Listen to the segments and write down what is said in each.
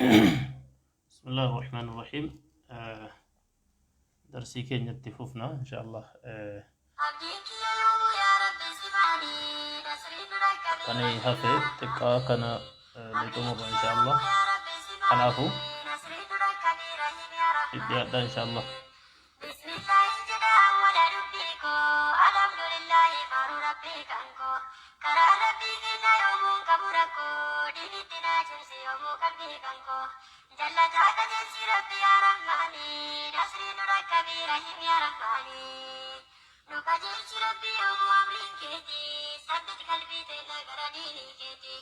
Bismillaahi Rahmaani Rahiim. Darsii keenyatti fufna inshaallah. Kan hafe xiqqaa kana ni xumurra inshaallah. Kanaafuu dhiyaadha inshaallah. Bismillaahin jedha awwala dubbii koo Alhamdulillaahi faaruu Rabbii kan koo Karaan Rabbii keenyaa yoomuu hin qabu rakkoo Diinitti naa cimsi yoomuu qalbii kan koo Jallataa qajeelchi Rabbi yaa Rahmaani Nasrii nu dhaqqabi Rahiim yaa Rahmaani Nu qajeelchi Rabbi yoomuu amriin keeti Sabbit qalbii teenna gara diinii keeti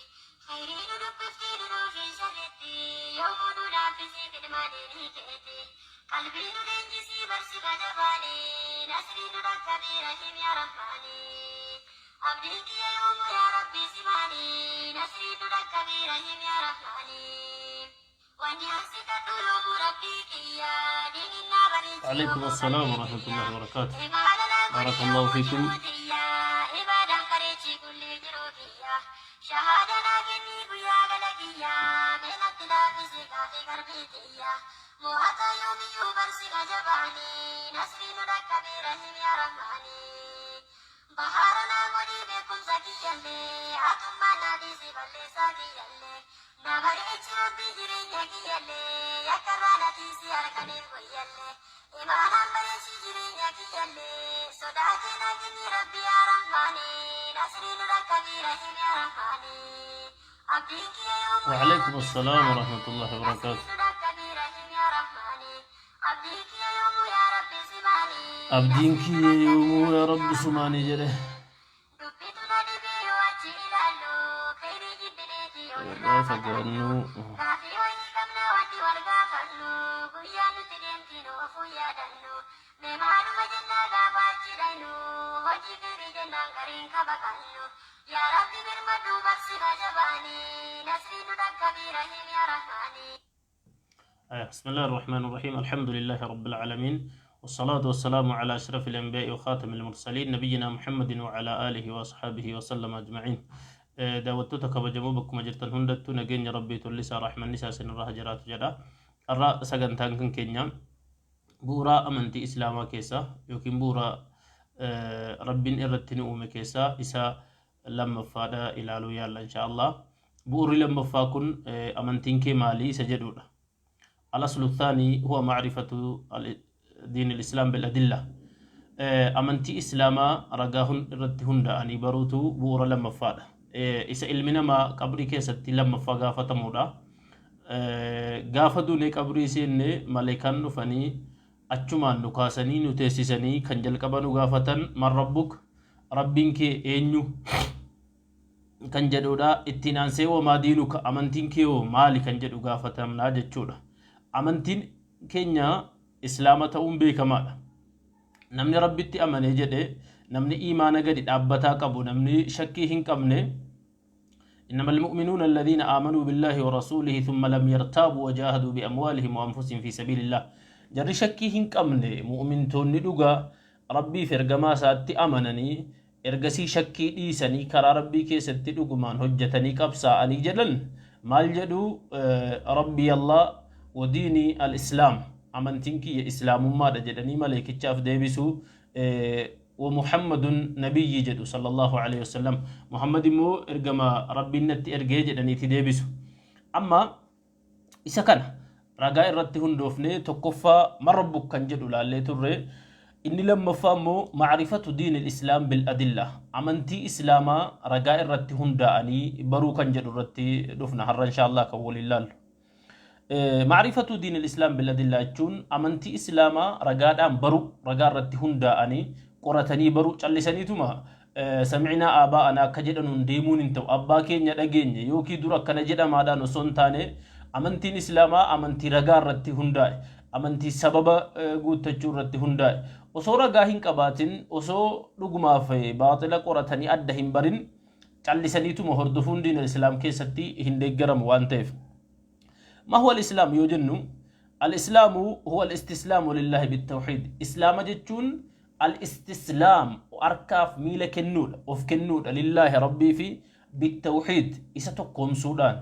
Khayrii nu dubbiftii nu nuufiin sharritti Yoomuu nu laaffisi khidmaa diinii keeti Qalbii nu leenjisii barsifa jabaani Nasrii nu dhaqqabi Rahiim yaa Rahmaani Abdiin kiyya yoomuu yaa Rabbii simaani Nasrii nu dhaqqabi Rahiim yaa Rahmaani Wanni an si kadhu yoomuu Rabbii kiyya Diinin naa bareechi Alaikum yoomuu assalaam qalbii wa tiyya rahmatullahi wa barakatuh. Imaana naa godhi Barakallahu yoomuu fiikum. jiruu tiyya Ibaadaan bareechi kullii jiruu kiyya Shahaada naa kennii guyyaa gala kiyya Mee natti laaffisi gaafii qalbii tiyya Mo'ataa yoomiyyuu barsifa jabaani Nasrii nu dhaqqabi Rahiim yaa Rahmaani Bahaara naa godhii beekumsa kiyyallee Atummaan naa dhiisi balleessaa kiyyallee Na bareechi Rabbii jireenya kiyyallee Yakkarraa na tiisi halkaniif guyyallee Imaanaan bareechi jireenya kiyyallee Sodaa kee naa kenni Rabbi yaa Rahmaani Nasrii nu dhaqqabi Rahiim yaa Rahmaani Abdiin kiyya yoomuu yaa Wa alaikum Rabbii assalaam wa simaani rahmatullahi wa Nasrii barakatuh. nu dhaqqabi Rahiim yaa Rahmaani Abdiin kiyya yoomuu yaa Rabbi simaani Abdiin Nasrii nu kiyya dhaqqabi yoomuu yaa Rahiim yaa Rabbi sumaanii Rahmaani jedhe. Dubbitu na dhibee yoo achi ilaallu Khayrii jibbineeti yoo Irraa irraa fagaannu fagaannu. Gaafii wayii qabna wanti wal gaafannu Guyyaan nutti deemti nu ofuu yaadannu Mee maaluma jennaa gaafa achi dhaynu Hojii khayrii jennaan gariin ka baqannu Yaa Rabbi birmadhuu barsifa jabaani Nasrii nu dhaqqabi Rahiim yaa Rahmaani. بسم الله الرحمن الرحيم الحمد لله رب العالمين والصلاة والسلام على أشرف الأنبياء وخاتم المرسلين نبينا محمد وعلى آله وأصحابه وسلم أجمعين. Daawwattoota kabajamoo bakkuma jirtan hundattuu nageenya Rabbii tollisaa rahmanni isaa isinirra haa jiraatu jedha. Har'a sagantaan kan keenya bu'uura amantii Islaamaa keessaa yookiin bu'uura Rabbiin irratti nu uume keessaa isa lammaffaadha ilaaluu yaalla insha Allah. Bu'uurri lammaffaa kun amantiin kee maalii isa jedhudha. Al-aslu thaani huwa ma'rifatu diin al-islaam bil adilla. Amantii Islaamaa ragaa irratti hundaa'anii baruutu bu'uura lammaffaadha. Isa ilmi namaa qabrii keessatti lammaffaa gaafatamuudha. Gaafa duunee qabrii seenne maleekaan dhufanii achumaan nu kaasanii nu teessisanii kan jalqaba nu gaafatan man rabbuk Rabbiin kee eenyu kan jedhudha. Ittiin aansee wamaa diinuka amantiin kee hoo maali kan jedhu gaafatamnaa jechuudha. Amantiin keenya Islaama ta'uun beekamaadha. Namni Rabbitti amanee jedhe namni iimaana gadi dhaabbataa qabu namni shakkii hin qabne إنما المؤمنون الذين آمنوا بالله ورسوله ثم لم يرتابوا وجاهدوا بأموالهم وأنفسهم في سبيل الله jarri shakkii hin qabne mu'mintoonni dhugaa Rabbii fi ergamaa isaatti amananii ergasii shakkii dhiisanii karaa Rabbii keessatti dhugumaan hojjetanii qabsaa'anii jedhan maal jedhu Rabbii Allah wa diinii al-Islaam amantiin kiyya Islaamummaadha jedhanii maleekichaaf deebisu wa Muhammadun nabiyyi jedhu sallallahu alaihi wasallam Muhammad immoo ergama Rabbiin natti ergee jedhaniiti deebisu. Amma isa kana ragaa irratti hundoofnee tokkoffaa man rabbuk kan jedhu laallee turre inni lammaffaa immoo ma'rifatu diinil islaam bil adilla amantii islaamaa ragaa irratti hundaa'anii baruu kan jedhu irratti dhufna har'a inshaallah kan waliin laallu. Ma'rifatu diinil islaam bil adillaa jechuun amantii islaamaa ragaadhaan baruu ragaa irratti hundaa'anii qoratanii baruu callisaniituma sami'naa aabaa'anaa akka jedhanuun deemuun hin ta'u abbaa keenya dhageenye yookiin dur akkana jedhamaadhaan osoo hin taane amantiin islaamaa amantii ragaa irratti hundaa'e amantii sababa guuttachuu irratti hundaa'e osoo ragaa hin qabaatin osoo dhugumaaf baaxila qoratanii adda hin barin callisaniituma hordofuun diinal islaam keessatti hin deeggaramu waan ta'eef. Ma huwa al-islaam yoo jennu al-islaamu huwa al-istislaamu lillahi bit-tawhiid. Islaama jechuun al-istislaam harkaaf miila kennuudha, of kennuudha lillaahi rabbii fi bit-tawhiid isa tokkoomsuudhaan.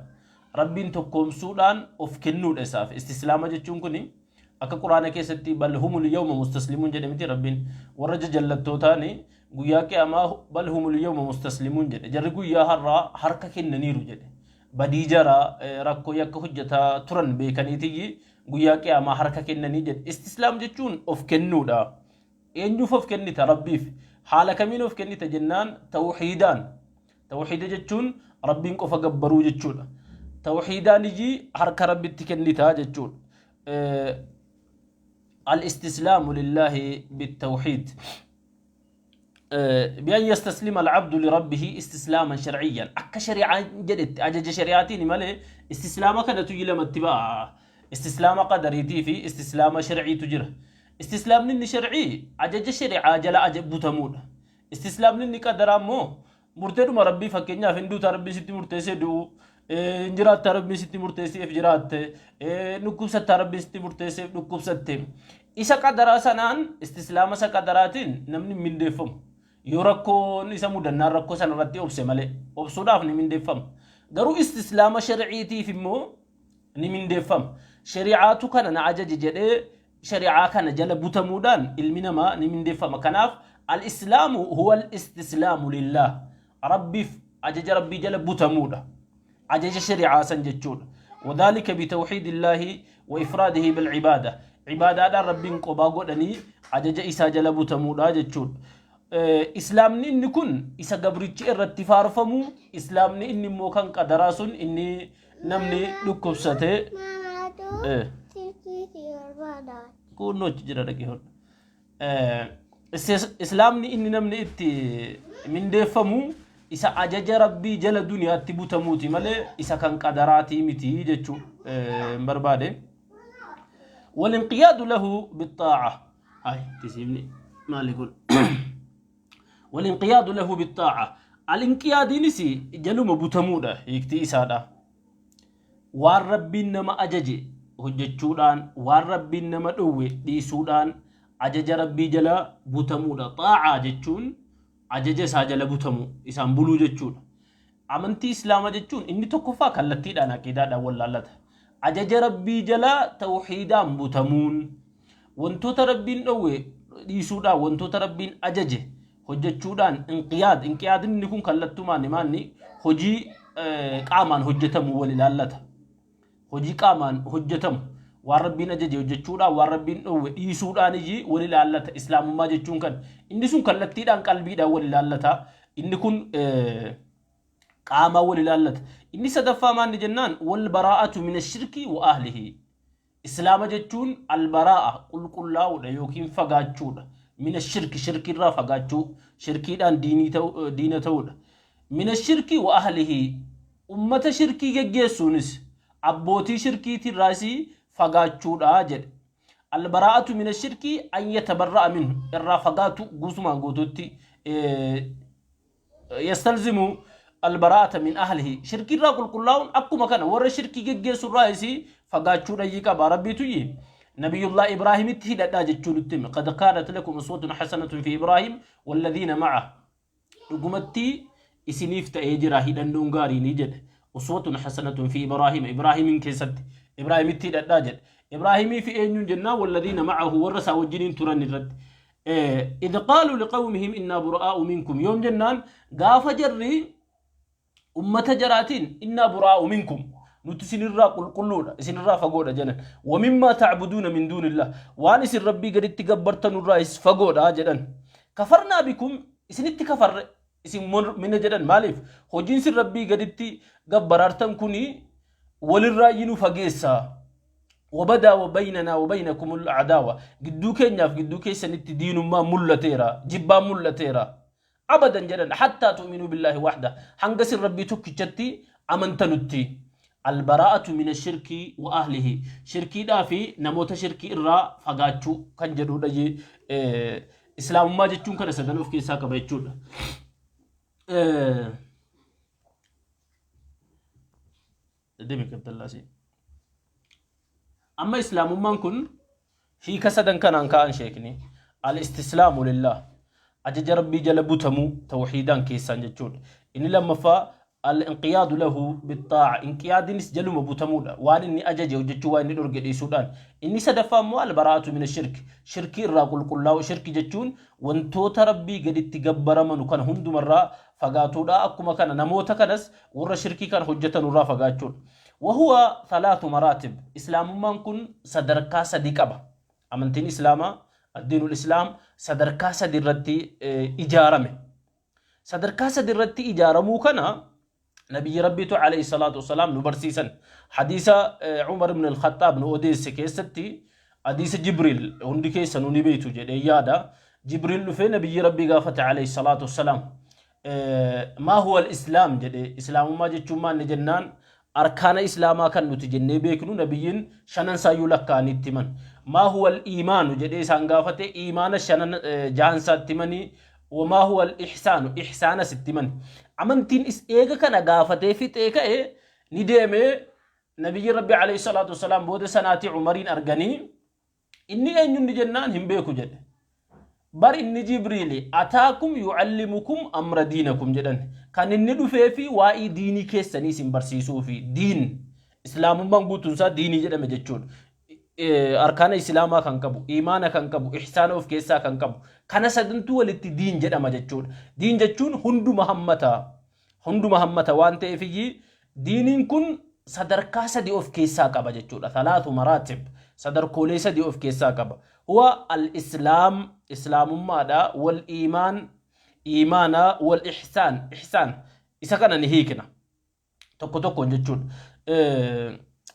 Rabbiin tokkoomsuudhaan of kennuudha isaaf. Istislaama jechuun kuni akka Quraana keessatti bal humul yawma mustaslimuun jedhe miti Rabbiin warra jajallattootaani guyyaa qiyaamaa bal humul yawma mustaslimuun jedhe jarri guyyaa har'aa harka kennaniiru jedhe. Badii jara rakkoo yakka hojjetaa turan beekaniitiyyi guyyaa qiyaamaa harka kennanii jedhe. Istislaam jechuun of kennuudha. Eenyuuf of kennita? Rabbiif. Haala kamiin of kennita jennaan tawhiidaan. Tawhiida jechuun Rabbiin qofa gabbaruu jechuudha. Tawhiidaan iyyi harka Rabbitti kennita jechuudha. Al-istislaamu lillaahi bitawhiid. بأن يستسلم العبد لربه استسلاما شرعيا أكا شريعة جدت أجج شريعتين مالي استسلاما كان تجي لما اتباع استسلام قدريتي في استسلام شرعي تجره استسلام نني شرعي أجج شريعة جلا أجب بتمود استسلام نني قدر مو murteedhuma Rabbii fakkeenyaaf hin duuta Rabbii sitti murteessee du'u, hin jiraatta Rabbii sitti murteesseef jiraatte, dhukkubsatta Rabbii sitti murteesseef dhukkubsatte. Isa qadaraa sanaan istislaama isa qadaraatiin namni hin mindeeffamu. Yoo rakkoon isa mudannaan rakkoo sana irratti obse malee obsuudhaaf ni mindeeffama. Garuu istislaama shari'iitiif immoo ni mindeeffama. Shari'aatu kana na ajaje jedhee shari'aa kana jala butamuudhaan ilmi namaa ni mindeeffama. Kanaaf al-islaamu huwa al-istislaamu lillaah. Rabbiif ajaja Rabbii jala butamuudha. Ajaja shari'aa san jechuudha. Wadhaalika bitawxiidillaahi wa ifraadihi bilcibaada. Cibaadaadhaan Rabbiin qobaa godhanii ajaja isaa jala butamuudha jechuudha. Islaamni inni kun isa gabrichi irratti faarfamu, islaamni inni immoo kan qadaraa sun inni namni dhukkubsate Maamaatu silkii si barbaada. Kunnoo achi jira dhaqee hodha. Islaamni inni namni itti mindeeffamu isa ajaja Rabbii jala duniyaatti butamuuti malee isa kan qadaraatii miti jechuu hin barbaade. Walinqiyaadu lahu bixaa'a. Hay tisiifni maali kun? Walinqiyaadu lahu bixaa'a. Alinqiyaadiinis jaluma butamuudha hiiktii isaadha. Waan Rabbiin nama ajaje hojjechuudhaan, waan Rabbiin nama dhowwe dhiisuudhaan ajaja Rabbii jala butamuudha. Xaa'aa jechuun ajaja isaa jala butamu, isaan buluu jechuudha. Amantii Islaamaa jechuun inni tokkoffaa kallattiidhaan aqiidaadhaan wallaallata. Ajaja Rabbii jala tawhiidaan butamuun, wantoota Rabbiin dhowwe dhiisuudhaan, wantoota Rabbiin ajaje hojjechuudhaan inqiyaad. Inqiyaadni inni kun kallattumaan himaanni hojii qaamaan hojjetamu wal ilaallata. Hojii qaamaan hojjetamu waan Rabbiin ajaje hojjechuudhaan waan Rabbiin dhowwe dhiisuudhaan iyyi wal ilaallata. Islaamummaa jechuun kan inni sun kallattiidhaan qalbiidhaan wal ilaallata. Inni kun qaamaan wal ilaallata. Inni sadaffaa maanni jennaan wal baraa'atu mina shirkii wa ahlihi. Islaama jechuun albaraa'a qulqullaa'uudha yookiin fagaachuudha. Mina shirki shirkiirraa fagaachuu shirkiidhaan diinii ta'u diina ta'uudha. Mina shirki wa ahlihi ummata shirkii geggeessuunis abbootii shirkiitirraas fagaachuudha jedhe. Albaraa'atu mina shirkii an yatabarra'a minhu irraa fagaatu guutumaan guutuutti yastalzimu albaraa'ata min ahlihi shirkiirraa qulqullaa'uun akkuma kana warra shirkii geggeessurraa isii fagaachuu dhayyii qaba rabbiitu yi nabiyullah ibraahimitti hidhadhaa jechuu nutti hime qad kaanat lakum uswatun hasanatun fi ibraahim walladhiina ma'a dhugumatti isiniif ta'ee jira hidhannoon gaariinii jedhe uswatun hasanatun fi ibraahim ibraahimiin keessatti ibraahimitti hidhadhaa jedhe ibraahimii fi eenyuun jennaan walladhiina ma'ahu warra isaa wajjiniin turan irratti Idh qaaluu liqawmihim innaa buraa'u minkum yoom jennaan gaafa jarri ummata jaraatiin innaa buraa'u minkum nuti isinirraa qulqulluudha isinirraa fagoodha jedhan wamimmaa ta'buduuna min duunillah waan isin rabbii gaditti gabbartanurraayis fagoodha jedhan kafarnaa bikum isinitti kafarre isin mina jedhan maaliif hojiin isin rabbii gaditti gabbaraartan kuni walirraa nu fageessa wabadaa wabaynanaa wabaynakumul adaawa gidduu keenyaaf gidduu keessanitti diinummaan mul'ateera jibbaan mul'ateera abadan jedhan hattaa tu'minuu billaahi waxda hanga isin rabbii tokkichatti amantanutti albaraa'atu mina shirkii wa ahlihi shirkiidhaa fi namoota shirkii irraa fagaachuu kan jedhudha islaamummaa jechuun kana sadan of keessaa qaba jechuudha. Deemi Abdallaasii. Amma islaamummaan kun hiika sadan kanaan ka'an sheekni. Al-istislaamu lillah. Ajaja Rabbii jala butamuu tawhiidaan keessaan jechuudha. Inni lammaffaa Al-inqiyaadu lahu bixxaa'a. Inqiyaadiinis jaluma butamuudha. Waan inni ajaje hojjechuu, waan inni dhorge dhiisuudhaan. Inni sadaffaa immoo al-baraa'atu mina shirki. Shirkii irraa qulqullaa'u. Shirki jechuun wantoota Rabbii gaditti gabbaramanu kana hundumarraa fagaatuudha. Akkuma kana namoota kanas warra shirkii kana hojjetanurraa fagaachuudha. Wahuwa thalaathu maraatib. Islaamummaan kun sadarkaa sadi qaba. Amantiin Islaamaa, addiinul Islaam, sadarkaa sadi irratti ijaarame. Sadarkaa sadi irratti ijaaramuu kana Nabiyyi Rabbiitu alayhi salaatu wassalaam nu barsiisan. Hadiisa Umar ibn al-Khattaab nu odeesse keessatti, hadiisa Jibriil hundi keessanuu ni beektu jedhee yaada. Jibriil dhufee Nabiyyi Rabbii gaafate alayhi salaatu wassalaam. Maa huwa al-Islaam jedhee, Islaamummaa jechuun maal jennaan, arkaana Islaamaa kan nuti jennee beeknu nabiyyiin shanan isaayyuu lakkaa'anii itti himan. Maa huwa al-iimaanu jedhee isaan gaafate, iimaana shanan jahan isaatti himanii, wamaa huwa al-ihsaanu, ihsaanas itti himan. Amantiin is eega kana gaafatee fixee ka'e ni deemee, nabiyyi Rabbi alayhi salaatu wasalaam booda sanaatii Umariin arganii, inni eenyunni jennaan hin beeku jedhe. Bar inni Jibriili, ataakum yucallimukum amra diinakum jedhan. Kan inni dhufee fi waa'ee diinii keessanii isin barsiisuu fi diin Islaamummaan guutuun isaa diinii jedhame jechuudha. Arkaana Islaamaa kan qabu, imaana kan qabu, ihsaana of keessaa kan qabu. Kana sadantuu walitti diin jedhama jechuudha. Diin jechuun hunduma hammata. Hunduma hammata waan ta'eef iyyii diiniin kun sadarkaa sadi of keessaa qaba jechuudha. Thalaathu maraatib, sadarkoolee sadi of keessaa qaba. Huwa al-Islaam, Islaamummaadha, wal iimaan, iimaana, wal ihsaan, ihsaan. Isa kana ni hiikna. Tokko tokkoon jechuudha.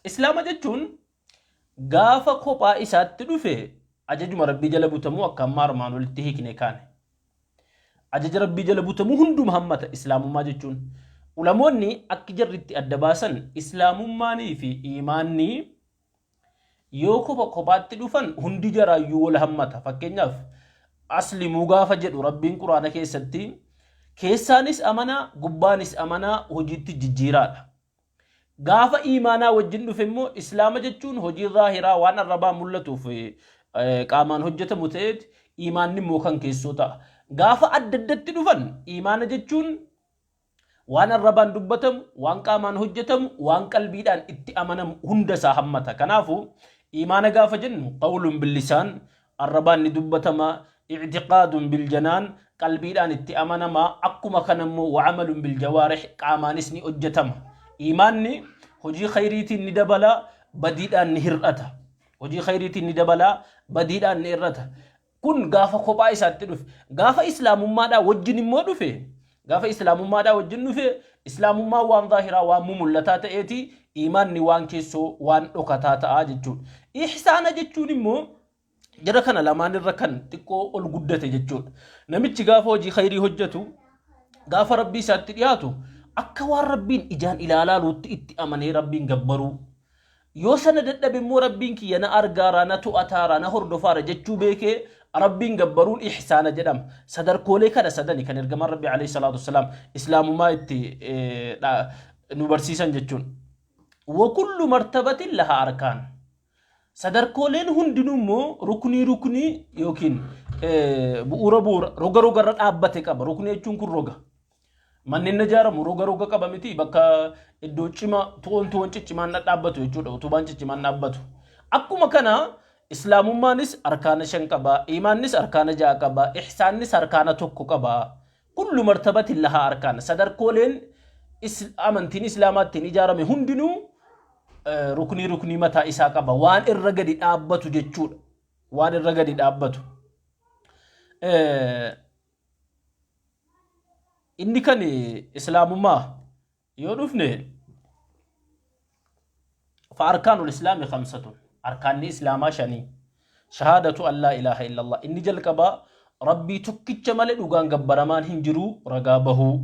Islaama jechuun gaafa kophaa isaatti dhufe ajajuma Rabbii jala butamuu, akka amma armaan olitti hiikne kaane. Ajaja Rabbii jala butamuu hunduma hammata Islaamummaa jechuun. Ulamoonni akki jarri itti adda baasan, Islaamummaanii fi iimaanni yoo kopha kophaatti dhufan hundi jaraayyuu wal hammata. Fakkeenyaaf, aslimuu gaafa jedhu Rabbiin Quraana keessatti, keessaanis amanaa, gubbaanis amanaa, hojiitti jijjiiraadha. Gaafa iimaanaa wajjin dhufe immoo, Islaama jechuun hojii zaahiraa waan arrabaa mul'atuuf qaamaan hojjetamu ta'eet, iimaanni immoo kan keessoo ta'a. Gaafa adda addatti dhufan, iimaana jechuun waan arrabaan dubbatamu, waan qaamaan hojjetamu, waan qalbiidhaan itti amanamu hunda isaa hammata. Kanaafuu iimaana gaafa jennu, qawlun billisaan, arrabaan ni dubbatama, i'tiqaadun biljanaan, qalbiidhaan itti amanama, akkuma kana immoo wacamalun biljawaarih, qaamaanis ni hojjetama. Iimaanni hojii khayriitiin ni dabala, badiidhaan ni hir'ata. Hojii khayriitiin ni dabala, badiidhaan ni hir'ata. Kun gaafa kophaa isaatti dhufe. Gaafa Islaamummaadhaa wajjin immoo dhufe, gaafa Islaamummaadhaa wajjin dhufe, Islaamummaan waan zaahiraa, waan mumul'ataa ta'eeti, iimaanni waan keessoo, waan dhokataa ta'a jechuudha. Ihsaana jechuun immoo jara kana lamaan irra kan xiqqoo ol guddate jechuudha. Namichi gaafa hojii khayrii hojjetu, gaafa Rabbii isaatti dhiyaatu, akka waan Rabbiin ijaan ilaalaaluutti itti amanee Rabbiin gabbaruu. Yoo sana dadhabe immoo, Rabbiin kiyya na argaara, na to'ataara, na hordofaara jechuu beekee Rabbiin gabbaruun ihsaana jedhama. Sadarkoolee kana sadani kan ergamaan Rabbii alayhi salaatu wassalaam Islaamummaa itti nu barsiisan jechuun. Wa kullu martabatin laha arkaan. Sadarkooleen hundinuu immoo ruknii ruknii yookiin bu'uura bu'uura, roga rogarra dhaabbate qaba. Ruknii jechuun kun roga. Manni inni ijaaramu roga roga qaba miti, bakka iddoo cima tu'oon tu'oon ciccimaan dhadhaabbatu jechuudha, utubaan ciccimaan dhaabbatu. Akkuma kana Islaamummaanis arkaana shan qaba, iimaannis arkaana ja'a qaba, ihsaannis arkaana tokko qaba. Kullu martabatin lahaa arkaan. Sadarkooleen amantiin Islaamaa ittiin ijaarame hundinuu ruknii ruknii mataa isaa qaba. Waan irra gadi dhaabbatu jechuudha. Waan irra gadi dhaabbatu. Inni kan Islaamummaa yoo dhufne, fa arkaanul islaami khamsatun, arkaanni Islaamaa shanii. Shahaadatu an laa ilaaha illallah, inni jalqabaa Rabbii tokkicha malee dhugaan gabbaramaan hin jiru ragaa bahuu,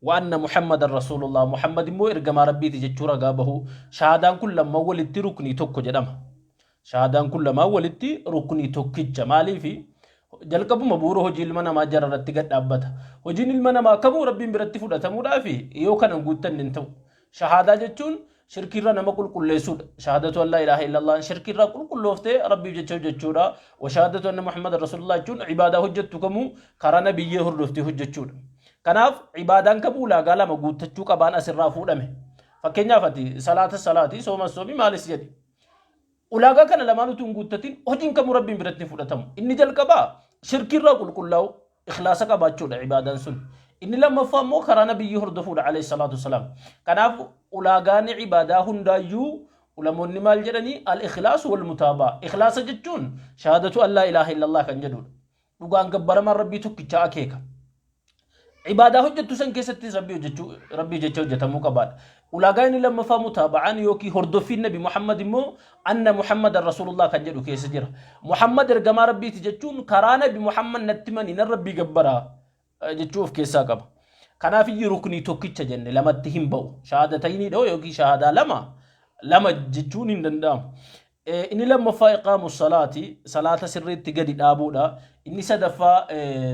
wa anna Muhammadan rasuulullah, Muhammad immoo ergamaa Rabbiiti jechuu ragaa bahuu. Shahaadaan kun lamman walitti ruknii tokko jedhama. Shahaadaan kun lamaan walitti ruknii tokkicha. Maaliifi? Jalqabuma bu'uura hojii ilma namaa jara irratti gad dhaabbata. Hojiin ilma namaa kamuu Rabbiin biratti fudhatamuudhaaf yoo kana hin guuttanne hin ta'u. Shahaadaa jechuun shirkiirraa nama qulqulleessuudha. Shahaadatu an laa ilaaha illallah shirkiirraa qulqullooftee Rabbiif jecha hojjechuudha. Wa shahaadatu anna Muhammad rasulullah jechuun ibaadaa hojjettu kamuu karaa nabiyyee hordoftee hojjechuudha. Kanaaf ibaadaan kamuu ulaagaa lama guuttachuu qabaan asirraa fuudhame. Fakkeenyaaf ati salaata salaati, sooma soomi, maalis jedhi. Ulaagaa kana lamaan utuu hin guuttatin hojiin kamuu Rabbiin biratti hin fudhatamu. Inni jalqabaa shirkiirraa qulqullaa'u, ikhlaasa qabaachuudha ibaadaan sun. Inni lammaffaa immoo karaa nabiyyii hordofuudha alayhi salaatu wasalaam. Kanaaf ulaagaan ibaadaa hundaayyuu ulamoonni maal jedhanii al-ikhlaasu wal mutaabaa. Ikhlaasa jechuun shahaadatu an laa ilaaha illallah kan jedhudha. Dhugaan gabbaramaan Rabbii tokkichaa akeeka. Ibaadaa hojjettu san keessattis Rabbii hojjechuu Rabbii jecha hojjetamuu qabaadha. Ulaagaa inni lammaffaa mutaaba'aan yookiin hordoffiin Nabi Muhammad immoo anna Muhammadan Rasuulullah kan jedhu keessa jira. Muhammad ergamaa Rabbiiti jechuun karaa Nabi Muhammad natti manii nan Rabbii gabbaraa jechuu of keessaa qaba. Kanaaf iyyuu ruknii tokkicha jenne lamatti hin ba'u. Shahaadatayni dhoo yookiin shahaadaa lama lama jechuun hin danda'amu. Inni lammaffaa iqaamu salaati, salaata sirriitti gadi dhaabuudha. Inni sadaffaa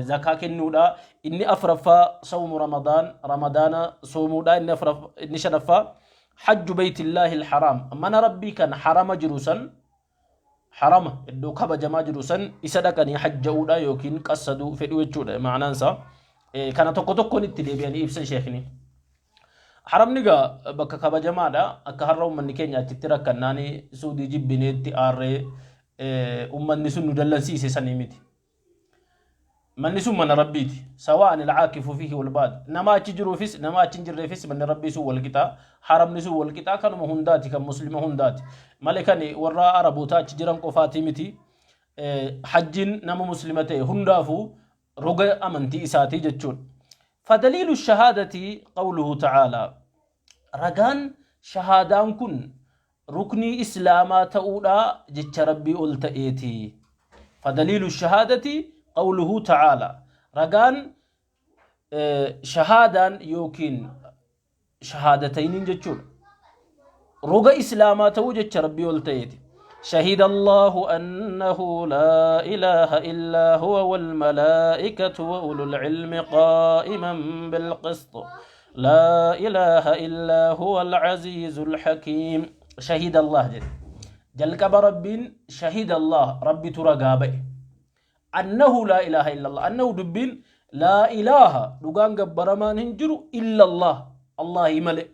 zakaa kennuudha. Inni afraffaa sawmu ramadaan, ramadaana soomuudha. Inni afraff inni shanaffaa hajju beeytillaahi alharaam, mana rabbii kan harama jiru san, harama iddoo kabajamaa jiru san isa dhaqanii hajja'uudha yookiin qassaduu fedhuu jechuudha ma'anaan isaa. Kana tokko tokkoon itti deebi'anii ibsan sheekni. Haramni egaa bakka kabajamaadha. Akka har'a uummanni keenya achitti rakkannaan Suudii jibbineetti aarree uummanni sun nu dallansiise sanii miti. Manni sun mana Rabbiiti. Sawa'an al-caakifu fiihi wal baad. Nama achi jiruufis nama achi hin jirreefis manni Rabbii sun wal qixa. Haramni sun wal qixa kanuma hundaati kan muslima hundaati. Malee kan warra Arabootaa achi jiran qofaatii miti. Hajjiin nama muslima ta'e hundaafuu roga amantii isaatii jechuudha. Fadaliilu shahaadati qawluhu ta'aalaa. Ragaan shahaadaan kun ruknii islaamaa ta'uudha jecha Rabbii ol ta'eeti. Fadaliilu shahaadati qawluhu ta'aalaa. Ragaan shahaadaan yookiin shahaadatayniin jechuudha. Roga islaamaa ta'uu jecha Rabbii ol ta'eeti. شهد الله أنه لا إله إلا هو والملائكة وأولو العلم قائما بالقسط لا إله إلا هو العزيز الحكيم. شهد الله جل جلقب رب شهد الله ربي ترقابه أنه لا إله إلا الله أنه دبين لا إله dhugaan gabbaramaan hin jiru إلا الله Allahi malee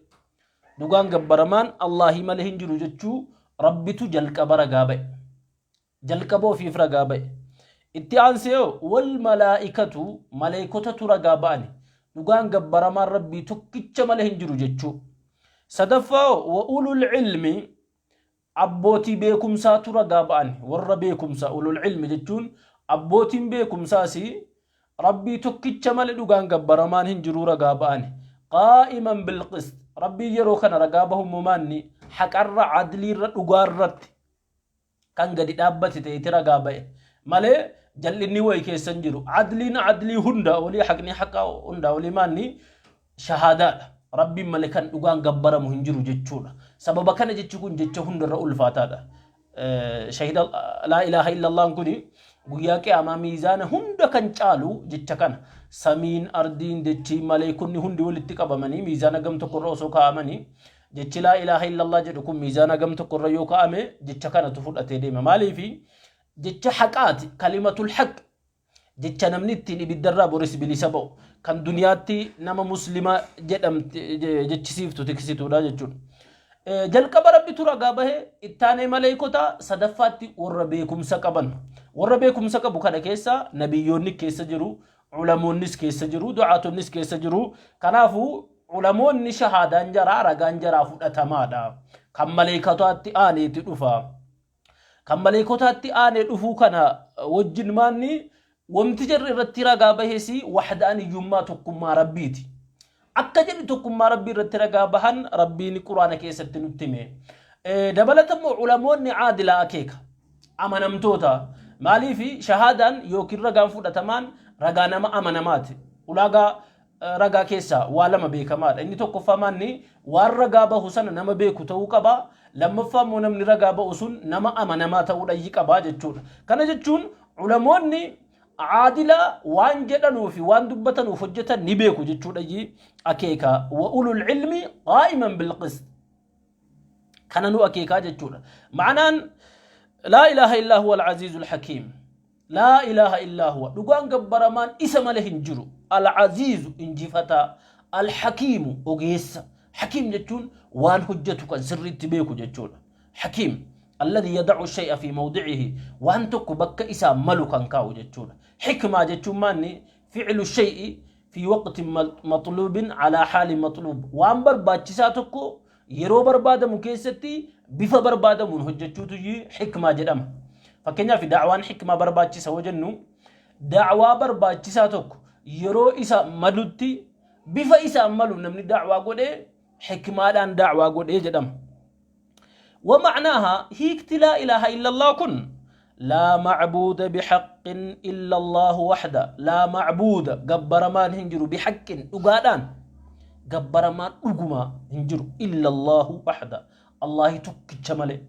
dhugaan gabbaramaan Allahi malee hin jiru jechuu Rabbitu jalqaba ragaa ba'e. Jalqaba ofiif ragaa ba'e. Itti aansee wal malaa'ikatu maleeykotatu ragaa ba'ani. Dhugaan gabbaramaan Rabbii tokkicha malee hin jiru jechuu. Sadaffaa wa ulul ilmi abbootii beekumsaatu ragaa ba'ani. Warra beekumsaa ulul ilmi jechuun abbootiin beekumsaas Rabbii tokkicha malee dhugaan gabbaramaan hin jiruu ragaa ba'ani. Qaa'iman bilqist. Rabbiin yeroo kana ragaa bahu maanni haqarra, adliirra, dhugaarratti kan gadi dhaabbate ta'eeti ragaa ba'e. Malee jal'inni wayi keessa hin jiru. Adliin adlii hundaa olii, haqni haqa hundaa olii maanni shahaadaadha. Rabbiin malee kan dhugaan gabbaramu hin jiru jechuudha. Sababa kana jechi kun jecha hundarra ulfaataadha. Shahida laa ilaaha illallaan kuni guyyaa qiyaamaa miizaana hunda kan caalu jecha kana. Samiin, ardiin, dachii, maleeykonni hundi walitti qabamanii miizaana gam tokkorra osoo kaa'amanii jechi laa ilaaha illallah jedhu kun miizaana gam tokkorra yoo kaa'ame jecha kanatu fudhatee deema. Maaliifi jecha haqaati kalimatul haq jecha namni ittiin ibiddarraa boris bilisa ba'u kan duniyaatti nama muslima jedhamte jechisiiftu tiksituudha jechuudha. Jalqaba Rabbitu ragaa bahe ittaanee maleeykota sadaffaatti warra beekumsa qaban. Warra beekumsa qabu kana keessa nabiyyoonni keessa jiru, ulamoonnis keessa jiru, du'aatonnis keessa jiru. Kanaafuu ulamoonni shahaadaan jaraa ragaan jaraa fudhatamaadha. Kan maleeykotaatti aaneeti dhufa. Kan maleeykotaatti aanee dhufuu kana wajjin maanni wamti jarri irratti ragaa bahes wahdaaniyyummaa tokkummaa Rabbiiti. Akka jedhu tokkummaa Rabbii irratti ragaa bahan Rabbiin Quraana keessatti nutti hime. Dabalata immoo ulamoonni caadilaa akeeka. Amanamtoota. Maaliif shahaadaan yookiin ragaan fudhatamaan ragaa nama amanamaati. Ulaagaa ragaa keessaa waa lama beekamaadha. Inni tokkoffaa maanni waan ragaa bahu sana nama beeku ta'uu qaba. Lammaffaa immoo namni ragaa bahu sun nama amanamaa ta'uu dhayyi qaba jechuudha. Kana jechuun ulamoonni caadila waan jedhanuu fi waan dubbatanuuf hojjetan ni beeku jechuudha akeeka. Wa ulul ilmi qaa'iman bilqist. Kana nu akeekaa jechuudha. Ma'anaan laa ilaaha illaa huwa al-aziizul hakiim. Laa ilaaha illaa huwa, dhugaan gabbaramaan isa malee hin jiru. Al-Aziizu, injifataa. Al-Hakiimu, ogeessa. Hakiim jechuun waan hojjetu kan sirriitti beeku jechuudha. Hakiim alladhi yada'u shay'a fi mawdi'ihi, waan tokko bakka isaa malu kan kaa'u jechuudha. Hikmaa jechuun maanni? Fi'lu shay'i fi waqtin matluubin alaa haali matluub, waan barbaachisaa tokko yeroo barbaadamu keessatti bifa barbaadamuun hojjechuutu hikmaa jedhama. Fakkeenyaaf, da'waan hikmaa barbaachisa yoo jennu, da'waa barbaachisaa tokko yeroo isa malutti bifa isaan malu namni da'waa godhee hikmaadhaan da'waa godhee jedhama. ومعناها هيكت لا إله إلا الله كن لا معبود بحق إلا الله وحده. لا معبود، gabbaramaan hin jiru، بحق، dhugaadhaan gabbaramaan dhugumaa hin jiru، إلا الله وحده، الله tokkicha malee.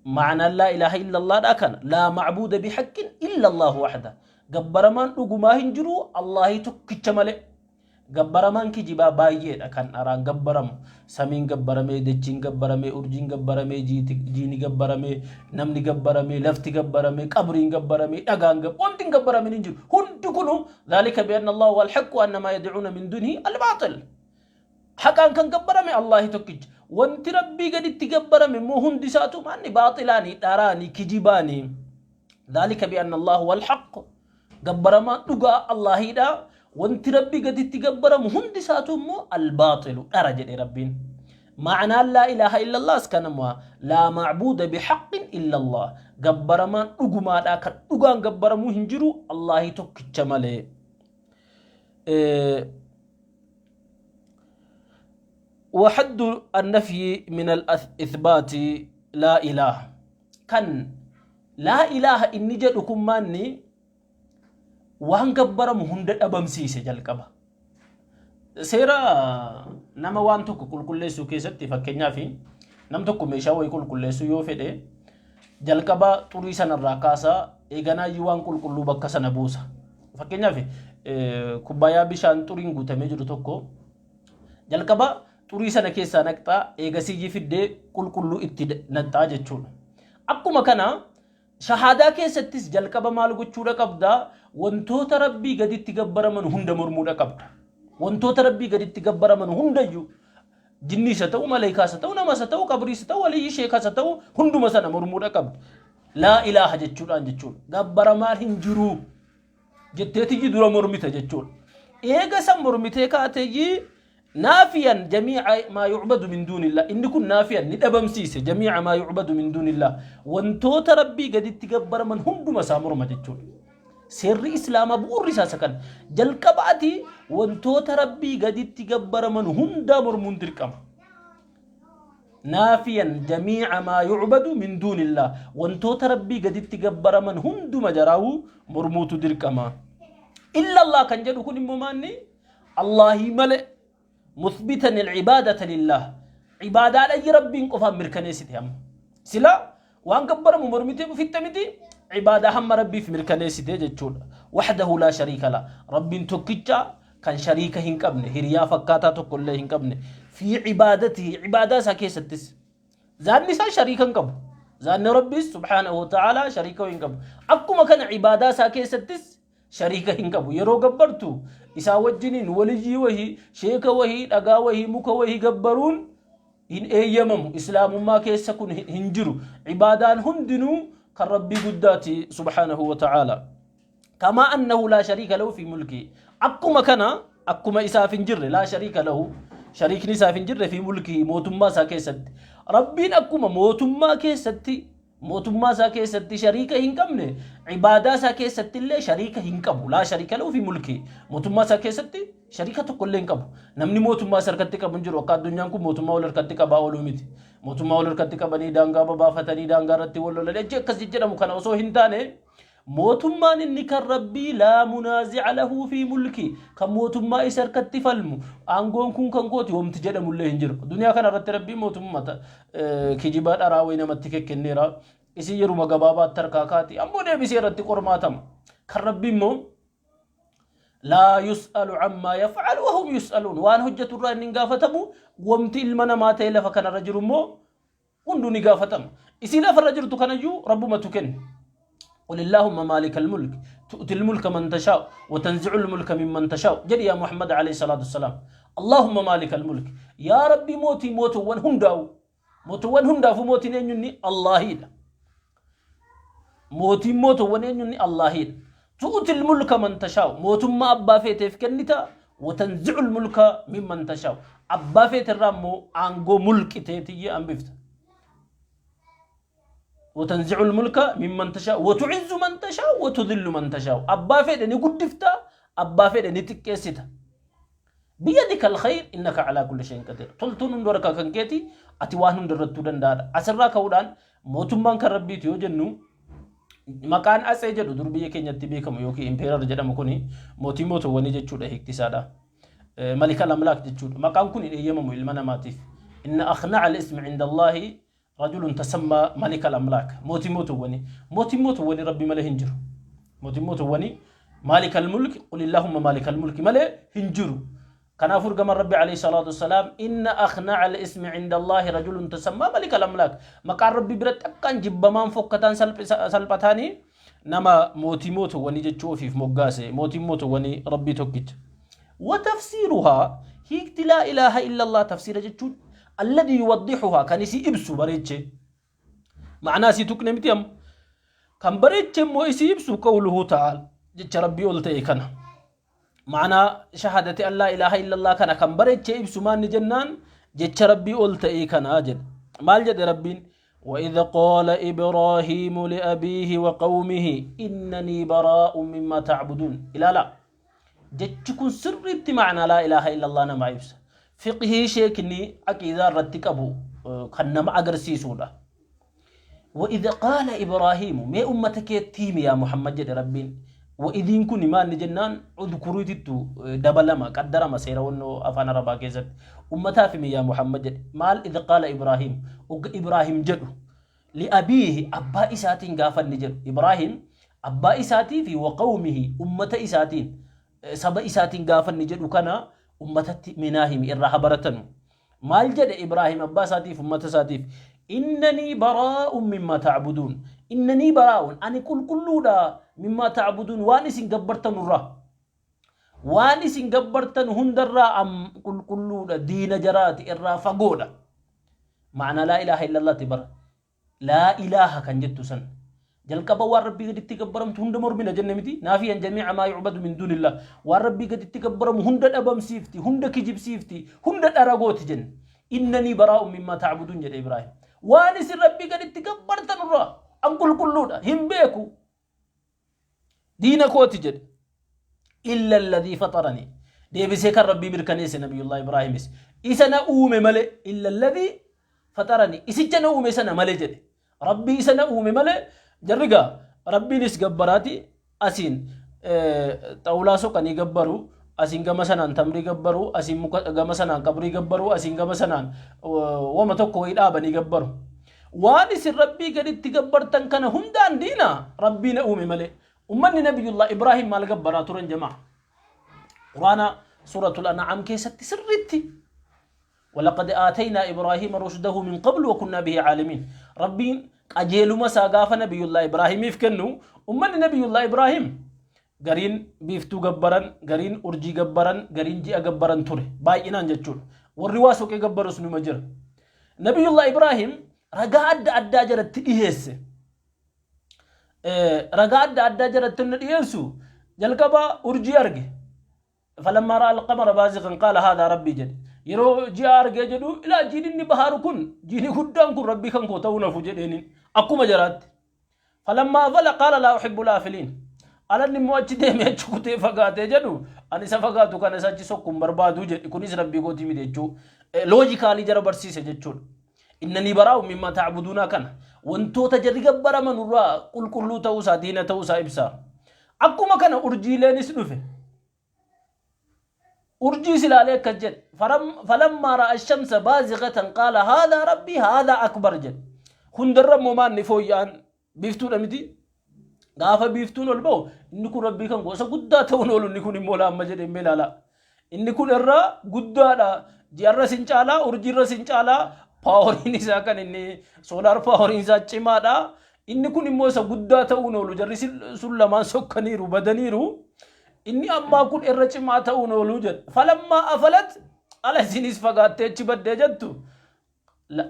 معنى لا إله إلا الله dha kana. لا معبود بحق إلا الله وحده، gabbaramaan dhugumaa hin jiru الله tokkicha malee. Gabbaramaan kijibaa baay'eedha kan dharaan gabbaramu. Samiin gabbaramee, dachiin gabbaramee, urjiin gabbaramee, jiini gabbaramee, namni gabbaramee, lafti gabbaramee, qabriin gabbaramee, dhagaan, wanti hin gabbaramin hin jiru. Hundi kunu ذلك بأن الله هو الحق وأن ما يدعون من دونه الباطل. Haqaan kan gabbarame Allahi tokkicha. Wanti Rabbii gaditti gabbarame immoo hundi isaatu maanni? Baaxilaanii, dharaanii, kijibaanii. ذلك بأن الله هو الحق، gabbaramaan dhugaa Allahiidha, wanti Rabbii gaditti gabbaramu hundi isaatu immoo الباطل, dhara jedhe Rabbiin. Ma'anaan لا إله إلا الله kanama. لا معبود بحق إلا الله، gabbaramaan dhugumaadha kan dhugaan gabbaramuu hin jiru Allahi tokkicha malee. وحد النفي من الإثبات لا إله، kan لا إله inni jedhu kun maanni? Waan gabbaramu hunda dhabamsiise jalqaba. Seera nama waan tokko qulqulleessuu keessatti, fakkeenyaaf, nam tokko meeshaa wayii qulqulleessuu yoo fedhe, jalqaba xurii sanarraa kaasaa, eeganaayyuu waan qulqulluu bakka sana buusa. Fakkeenyaaf, kubbaayyaa bishaan xuriin guutamee jiru tokko jalqaba xurii sana keessaa naqxaa, eegasiyyii fiddee qulqulluu itti naqxaa jechuudha. Akkuma kana shahaadaa keessattis jalqaba maal gochuudha qabdaa? Wantoota Rabbii gaditti gabbaraman hunda mormuudha qabda. Wantoota Rabbii gaditti gabbaraman hundayyuu, jinniis haa ta'u, maleekaas haa ta'u, namas haa ta'u, qabriis haa ta'u, waliyyi sheekaas haa ta'u, hunduma sana mormuudha qabda. لا إله jechuudhaan jechuudha. Gabbaramaan hin jiru jetteetiyyi dura mormita jechuudha. Eega san mormitee kaateyyii نافيا جميع ما يعبد من دون الله. Inni kun نافيا, ni dhabamsiise، جميع ما يعبد من دون الله, wantoota Rabbii gaditti gabbaraman hunduma isaa morma jechuudha. Seerri Islaamaa bu'uurri isaa isa kana. Jalqabaati wantoota Rabbii gaditti gabbaraman hundaa mormuun dirqama. نافيا جميع ما يعبد من دون الله, wantoota Rabbii gaditti gabbaraman hunduma jaraawuu mormuutu dirqama. إلا الله kan jedhu kun immoo maanni? Allaahii malee. مثبتا العبادة لله, cibaadaadha Rabbiin qofaan mirkaneessite. Amma sila waan gabbaramu mormitee fitte miti, cibaadaa hamma Rabbiif mirkaneessite jechuudha. وحده لا شريك له, Rabbiin tokkicha kan shariika hin qabne, hiriyaa fakkaataa tokko illee hin qabne. في عبادته, cibaadaa isaa keessattis zaanni isaa shariika hin qabu. Zaanni Rabbiis سبحانه وتعالى shariika hin qabu. Akkuma kana cibaadaa isaa keessattis shariika hin qabu. Yeroo gabbartu isaa wajjiniin waliyyii wahii, sheeka wahii, dhagaa wahii, muka wahii gabbaruun hin eeyyamamu. Islaamummaa keessa kun hin jiru. Cibaadaan hundinuu kan Rabbii guddaati سبحانه وتعالى. كما أنه لا شريك له في ملكه, akkuma kana akkuma isaaf hin jirre, لا شريك له, shariikni isaaf hin jirre, في ملكه, mootummaa isaa keessatti. Rabbiin akkuma mootummaa keessatti, mootummaa isaa keessatti shariika hin qabne, cibaadaa isaa keessatti illee shariika hin qabu. لا شريك له في ملكه, mootummaa isaa keessatti shariika tokko illee hin qabu. Namni mootummaa isa harkatti qabu hin jiru. Akka addunyaan kun mootummaa wal harkatti qabaa ooluu miti. Mootummaa wal harkatti qabanii, daangaa babaafatanii, daangaa irratti wal lolanii achi akkas jedhamu kana osoo hin taane, mootummaan inni kan Rabbii. لا منازع له في ملكه, kan mootummaa isa harkatti falmu, aangoon kun kan kooti wamti jedhamullee hin jiru duniyaa kana irratti. Rabbiin mootummaa kijibaa dharaa wayii namatti kekkenneera, isin yeruma gabaabaatti harkaa kaati, ammoo deebisee irratti qormaatama. Kan Rabbii immoo لا يسأل عما يفعل وهم يسألون, waan hojjetu irraa inni hin gaafatamu. Wamti ilma namaa ta'e lafa kanarra jiru immoo hunduu ni gaafatama. Isii lafarra jirtu kanayyuu Rabbumatu kenne. قل اللهم مالك الملك تؤتي الملك من تشاء وتنزع الملك ممن تشاء jedhi yaa Muhammad عليه الصلاة والسلام. اللهم مالك الملك, yaa Rabbi mootii mootuwwan hundaa'u. Mootuwwan hundaafuu mootiin eenyunni? Allahiidha. Mootiin mootuwwan eenyunni? Allahiidha. تؤتي الملك من تشاء, mootummaa abbaa feeteef kennita. وتنزع الملك ممن تشاء, abbaa feetirraa immoo aangoo mulqiteetiyyee hambifta. وتنزع الملك ممن تشاء وتعز من تشاء وتذل من تشاء, abbaa fedhe ni guddifta, abbaa fedhe ni xiqqeessita. بيدك الخير إنك على كل شيء قدير, toltuun hundi harka kan keeti, ati waan hunda irrattuu danda'aadha. Asirraa ka'uudhaan mootummaan kan Rabbiiti yoo jennu, maqaan atsee jedhu dur biyya keenyatti beekamu yookiin emperor jedhamu kuni mootii mootuwwanii jechuudha hiiktisaadha. ملك الأملاك jechuudha. Maqaan kun hin eeyyamamu ilma namaatiif. إن أخنع الاسم عند الله رجل تسمى ملك الأملاك, mootii mootuwwanii. Mootii mootuwwanii Rabbi malee hin jiru. Mootii mootuwwanii مالك الملك قل اللهم مالك الملك malee hin jiru. Kanaafuu ergamaan Rabbi عليه الصلاة والسلام إن أخنع الاسم عند الله رجل تسمى ملك الأملاك, maqaan Rabbi biratti akkaan jibbamaan, fokkataan, salphataanii nama mootii mootuwwanii jechuu ofiif moggaase. Mootiin mootuwwanii Rabbii tokkicha. وتفسيرها, hiikti لا إله إلا الله, tafsiira jechuun الذي يوضحها, kan isii ibsu bareeche, macnaa isii tuqne miti, amma kan bareeche immoo isii ibsu, قوله تعالى, jecha Rabbii ol ta'e kana. Macnaa شهادة أن لا إله إلا الله kana kan bareeche ibsu maanni jennaan, jecha Rabbii ol ta'e kana jedhe. Maal jedhe Rabbiin? وإذ قال إبراهيم لأبيه وقومه إنني براء مما تعبدون. إلى لا jechi kun sirriitti macnaa لا إله إلا الله nama ibsa. Fiqhii sheekni aqiidaa irratti qabu kan nama agarsiisudha. وإذ قال إبراهيم, mee ummata keetti himi yaa Muhammad jedhe Rabbiin. وإذ iin kun maanni jennaan, اذكر iitittu dabalama, qaddarama seera wannoo afaan Arabaa keessatti. Ummataaf himi yaa Muhammad jedhe. Maal? إذ قال إبراهيم, ogga Ibraahim jedhu, لأبيه, abbaa isaatiin gaafanni jedhu. Ibraahim abbaa isaatii fi وقومه, ummata isaatiin, saba isaatiin gaafanni jedhu kana ummatatti minaa himi, irraa habaratanu. Maal jedhe Ibraahim abbaa isaatiif, ummata isaatiif? إنني براء مما تعبدون. إنني براء, ani qulqulluudha, مما تعبدون, waan isin gabbartanurraa. Waan isin gabbartan hundarraa am qulqulluudha, diina jaraati, irraa fagoodha. Ma'anaa لا إله إلا الله ti bara. لا إله kan jettu san. Jalqaba waan Rabbii gaditti gabbaramtu hunda mormina jenne miti? نافيا جميع ما يعبد من دون الله, waan Rabbii gaditti gabbaramu hunda dhabamsiifti, hunda kijibsiifti, hunda dharagooti jenne. إنني براء مما تعبدون jedhe Ibraahim. Waan isin Rabbii gaditti gabbartan irraa an qulqulluudha, hin beeku, diina kooti jedhe. إلا الذي فطرني, deebisee kan Rabbii mirkaneesse Nabiyullah Ibraahimis, isa na uume malee. إلا الذي فطرني, isicha na uume sana malee jedhe. Rabbii isa na uume malee. Jarri gaa Rabbiinis gabbaraati asiin xawulaa soqanii gabbaru, asiin gama sanaan tamrii gabbaru, asiin muka gama sanaan qabrii gabbaru, asiin gama sanaan wama tokko wayii dhaabanii gabbaru. Waan isin Rabbii gaditti gabbartan kana hundaan diina, Rabbii na uume malee. Ummanni Nabiyullah Ibraahim maal gabbaraa turan jamaa? Quraana Suuratul An'aam keessatti sirritti ولقد آتينا إبراهيم رشده من قبل وكنا به عالمين. Rabbiin qajeeluma isaa gaafa Nabiyullah Ibraahimiif kennu, ummanni Nabiyullah Ibraahim gariin biiftuu gabbaran, gariin urjii gabbaran, gariin ji'a gabbaran ture baay'inaan jechuudha. Warri waa soqee gabbarus numa jira. Nabiyullah Ibraahim ragaa adda addaa jalatti dhiheesse. Ragaa adda addaa jalatti inni dhiheessu, jalqaba urjii arge. فلما رأى القمر بازغا قال هذا ربي jedhe. Yeroo ji'a argee jedhu, ilaa jiin inni bahaaru kun, jiini guddaan kun Rabbii kan koo ta'uu nafu jedheenin akkuma jaraatti. فلما أفل قال لا أحب الآفلين. Alanni immoo achi deemee achi kutee fagaatee jedhu, ani isa fagaatu kana isa achi sokkuun barbaadu jedhe, kunis Rabbii kootii miti jechuu. Logically jara barsiise jechuudha. إنني براء مما تعبدون kana wantoota jarri gabbaraman irraa qulqulluu ta'uusaa, diina ta'uusaa ibsa. Akkuma kana urjiileenis dhufe. Urjii silaalee akkas jedhe. فلما رأى الشمس بازغة قال هذا ربي هذا أكبر jedhe. Hundarra immoo maanni fooyya'an? Biiftuudha miti? Gaafa biiftuun ol ba'u, inni kun Rabbii kan gosa guddaa ta'uun oolu, inni kun immoo laamma jedhee ilaala. Inni kun irra guddaadha. Ji'arra sin caalaa, urjiirra sin caalaa, power iin isaa kan inni solar power iin isaa cimaadha. Inni kun immoo isa guddaa ta'uun oolu jarri sun lamaan sokkaniiru badaniiru. Inni ammaa kun irra cimaa ta'uun oolu jedhe. Falammaa afalat ala isinis fagaattee achi baddee jettu.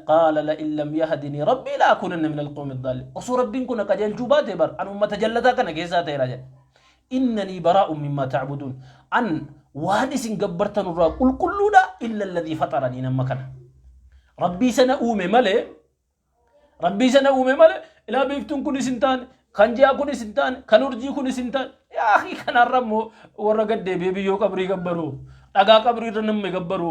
Qaala la'in lam yahdinii rabbii la akuunanna min alqawmi daalliin. Osoo Rabbiin kun na qajeelchuu baate bar an ummata jallataa kana keessaa ta'eera jedhe. Innanii baraa'un mimmaa ta'buduun. An waan isin gabbartanurraa qulqulluudha illa alladhii faxaranii nama kana. Rabbii sana uume malee Rabbii sana uume malee ilaa biiftuun kunis hin taane, kan ji'aa kunis hin taane, kan urjii kunis hin taane. Yaa akhi kanarra immoo warra gad deebi'ee biyyoo qabrii gabbaru, dhagaa qabrii irra namni gabbaru,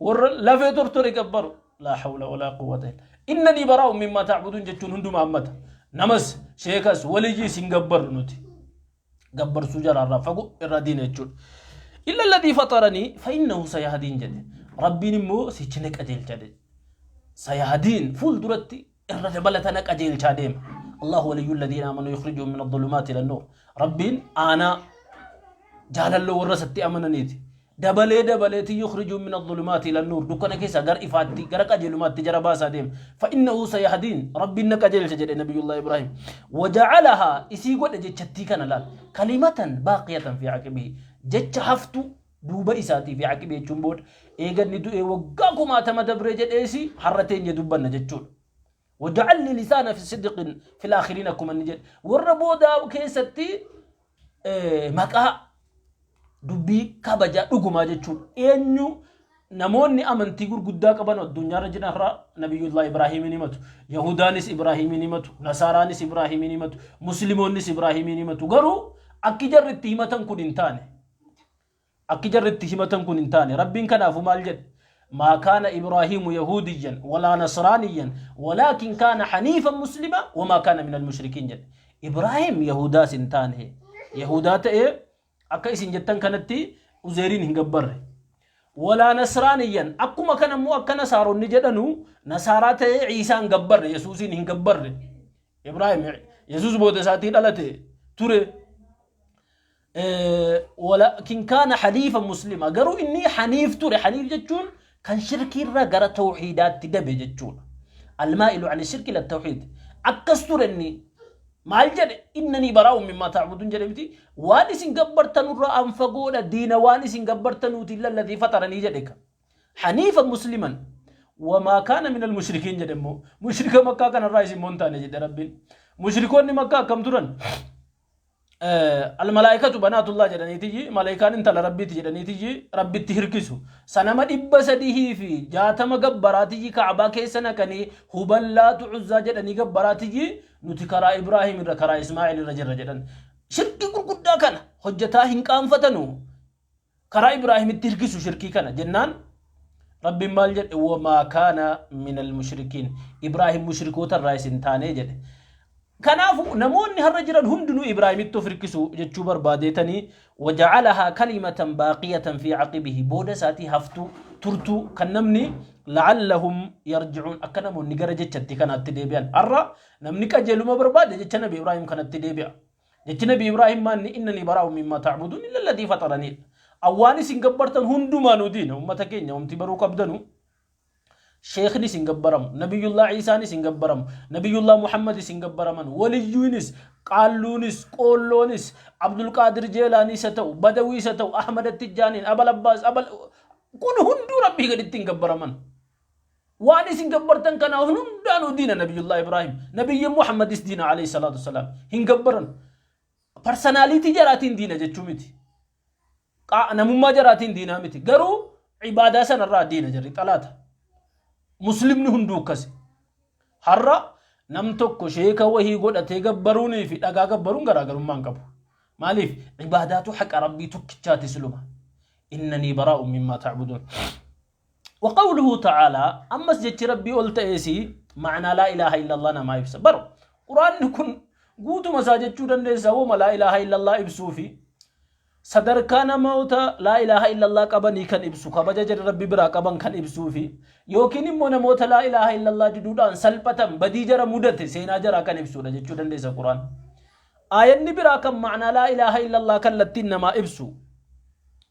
warra lafee tortore gabbaru. Laa hawla walaa quwwata illa. Innanii baraa'u mimmaa ta'buduun jechuun hunduma hammata. Namas, sheekas, waliyyiis hin gabbarru nuti. Gabbarsuu jaraarraa fagoo irraa diina jechuudha. Illa alladhii faxaranii fa innahu sayahdiin jedhe. Rabbiin immoo sichi na qajeelcha jedhe. Sayahdiin fuulduratti irra dabalata na qajeelchaa deema. Allahu waliyyu alladhiina amanu yukhrijuhum min adh-dhulumaati ila an-nuur. Rabbiin aanaa jaalalloo warra isatti amananiiti. Dabalee dabaleeti yukhrijuhum min adh-dhulumaati ila an-nuur. Dukkana keessaa gara ifaatti, gara qajeelumaatti jara baasaa deema. Fa innahu sayahdiin. Rabbiin na qajeelcha jedhe Nabiyullah Ibrahim. Waja'alahaa isii godhe jechattii kana laal. Kalimatan baaqiyatan fi aqibihi. Jecha haftu duuba isaatii fi aqibii jechuun booda eeganni du'ee waggaa kumaatama dabree jedheesi har'a teenye dubbanna jechuudha. Waja'alli lisaana fi sidqin fil aakhiriin akkuma inni jedhe. Warra boodaa keessatti maqaa dubbii kabajaa dhugumaa jechuudha. Eenyu namoonni amantii gurguddaa qaban addunyaarra jiran irraa Nabiyyullah Ibraahimiin himatu. Yahudaanis Ibraahimiin himatu. Nasaaraanis Ibraahimiin himatu. Muslimoonnis Ibraahimiin himatu. Garuu akki jarri itti himatan kun hin taane. Akki jarri itti himatan kun hin taane. Rabbiin kanaafuu maal jedhe? Maa kaana Ibraahiimu Yahuudiyyan walaa Nasraaniyyan walaakin kaana haniifan muslima wamaa kaana minal mushrikiin jedhe. Ibraahim Yahudaas hin taane. Yahudaa ta'ee akka isin jettan kanatti Uzeeriin hin gabbarre. Walaa Nasraaniyyan akkuma kana immoo akka Nasaaronni jedhanu Nasaaraa ta'ee Iisaa hin gabbarre Yesuusiin hin gabbarre. Ibraahim Yesuus booda isaatii dhalate ture. Walaakin kaana haniifa muslima garuu inni haniif ture. Haniif jechuun kan shirkiirraa gara tawhiidaatti dabe jechuudha. Almaa'ilu ani shirki ila tawhiid akkas ture. Inni maal jedhe? Innanii baraa'u mimmaa ta'budun jedhe miti. Waan isin gabbartanurraa an fagoodha, diina waan isin gabbartanuuti, illa alladhii faxaranii jedhe. Ka haniifa musliman wamaa kaana min almushrikiin jedhe immoo mushrika Makkaa kanarraa isin moon taane jedhe Rabbiin. Mushrikoonni Makkaa akkam turan? Almalaayikatu banaatullah jedhaniitiyyi, malaayikaan intala Rabbiiti jedhaniitiyyi Rabbitti hirkisu. Sanama 360 gabbaraatiyyi Kaabaa keessa naqanii Huballaatu Uzzaa jedhanii gabbaraatiyyi nuti karaa Ibraahim irra, karaa Ismaa'il irra jirra jedhan. Shirkii gurguddaa kana hojjetaa hin qaanfatanu, karaa Ibraahimitti hirkisu shirkii kana jennaan Rabbiin maal jedhe? Wamaa kaana minal mushrikiin. Ibraahim mushrikoota irraa isin taanee jedhe. Kanaafuu namoonni har'a jiran hundinuu Ibraahimitti of hirkisu jechuu barbaadeetanii waja'alahaa kalimatan baaqiyatan fi aqibihi booda isaatii haftuu turtuu kan namni la'allahum yarji'uun akka namoonni gara jechatti kanaatti deebi'an. Har'a namni qajeeluma barbaade jecha Nabi Ibraahim kanatti deebi'a. Jechi Nabi Ibraahim maanni? Innanii baraa'u mimmaa ta'buduun illa alladhii faxaraniidha. Awwaan isin gabbartan hundumaanuu diina. Ummata keenya umti baruu qabdanu sheeknis hin gabbaramu, Nabiyyullah Iisaanis hin gabbaramu, Nabiyyullah Muhammadis hin gabbaraman, waliyyuunis, qaalluunis, qoolloonis, Abdulqaadir Jeelaaniis haa ta'u, Badawiis haa ta'u, Ahmad Tijjaaniin, Abal Abbaas, Abal kun hunduu Rabbii gaditti hin gabbaraman. Waan isin gabbartan kana hundaanuu diina Nabiyyullah Ibraahim. Nabiyyi Muhammadis diina alayhi salaatu wassalaam. Hin gabbaran. Parsanaliitii jaraatiin diina jechuu miti. Namummaa jaraatiin diinaa miti. Garuu ibaadaa sanarraa diina jarri xalaata. Muslimni hunduu akkasi. Har'a nam tokko sheeka wahii godhatee gabbaruunii fi dhagaa gabbaruun garaagarummaa hin qabu. Maaliif? Ibaadaatu haqa Rabbii tokkichaati siluma. Innanii baraa'u mimmaa ta'buduun. Waqawluhu ta'aalaa ammas jechi Rabbii ol ta'eesi ma'anaa laa ilaaha illallah namaa ibsa. Bar Quraanni kun guutuma isaa jechuu dandeessa woma laa ilaaha illallah ibsuu fi sadarkaa namoota laa ilaaha illallah qabanii kan ibsu, kabaja jedha Rabbi biraa qaban kan ibsuu fi yookiin immoo namoota laa ilaaha illallah diduudhaan salphatan, badii jara mudate, seenaa jaraa kan ibsudha jechuu dandeessa Quraan. Aayanni biraa kan ma'anaa laa ilaaha illallah kallattiin namaa ibsu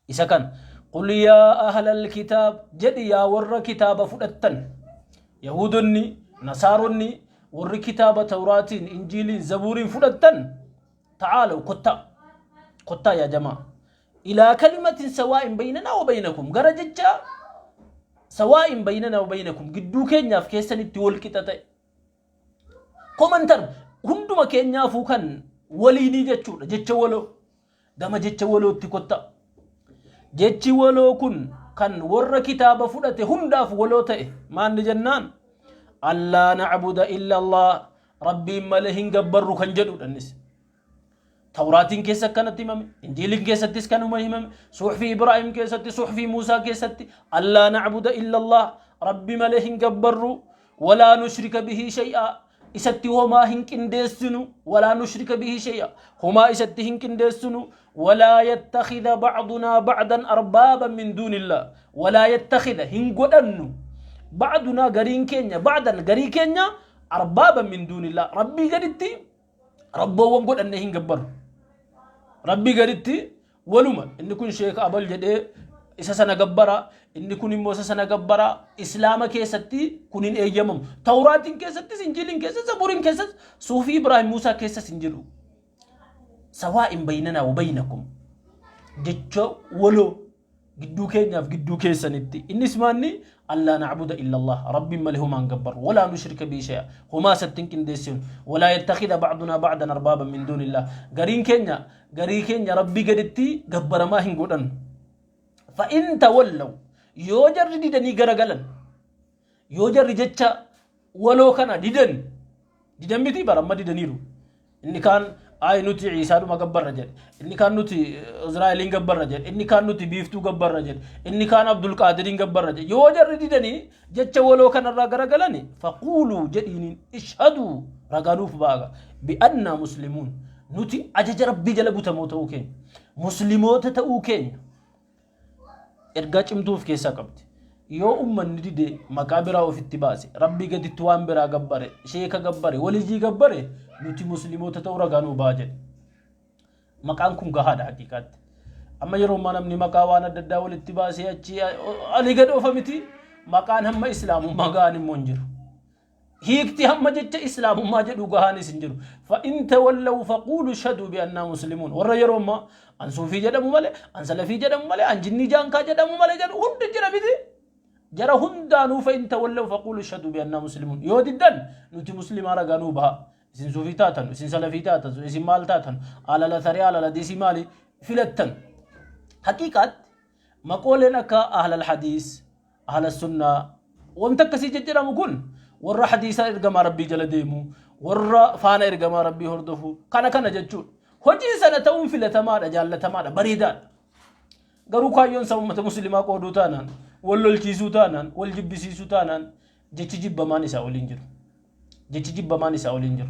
isa kan qul yaa ahlal kitaab jedhi, yaa warra kitaaba fudhattan, Yahuudonni, Nasaaronni. Warri kitaaba Tawraatiin, Injiiliin, Zabuuriin fudhattan, ta'aalaw, kottaa, kottaa yaa jamaa, ilaa kalimatin sawaa'in baynanaa wa baynakum, gara jecha sawaa'in baynanaa wa baynakum, gidduu keenyaaf keessanitti wal qixa ta'e, common term, hunduma keenyaafuu kan waliinii jechuudha, jecha waloo, gama jecha walootti kottaa. Jechi waloo kun kan warra kitaaba fudhate hundaaf waloo ta'e maanni jennaan, allaa nacbuda illa Allah, Rabbiin malee hin gabbarru kan jedhudha. Innis Tawraatiin keessa akkanatti himame, Injiiliin keessattis kanuma himame, Suxfii Ibraahim keessatti, Suxfii Muusaa keessatti, allaa nacbuda illa Allah, Rabbi malee hin gabbarru, walaa nushrika bihi shay'a, isatti homaa hin qindeessinu, walaa nushrika bihi shay'a, homaa isatti hin qindeessinu, walaa yattakhidha ba'dunaa ba'dan arbaaban min duunillah, walaa yattakhidha, hin godhannu, ba'dunaa, gariin keenya, ba'dan, garii keenya, arbaaban min duunillah, Rabbii gaditti rabboowwan godhannee hin gabbarru. Rabbii gaditti waluma inni kun sheeka abal jedhee isa sana gabbara, inni kun immoo isa sana gabbara, Islaama keessatti kun hin eeyyamamu. Tawraatiin keessattis, Injiiliin keessattis, Zabuuriin keessattis, Suufii Ibraahim Muusaa keessas hin jiru. Sawaa'in baynanaa wa baynakum, jecha waloo gidduu keenyaaf gidduu keessanitti. Innis maanni? Allaa nacbuda illa Allah, Rabbiin malee homaa hin gabbarru, walaa nushrika bihi shay'a, homaa isatti hin qindeessinu, walaa yattakhidha ba'dunaa ba'dan arbaaban min duunillah, gariin keenya garii keenya Rabbii gaditti gabbaramaa hin godhannu. Fa in tawallaw, yoo jarri didanii garagalan, yoo jarri jecha waloo kana didan, didan miti bara amma didaniiru. Inni kaan ay nuti Iisaadhuma gabbarra jedhe, inni kaan nuti Israa'eliin gabbarra jedhe, inni kaan nuti biiftuu gabbarra jedhe, inni kaan Abdulqaadiriin gabbarra jedhe. Yoo jarri didanii jecha waloo kanarraa garagalani, faquuluu, jedhiiniin, ishhaduu, ragaa nuuf ba'aga, bi'annaa muslimuun, nuti ajaja Rabbii jala butamoo ta'uu keenya, muslimoota ta'uu keenya. Ergaa cimtuu of keessaa qabdi. Yoo ummanni dide, maqaa biraa ofitti baase, Rabbii gaditti waan biraa gabbare, sheeka gabbare, waliyyii gabbare, nuti muslimoota ta'uu ragaa nuu ba'a jedhe. Maqaan kun gahaadha haqiiqaatti. Amma yeroo ammaa namni maqaa waan adda addaa walitti baasee achi alii gad oofa miti, maqaan hamma Islaamummaa gahaan immoo hin jiru. Hiikti hamma jecha Islaamummaa jedhu gahaanis hin jiru. Fa in tawallaw faquulu shadu bi annaa muslimuun. Warra yeroo ammaa an suufii jedhamu malee, an salafii jedhamu malee, an jinnii jaankaa jedhamu malee jedhu hundi jira miti. Jara hundaanuu fa in tawallaw faquulu shadu bi annaa muslimuun. Yoo diddan, nuti muslimaa ragaa nuu baha. Isin suufii taatan, isin salafii taatan, isin maal taatan, alala tarii, alala diisii maali filattan. Haqiiqaatti maqooleen akka ahlal hadiis, ahla sunnaa, wanta akkasii jejjedhamu kun warra hadiisa ergamaa Rabbii jala deemu, warra faana ergamaa Rabbii hordofu kana kana jechuudha. Hojiin sana ta'uun filatamaadha, jaallatamaadha, bareedaadha. Garuu kaayyoon isaa uummata muslimaa qooduu taanaan, wal lolchiisuu taanaan, wal jibbisiisuu taanaan, jechi jibbamaan isaa waliin jiru. Jechi jibbamaan isaa waliin jiru.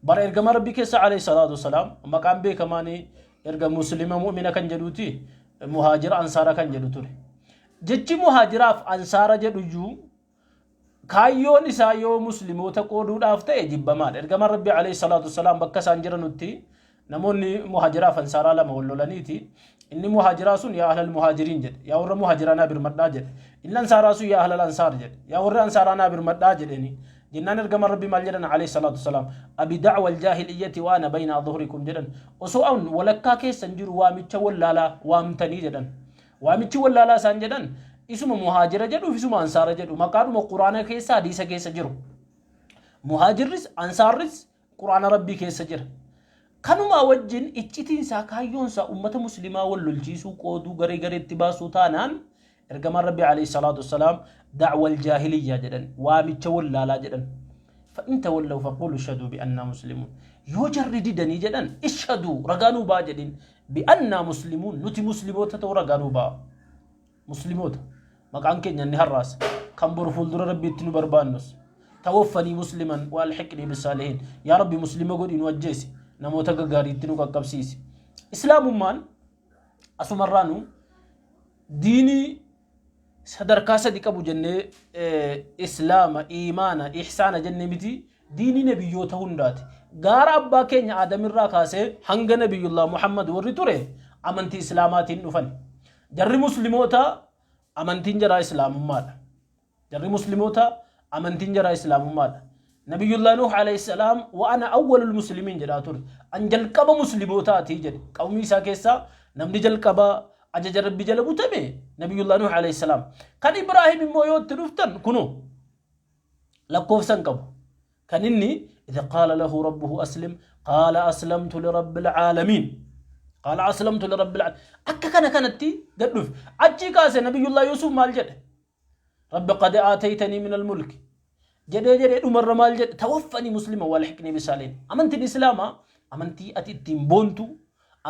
Bara ergamaa Rabbii keessa alayhi salaatu wasalaam maqaan beekamaan erga muslima mu'mina kan jedhuuti muhaajira ansaara kan jedhu ture. Jechi muhaajiraaf ansaara jedhu iyyuu kaayyoon isaa yoo muslimoota qooduudhaaf ta'e jibbamaadha. Ergamaan Rabbii alayhi salaatu wasalaam bakka isaan jiranutti namoonni muhaajiraaf ansaaraa lama wal lolaniiti. Inni muhaajiraa sun yaa ahlal muhaajiriin jedhe. Yaa warra muhaajiraa naa birmadhaa jedhe. Inni ansaaraa sun yaa ahlal ansaar jedhe. Yaa warra ansaaraa naa birmadhaa jedheeni. Jennaan ergamaan Rabbii maal jedhan alayhi salaatu wasalaam? Abi da'wa aljaahiliyyati wa ana bayna adhuhrikum jedhan. Osoo an walakkaa keessan jiru waamicha wallaalaa waamtanii jedhan. Waamichi wallaalaa isaan jedhan isuma muhaajira jedhuuf isuma ansaara jedhu maqaadhuma Quraana keessa, hadiisa keessa jiru. Muhaajirris ansaarris Quraana Rabbii keessa jira. Kanumaa wajjin iccitiin isaa, kaayyoon isaa ummata muslimaa wal lolchiisuu, qooduu, garee gareetti baasuu taanaan, ergamaan Rabbii alayhi salaatu wassalaam da'wal jaahiliyyaa jedhan, waamicha wallaalaa jedhan. Fa'in tawallaw faquulu ishhaduu bi'annaa muslimuun. Yoo jarri didanii jedhan, ishhaduu, ragaa nuu ba'a jedhin, bi'annaa muslimuun, nuti muslimoota ta'uu ragaa nuu ba'a. Muslimoota maqaan keenya inni har'aas kan boru fuuldura Rabbiitti nu barbaannus. Tawaffanii musliman wa alhiqnii bisaalihiin. Yaa Rabbi, muslima godhi nu ajjeesi, namoota gaggaariitti nu qaqqabsiisi. Islaamummaan asumarraanu diinii sadarkaa sadi qabu jennee, Islaama, iimaana, ihsaana jennee miti, diinii nabiyyoota hundaati. Gaara abbaa keenya Aadamirraa kaasee hanga Nabiyyullah Muhammad warri ture amantii Islaamaatiin dhufan. Jarri muslimoota amantiin jaraa Islaamummaadha. Jarri muslimoota amantiin jaraa Islaamummaadha. Nabiyullah Nuh alayhi salaam wa ana awwalul muslimiin jedhaa ture. An jalqaba muslimootaati jedhe. Qawmii isaa keessaa namni jalqaba ajaja Rabbi jala butame Nabiyullah Nuh alayhi salaam. Kan Ibraahim immoo yoo itti dhuftan kunoo lakkoofsa hin qabu. Kan inni idha qaala lahu rabbuhu aslim qaala aslamtu lirabbil caalamiin. Qaala aslamtu lirabbil caalamiin. Akka kana kanatti gad dhufe. Achii kaase Nabiyullah Yusuf maal jedhe? Rabbi qad aataytanii min almulki. Jedhee jedhee dhumarra maal jedhe? Tawaffanii muslima walhiqnii bisaaliin. Amantiin Islaamaa amantii ati ittiin boontu,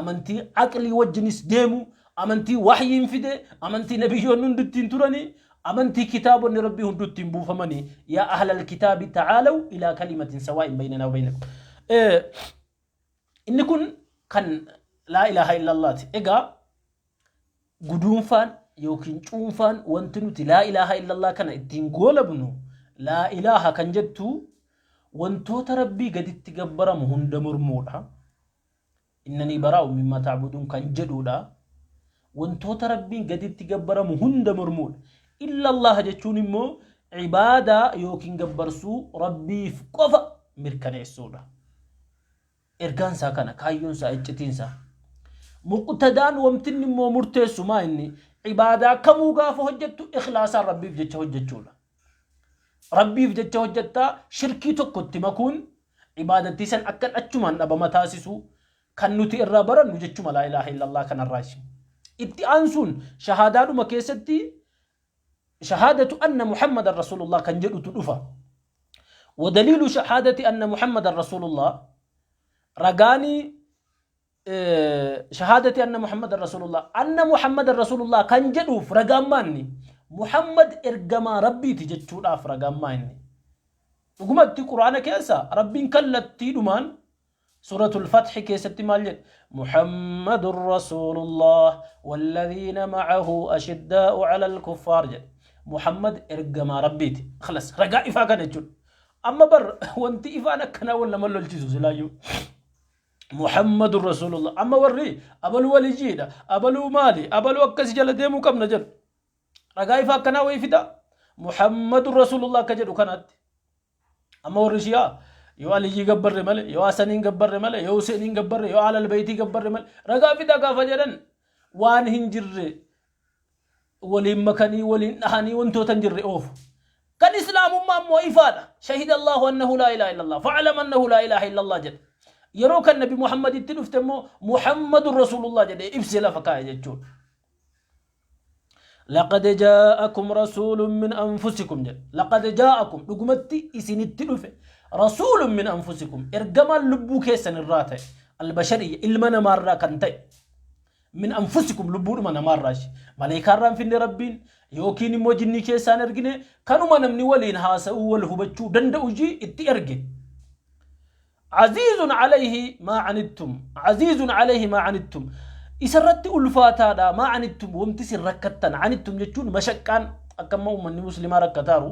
amantii aqlii wajjinis deemu, amantii wahyiin fide, amantii nabiyyoonni hundi ittiin turanii, amantii kitaabonni Rabbii hundi ittiin buufamanii. Yaa ahlal kitaabi ta'aalaw ilaa kalimatin sawaa'in baynanaa wa baynakum. Inni kun kan laa ilaaha illallaati. Egaa guduunfaan yookiin cuunfaan wanti nuti laa ilaaha illallah kana ittiin goolabnu, laa ilaaha kan jettu wantoota Rabbii gaditti gabbaramu hunda mormuudha. Innanii baraa'u mimmaa ta'buduun kan jedhuudha. Wantoota Rabbiin gaditti gabbaramu hunda mormuudha. Illallaha jechuun immoo ibaadaa yookiin gabbarsuu Rabbiif qofa mirkaneessuudha. Ergaan isaa kana, kaayyoon isaa, iccitiin isaa. Muqtadaan wamtinni immoo murteessu maa inni ibaadaa kamuu gaafa hojjettu ikhlaasaan Rabbiif jecha hojjechuudha. Rabbiif jecha hojjettaa, shirkii tokko itti makuun ibaadattii san akka achumaan dhabama taasisu kan nuti irraa barannu jechuma laa ilaaha illallah kanarraa. Itti aansuun shahaadaadhuma keessatti shahaadatu anna Muhammadan Rasulullah kan jedhutu dhufa. Wadaliilu shahaadati anna Muhammadan Rasulullah, ragaanii shahaadati anna Muhammadan Rasulullah, anna Muhammadan Rasulullah kan jedhuuf ragaan maanni? Muhammad ergamaa Rabbiiti jechuudhaaf ragaan maanni? Dhugumatti Quraana keessa Rabbiin kallattiidhumaan Suuratul Fathi keessatti maal jedhe? Muhammadun Rasuulullah walladhiina ma'ahu ashiddaa'u alal kuffaar jedhe. Muhammad ergamaa Rabbiiti. Khalas, ragaa ifaa kana jechuudha. Amma bar wanti ifaan akkanaa wal nama lolchisu silaayyuu. Muhammadun Rasuulullah. Amma warri abaluu walijiidha, abaluu maali, abaluu akkas jala deemuu qabna jedhu. Ragaa ifaa akkanaa wayii fida. Muhammadun Rasuulullah akka jedhu kanaatti. Amma warri Shi'aa yoo Aliyyii gabbarre malee, yoo Hasaniin gabbarre malee, yoo Huseeniin gabbarre, yoo Alal Beeytii gabbarre malee ragaa fidaa gaafa jedhan waan hin jirre waliin makanii, waliin dhahanii, wantoota hin jirre oofu. Kan Islaamummaa immoo ifaadha. Shahida Allahu annahu laa ilaaha illallah. Fa'alam annahu laa ilaaha illallah jedha. Yeroo kan Nabi Muhammaditti dhufte immoo Muhammadun Rasuulullah jedhee ibsee lafa kaa'e jechuudha. Laqad jaa'akum rasuulun min anfusikum jedhe. Laqad jaa'akum, dhugumatti isinitti dhufe, rasuulun min anfusikum, ergamaan lubbuu keessan irraa ta'e, albashariyya, ilma namaarraa kan ta'e, min anfusikum, lubbuudhuma namaarraa ishee maleekaarraa hin finne Rabbiin, yookiin immoo jinnii keessaan ergine, kanuma namni waliin haasa'uu wal hubachuu danda'u jii itti erge. Aziizun alayhi maa anittum, aziizun alayhi maa anittum, isarratti ulfaataadha, maa anittum, wanti isin rakkattan. Anittum jechuun mashaqqaan akka amma uummanni muslimaa rakkataaru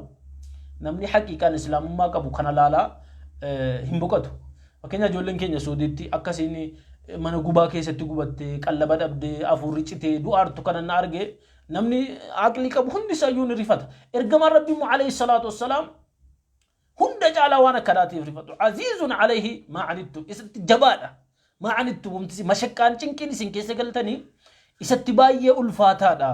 namni haqiiqaan islaamummaa qabu kana laalaa hin boqatu. Fakkeenya ijoolleen keenya Suudiitti akkasiin mana gubaa keessatti gubattee, qallaba dhabdee, hafuurri citee du'aartu kana na arge namni aqlii qabu hundi isaayyuu ni rifata. Ergamaan Rabbii immoo alayhi salaatu wassalaam hunda caalaa waan akkanaatiif rifatu. Aziizun alayhi maa anittum, isatti jabaadha. Maa anittum, wanti mashaqqaan cinqiin isin keessa galtanii isatti baay'ee ulfaataadha.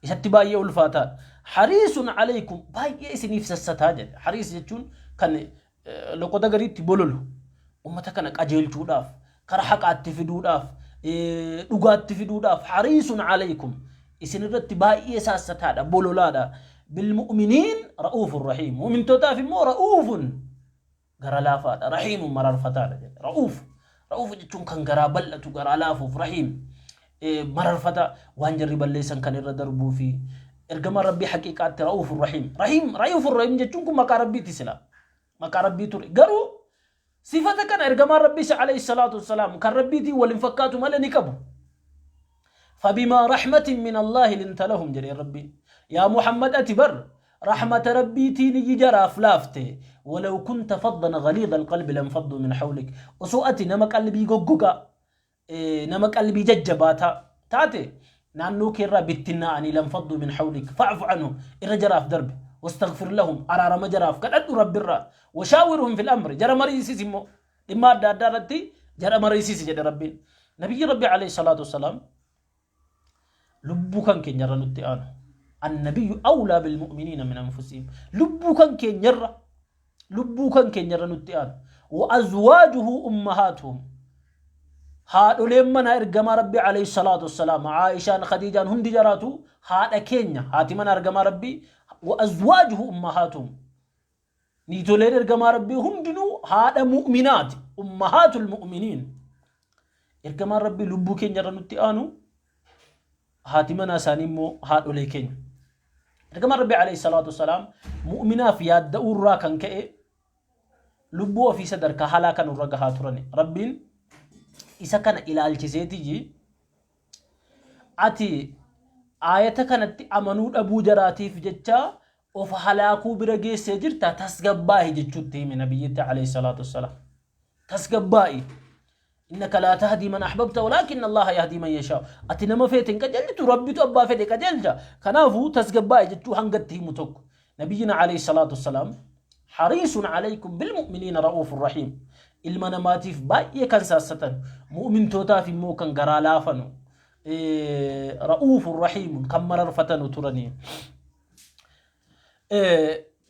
Isatti baay'ee ulfaataadha. Hariisun alaykum, baay'ee isiniif sassataa jedhe. Hariis jechuun kan loqoda gariitti bololu. Ummata kana qajeelchuudhaaf, kara haqaatti fiduudhaaf, dhugaatti fiduudhaaf, hariisun alaykum, isin irratti baay'ee saassataadha, bololaadha. Bilmu'miniin ra'uufun rahiim. Mu'mintootaaf immoo ra'uufun gara laafaadha, rahiimun mararfataadha jedhe. Ra'uuf. Ra'uuf jechuun kan garaa bal'atu, garaa laafuuf, rahiim. Mararfata, waan jarri balleessan kan irra darbuu fi ergamaan Rabbii haqiiqaatti ra'uufun rahiim. Rahiim, ra'uufun rahiim jechuun kun maqaa Rabbiiti sila. Maqaa Rabbii ture. Garuu sifata kana ergamaan Rabbii alayhi salaatu wassalaam kan Rabbiitiin wal hin fakkaatu malee ni qabu. Fabimaa rahmatin min Allaahi linta lahum jedheen Rabbiin. Yaa Muhammad, ati bar rahmata Rabbiitiin iyyi jaraaf laafte. Walaw kunta faddan ghaliidha alqalbi lanfadduu min hawlik. Osoo ati nama qalbii goggogaa, nama qalbii jajjabaataa taate naannoo keerraa bittinnaa'anii, lanfadduu min hawlik, fa'fu anhum, irra jaraaf darbe. Wastaghfir lahum, araarama jaraaf kadhadhu Rabbirraa. Washaawirhum fil amri, jara mariisisi immoo dhimma adda addaa irratti jara mariisisi jedhe Rabbiin. Nabiyyi Rabbi alayhi salaatu wassalaam lubbuu kan keenyarra nutti aanu. Annabiyyu awlaa bilmu'miniina min anfusihim. Lubbuu kan keenyarra, lubbuu kan keenyarra nutti aanu. Wa azwaajuhu ummahaatuhum. Haadholeen mana ergamaa Rabbi alayhi salaatu wassalaam, Aayishaan, Khadiijaan hundi jaraatu haadha keenya, haati mana ergamaa Rabbii, wa azwaajuhu ummahaatuhum. Niitoleen ergamaa Rabbii hundinuu haadha mu'minaati, ummahaatul mu'miniin. Ergamaan Rabbii lubbuu keenya irra nutti aanu, haati manaa isaanii immoo haadholee keenya. Ergamaan Rabbii alayhi salaatu wassalaam mu'minaaf yaadda'uu irraa kan ka'e lubbuu ofii sadarkaa halaa kan irra gahaa turani. Rabbiin isa kana ilaalchiseetiyyi ati aayata kanatti amanuu dhabuu jaraatiif jecha of halaakuu bira geessee jirta, tasgabbaa'i jechuutti hime nabiyyitti alayhi salaatu wassalaam. Tasgabbaa'i. Innaka laa tahdii man ahbabta walaakinna Allaha yahdii man yashaa. Ati nama feete hin qajeelchitu, Rabbitu abbaa fedhe qajeelcha. Kanaafuu tasgabbaa'i jechuu hanga itti himu tokko. Nabiyyina alayhi salaatu wassalaam hariisun alaykum bilmu'miniina ra'uufur rahiim. Ilma namaatiif baay'ee kan saassatan, mu'mintootaaf immoo kan garaa laafanu, ra'uufur rahiimun kan mararfatanu turanii.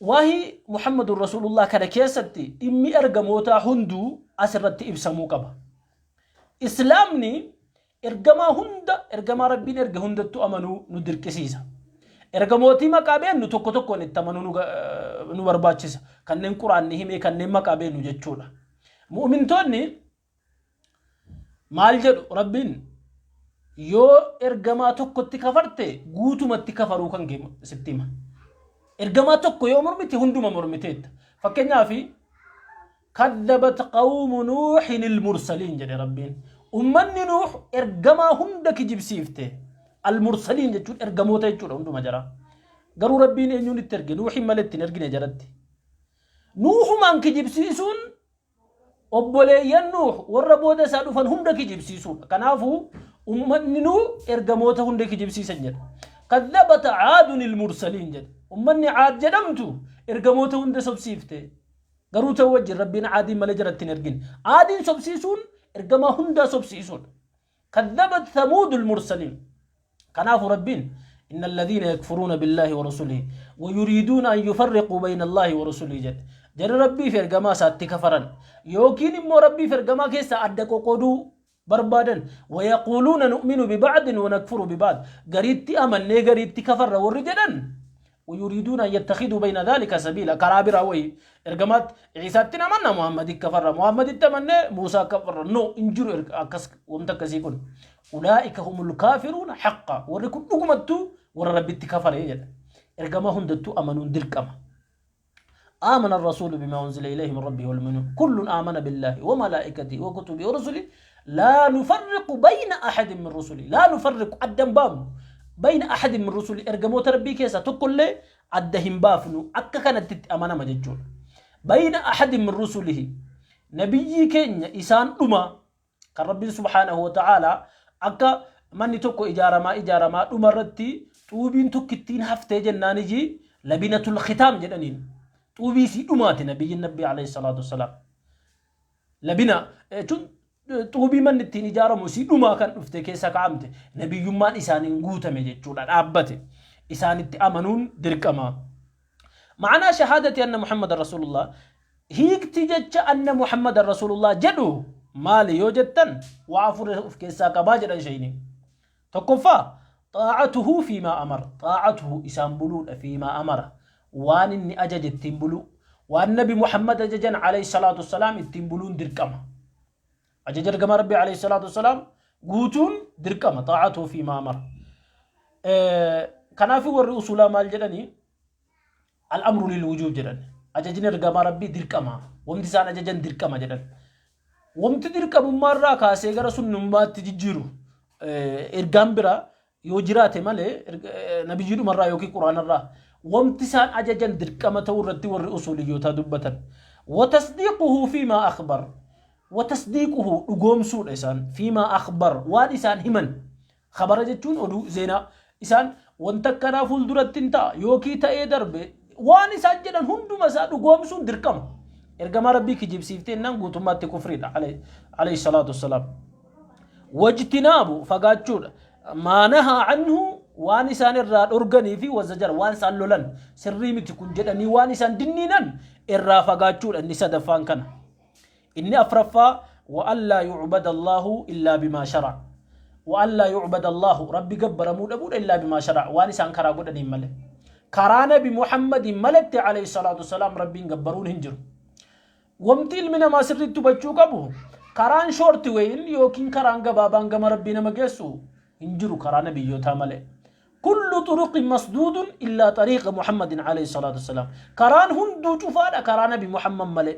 Waa'ee Muhammadun Rasuulullah kana keessatti dhimmi ergamootaa hunduu asirratti ibsamuu qaba. Islaamni ergamaa hunda, ergamaa Rabbiin erge hundattuu amanuu nu dirqisiisa. Ergamootii maqaa beennu tokko tokkoon itti amanuu nu barbaachisa. Kanneen Quraanni himee kanneen maqaa beennu jechuudha. Mu'mintoonni maal jedhu? Rabbiin yoo ergamaa tokkotti kafarte guutumatti kafaruu kan kee sitti hima. Ergamaa tokko yoo mormite hunduma mormiteetta. Fakkeenyaaf, kadhabat qawmu nuuhin ilmursaliin jedhe Rabbiin. Ummanni Nuuh ergamaa hunda kijibsiifte. Almursaliin jechuun ergamoota jechuudha hunduma jara. Garuu Rabbiin eenyuun itti erge? Nuuhin malee itti hin ergine jaratti. Nuuhumaan kijibsiisuun obboleeyyan Nuuh warra booda isaa dhufan hunda kijibsiisuudha. Kanaafuu ummanni Nuuh ergamoota hunda kijibsiisan jedha. Kadhabat caadun ilmursaliin jedha. Ummanni Caad jedhamtu ergamoota hunda sobsiifte. Garuu ta'uu wajjin Rabbiin Caadiin malee jaratti hin ergine. Caadiin sobsiisuun ergamaa hundaa sobsiisuudha. Kadhabat Thamuudul mursaliin. Kanaafuu Rabbiin inna alladhiina yakfuruuna billaahi wa rusulihi wa yuriiduuna an yufarriquu bayna Allaahi wa rusulihi jedhe. Jarri Rabbii fi ergamaa isaatti kafaran yookiin immoo Rabbii fi ergamaa keessaa adda qoqooduu barbaadan, wa yaquuluuna nu'minu biba'din wa nakfuru biba'd, gariitti amannee gariitti kafarra warri jedhan, ويريدون أن يتخذوا بين ذلك سبيلا، karaa biraa wayii ergamaatti Ciisaatti amanna, Muhammadi kafarra, Muhammaditti amanne Muusaa kafarra, no, hin jiru akkas wanta akkasii kun. أولئك هم الكافرون حقا, warri kun dhugumattuu warra Rabbitti kafare jedha. Ergamaa hundattuu amanuun dirqama. آمن الرسول بما أنزل إليه من ربه والمؤمنون كل آمن بالله وملائكته وكتبه ورسله لا نفرق بين أحد من رسله. لا نفرق adda hin baafnu, بين أحد من رسله, ergamoota Rabbii keessaa tokkollee adda hin baafnu, akka kanatti itti amanama jechuudha. بين أحد من رسله, nabiyyii keenya isaan dhuma kan Rabbiin subhaanahu wa ta'aalaa akka manni tokko ijaaramaa ijaaramaa dhuma irratti xuubiin tokkittiin haftee jennaan iji لبنة الختام jedhaniin, xuubii isii dhumaati nabiyyiin Nabbii alayhi salaatu wassalaam. لبنة jechuun xuubii manni ittiin ijaaramu isii dhumaa kan dhufte keessa kaa'amte, nabiyyummaan isaaniin guutame jechuudha, dhaabbate. Isaanitti amanuun dirqama. معنى شهادة أن محمد رسول الله, hiikti jecha أن محمد رسول الله jedhu maali yoo jettan, waa afur of keessaa qabaa jedhan shayni. Tokkoffaa, طاعته فيما أمر, طاعته isaan buluudha, فيما أمر waan inni ajaje ittiin buluu, waan Nabi Muhammad ajajan alayhi salaatu wassalaam ittiin buluun dirqama. Ajaja ergamaa Rabbii alayhi salaatu wassalaam guutuun dirqama, طاعته فيما أمر. Kanaafuu warri usulaa maal jedhanii? الأمر للوجوب jedhan. Ajajni ergamaa Rabbii dirqama, wanti isaan ajajan dirqama jedhan. Wanti dirqamummaarraa kaasee gara sunnummaatti jijjiiru ergaan biraa yoo jiraate malee, nabiyyiidhumarraa yookiin Quraanarraa, wanti isaan ajajan dirqama ta'uu irratti warri usuuliyyootaa dubbatan. وتصديقه فيما أخبر, وتصديقه dhugoomsuudha isaan, فيما أخبر waan isaan himan. خبر jechuun oduu, zeenaa. Isaan wanta akkanaa fuulduratti hin ta'a yookiin ta'ee darbe. Waan isaan jedhan hunduma isaa dhugoomsuun dirqama. Ergamaa Rabbii kijibsiiftee jennaan guutummaatti kufriidha. Alayhi salaatu wassalaam. Wajtinaabu fagaachuudha. Maa nahaa anhu waan isaan irraa dhorganii fi wazajara waan isaan lolan sirrii miti kun jedhanii waan isaan dinniinan irraa fagaachuudha inni sadaffaan kana. Inni afraffaa wa allaa yu'bada Allaahu illaa bimaa shara'a. Wa allaa yu'bada Allaahu Rabbi gabbaramuu dhabuudha illaa bimaa shara'a waan isaan karaa godhaniin malee. Karaa Nabi Muhammadiin malatti alayhi salaatu wassalaam Rabbiin gabbaruun hin jiru. Wamti ilmi namaa sirriitti hubachuu qabu karaan shoorti wayin yookiin karaan gabaabaan gama Rabbii nama geessu hin jiru karaa nabiyyootaa malee. Kullu turuqin masduudun illaa xariiqa Muhammadin alayhi salaatu wassalaam. Karaan hunduu cufaadha karaa Nabi Muhammad malee.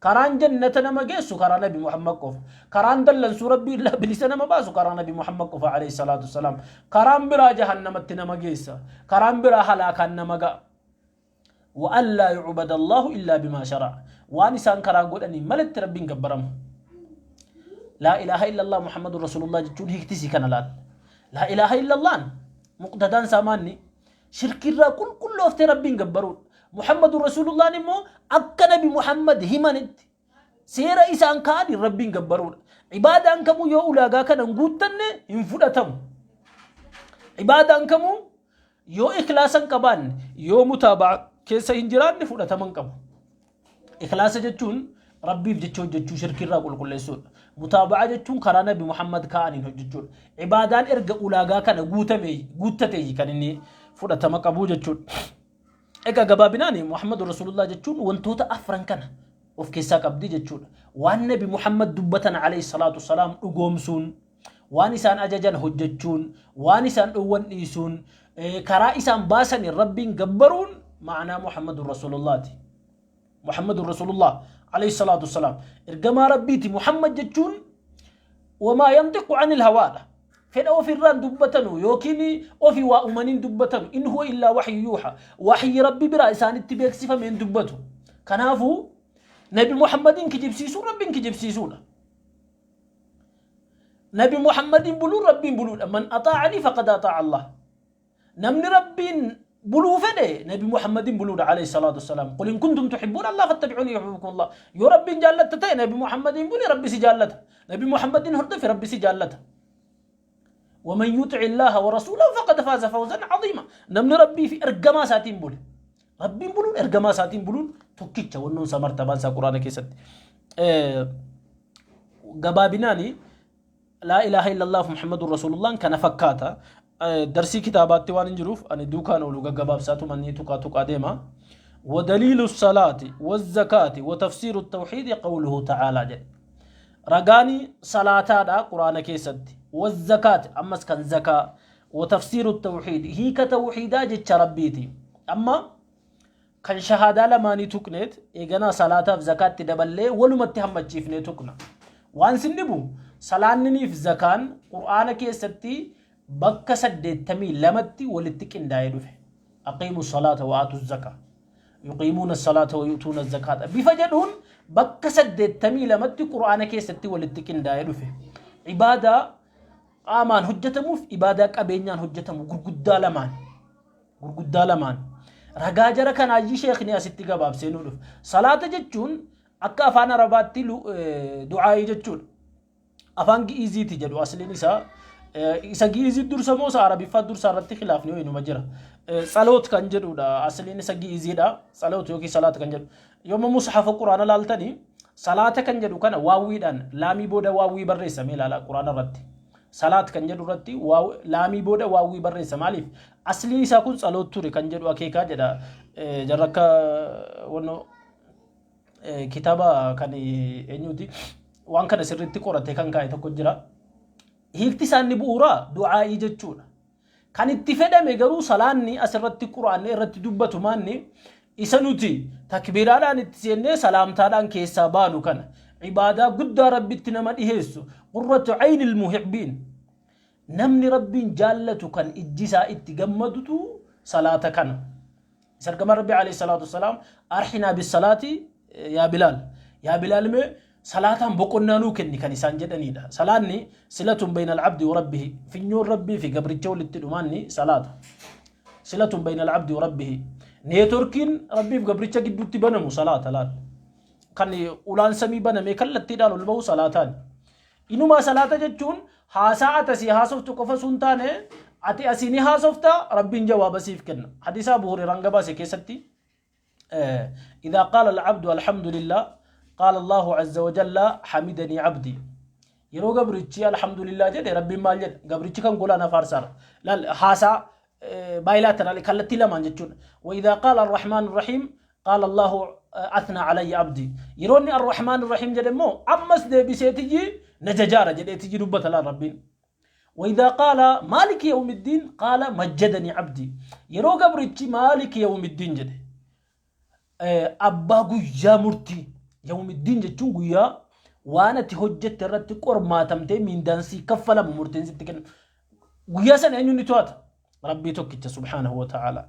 Karaan jannata nama geessu karaa Nabi Muhammad qofa. Karaan dallansuu Rabbii irraa bilisa nama baasu karaa Nabi Muhammad qofa alayhi salaatu wassalaam. Karaan biraa jahannamatti nama geessa. Karaan biraa halaakaan nama ga'a. Wa allaa yu'bada Allahu illaa bimaa shara'a. Waan isaan karaa godhaniin maletti Rabbiin gabbaramu. Laa ilaaha illallah Muhammadun Rasulullah jechuun hiiktisii kana laal. Laa ilaaha illallaan muqtadaan isaa maanni shirkiirraa qulqullooftee Rabbiin gabbaruudha. Muhammadun Rasuulullaan immoo akka Nabi Muhammad himanitti seera isaan kaa'aniin Rabbiin gabbaruudha. Ibaadaan kamuu yoo ulaagaa kana hin guuttanne hin fudhatamu. Ibaadaan kamuu yoo ikhlaasa hin qabaanne, yoo mutaaba'a keessa hin jiraanne fudhatama hin qabu. Ikhlaasa jechuun Rabbiif jecha hojjechuu shirkiirraa qulqulleessuudha. Mutaaba'a jechuun karaa Nabi Muhammad kaa'aniin hojjechuudha. Ibaadaan erga ulaagaa kana guutame guuttatee kan inni fudhatama qabu jechuudha. Egaa gabaabinaan Muhammadu Rasulullah jechuun wantoota afran kana of keessaa qabdi jechuudha. Waan Nabi Muhammad dubbatan alayhi salaatu wasalaam dhugoomsuun, waan isaan ajajan hojjechuun, waan isaan dhowwan dhiisuun, karaa isaan baasaniin Rabbiin gabbaruun ma'anaa Muhammadu Rasulullaati. Muhammadun Rasulullah alayhi salaatu wassalaam. Ergamaa Rabbiiti Muhammad jechuun wamaa yanxiqu anil hawaadha. Fedha ofirraan dubbatanu yookiin ofi waa uumaniin dubbatanu in huwa illaa waxyu yuuxa. Waxyi Rabbi biraa isaanitti beeksifameen dubbatu. Kanaafuu Nabi Muhammadiin kijibsiisuun Rabbiin kijibsiisuudha. Nabi Muhammadiin buluun Rabbiin buluudha. Man axaa'anii faqad axaa'a Allah. Namni Rabbiin buluu fedhe Nabi Muhammadin buluudha alayhi salaatu wassalaam. Qul in kuntum tuhibbuuna Allah fattabi'uuni yuhibbukum Allah. Yoo Rabbiin jaallatta ta'e Nabi Muhammadin buli Rabbi si jaallata. Nabi Muhammadin hordofi Rabbi si jaallata. ومن يطع الله ورسوله فقد فاز فوزا عظيما namni rabbii fi ergamaa isaatiin bule rabbiin buluun ergamaa isaatiin buluun tokkicha wannoon isaa martabaan isaa quraana keessatti gabaabinaani Laa ilaaha illallah Muhammadun Rasuulullahn kana fakkaata. Darsii kitaabaatti waan hin jiruuf ani duukaan oolu gaggabaabsaatuma ni tuqaa tuqaa deema. ودليل الصلاة والزكاة وتفسير التوحيد قوله تعالى jedhe. Ragaani salaataadha Quraana keessatti. والزكاة ammas kan zakaa وتفسير التوحيد hiika tawxiidaa jecha Rabbiiti. Amma kan shahaadaa lamaanii tuqneet eeganaa salaataaf zakaatti daballee walumatti hammachiifnee tuqna. Waan sin dhibu salaanniniif zakaan Qur'aana keessatti bakka 82tti walitti qindaa'ee dhufe. Aqiimu salaata wa aatu zakaa. Yuqiimuuna salaata wa yu'tuuna zakaata. Bifa jedhuun bakka 82tti Qur'aana keessatti walitti qindaa'ee dhufe. Ibaadaa qaamaan hojjetamuuf ibaadaa qabeenyaan hojjetamu gurguddaa lamaan. Gurguddaa lamaan. Ragaa jara kanaayyii sheekni asitti gabaabsee nuu dhufa. Salaata jechuun akka afaan Arabaatti du'aayii jechuudha. Afaan Gi'iiziiti jedhu asliin isaa. Isa Gi'iizii dursa moo isa Arabiffaa dursa irratti khilaafni ho'inuma jira. Tsaloot kan jedhudha. Asliin isa Gi'iiziidha. Tsaloot yookiin salaata kan jedhu. Yommuu mushafa Quraana laaltanii salaata kan jedhu kana waawwiidhaan laamii booda waawwii barreessamee ilaala Quraana irratti. Salaat kan jedhu irratti laamii booda waawwii barreessa maaliif asliin isaa kun tsaloot ture kan jedhu akeekaa jedha jarra akka wannoo kitaaba kan eenyuuti waan kana sirriitti qoratee kan kaa'e tokko jira. Hiikti isaa inni bu'uuraa du'aa'ii jechuudha. Kan itti fedhame garuu salaanni asirratti quraanni irratti dubbatu maanni isa nuti takbiiraadhaan itti seennee salaamtaadhaan keessaa baanu kana ibaadaa guddaa Rabbitti nama dhiheessu qurratu aynil muhibbiin namni Rabbiin jaallatu kan ijji isaa itti gammadutu salaata kana. Isa ergamaan Rabbii alayhi salaatu wassalaam arhinaa bisalaati yaa Bilaal. Yaa Bilaal mee salaataan boqonnaa nuu kenni kan isaan jedhaniidha. Salaanni silatun bayna al-abdi wa rabbihi finyoon Rabbii fi gabricha walitti dhumaanni salaata. Silatun bayna al-abdi wa rabbihi. Neetworkiin Rabbiif gabricha gidduutti banamu salaata laal. Kan ulaan samii banamee kallattiidhaan ol bahu salaataan. Inumaa salaata jechuun haasaa ati asii haasoftu qofa sun taane, ati asii ni haasofta, Rabbiin jawaaba siif kenna. Hadiisa Abu Hurairaan gabaase keessatti, إذا قال العبد الحمد لله قال الله عز وجل حمدني عبدي. Yeroo gabrichi alhamdulillah jedhe, Rabbiin maal jedha? Gabrichi kan golaan afaarsaara laal, haasaa bilateral, kallattii lamaan jechuudha. وإذا قال الرحمن الرحيم قال الله أثنى علي عبدي. Yeroo inni الرحمن الرحيم jedhe immoo ammas deebiseetiyyi na jajaara jedheetiyyi dubbata laal Rabbiin. وإذا قال مالك يوم الدين قال مجدني عبدي. Yeroo gabrichi مالك يوم الدين jedhe, abbaa guyyaa murtii, يوم الدين jechuun guyyaa waan ati hojjette irratti qormaatamtee miindaan sii kaffalamu, murtiin sitti kennamu. Guyyaa sana eenyuun ni to'ata? Rabbii tokkicha سبحانه وتعالى.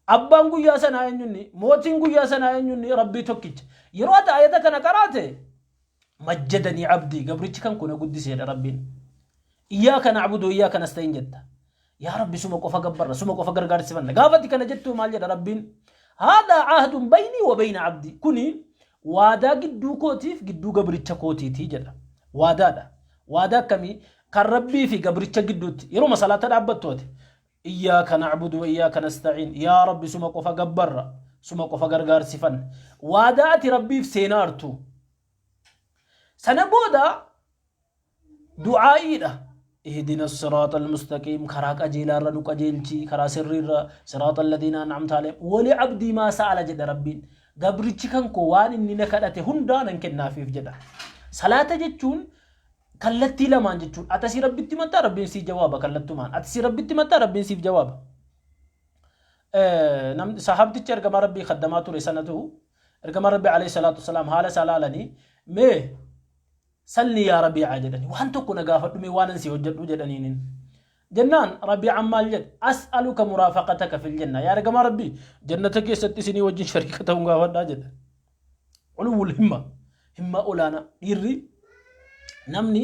Abbaan guyyaa sanaa eenyuun? Mootiin guyyaa sanaa eenyuun? Rabbii tokkicha. Yeroo ati ayata kana qaraate, مجدني عبدي, gabrichi kan kuna guddiseedha Rabbiin. إياك نعبد وإياك نستعين jetta. Yaa Rabbi, suma qofa gabbarra, suma qofa gargaarsifanna. Gaafatti kana jettuu maal jedha Rabbiin? هذا عهد بيني وبين عبدي. Kuni waadaa gidduu kootiif gidduu gabricha kootiiti jedha. Waadaadha. Waadaa akkamii? Kan Rabbii fi gabricha gidduutti. Yeroo salaata dhaabbattooti. إياك نعبد وإياك نستعين. Yaa Rabbi, suma qofa gabbarra, suma qofa gargaarsifanna. Waadaa ati Rabbiif seenaartu. Sana booda du'aa'iidha. اهدنا الصراط المستقيم, karaa qajeelaarra nu qajeelchi, karaa sirriirra, صراط الذين أنعمت عليهم. ولعبدي ما سأل jedha Rabbiin. Gabrichi kan koo waan inni na kadhate hundaa nan kennaafiif jedha. Salaata jechuun kallattii lamaan jechuun, ati asii Rabbitti himattaa, Rabbiin siif jawaaba kallattumaan. Ati asii Rabbitti himattaa, Rabbiin siif jawaaba. Namni sahaabtichi ergamaa Rabbii kaddamaa ture sanatu, ergamaa Rabbii عليه الصلاة والسلام haala isaa laalanii, mee سلني يا ربيعة jedhani, waan tokko na gaafadhu mee, waan si hojjedhu jedhaniinin. Jennaan Rabiicaan maal jedhe? أسألك مرافقتك في الجنة. Yaa ergamaa Rabbii, jannata keessatti isinii wajjin shariika ta'uun gaafadhaa jedhe. علو الهمة, himmaa olaanaa. Dhiirri namni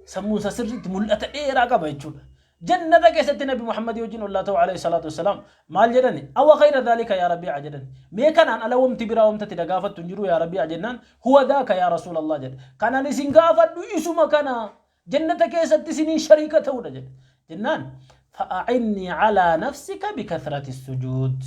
sammuun isaa sirriitti mul'ata dheeraa qaba jechuudha. Jannata keessatti Nabi Muhammad wajjin ollaa ta'u عليه الصلاة والسلام. Maal jedhani? أو غير ذلك يا ربيعة jedhani. Mee kanaan ala wamti biraa wamtatti na gaafattu hin jiru yaa Rabiica jennaan, هو ذاك يا رسول الله jedhe. Kanaan isin gaafadhu isuma kana, jannata keessatti isiniin shariika ta'uudha jedhe. Jennaan فأعني على نفسك بكثرة السجود.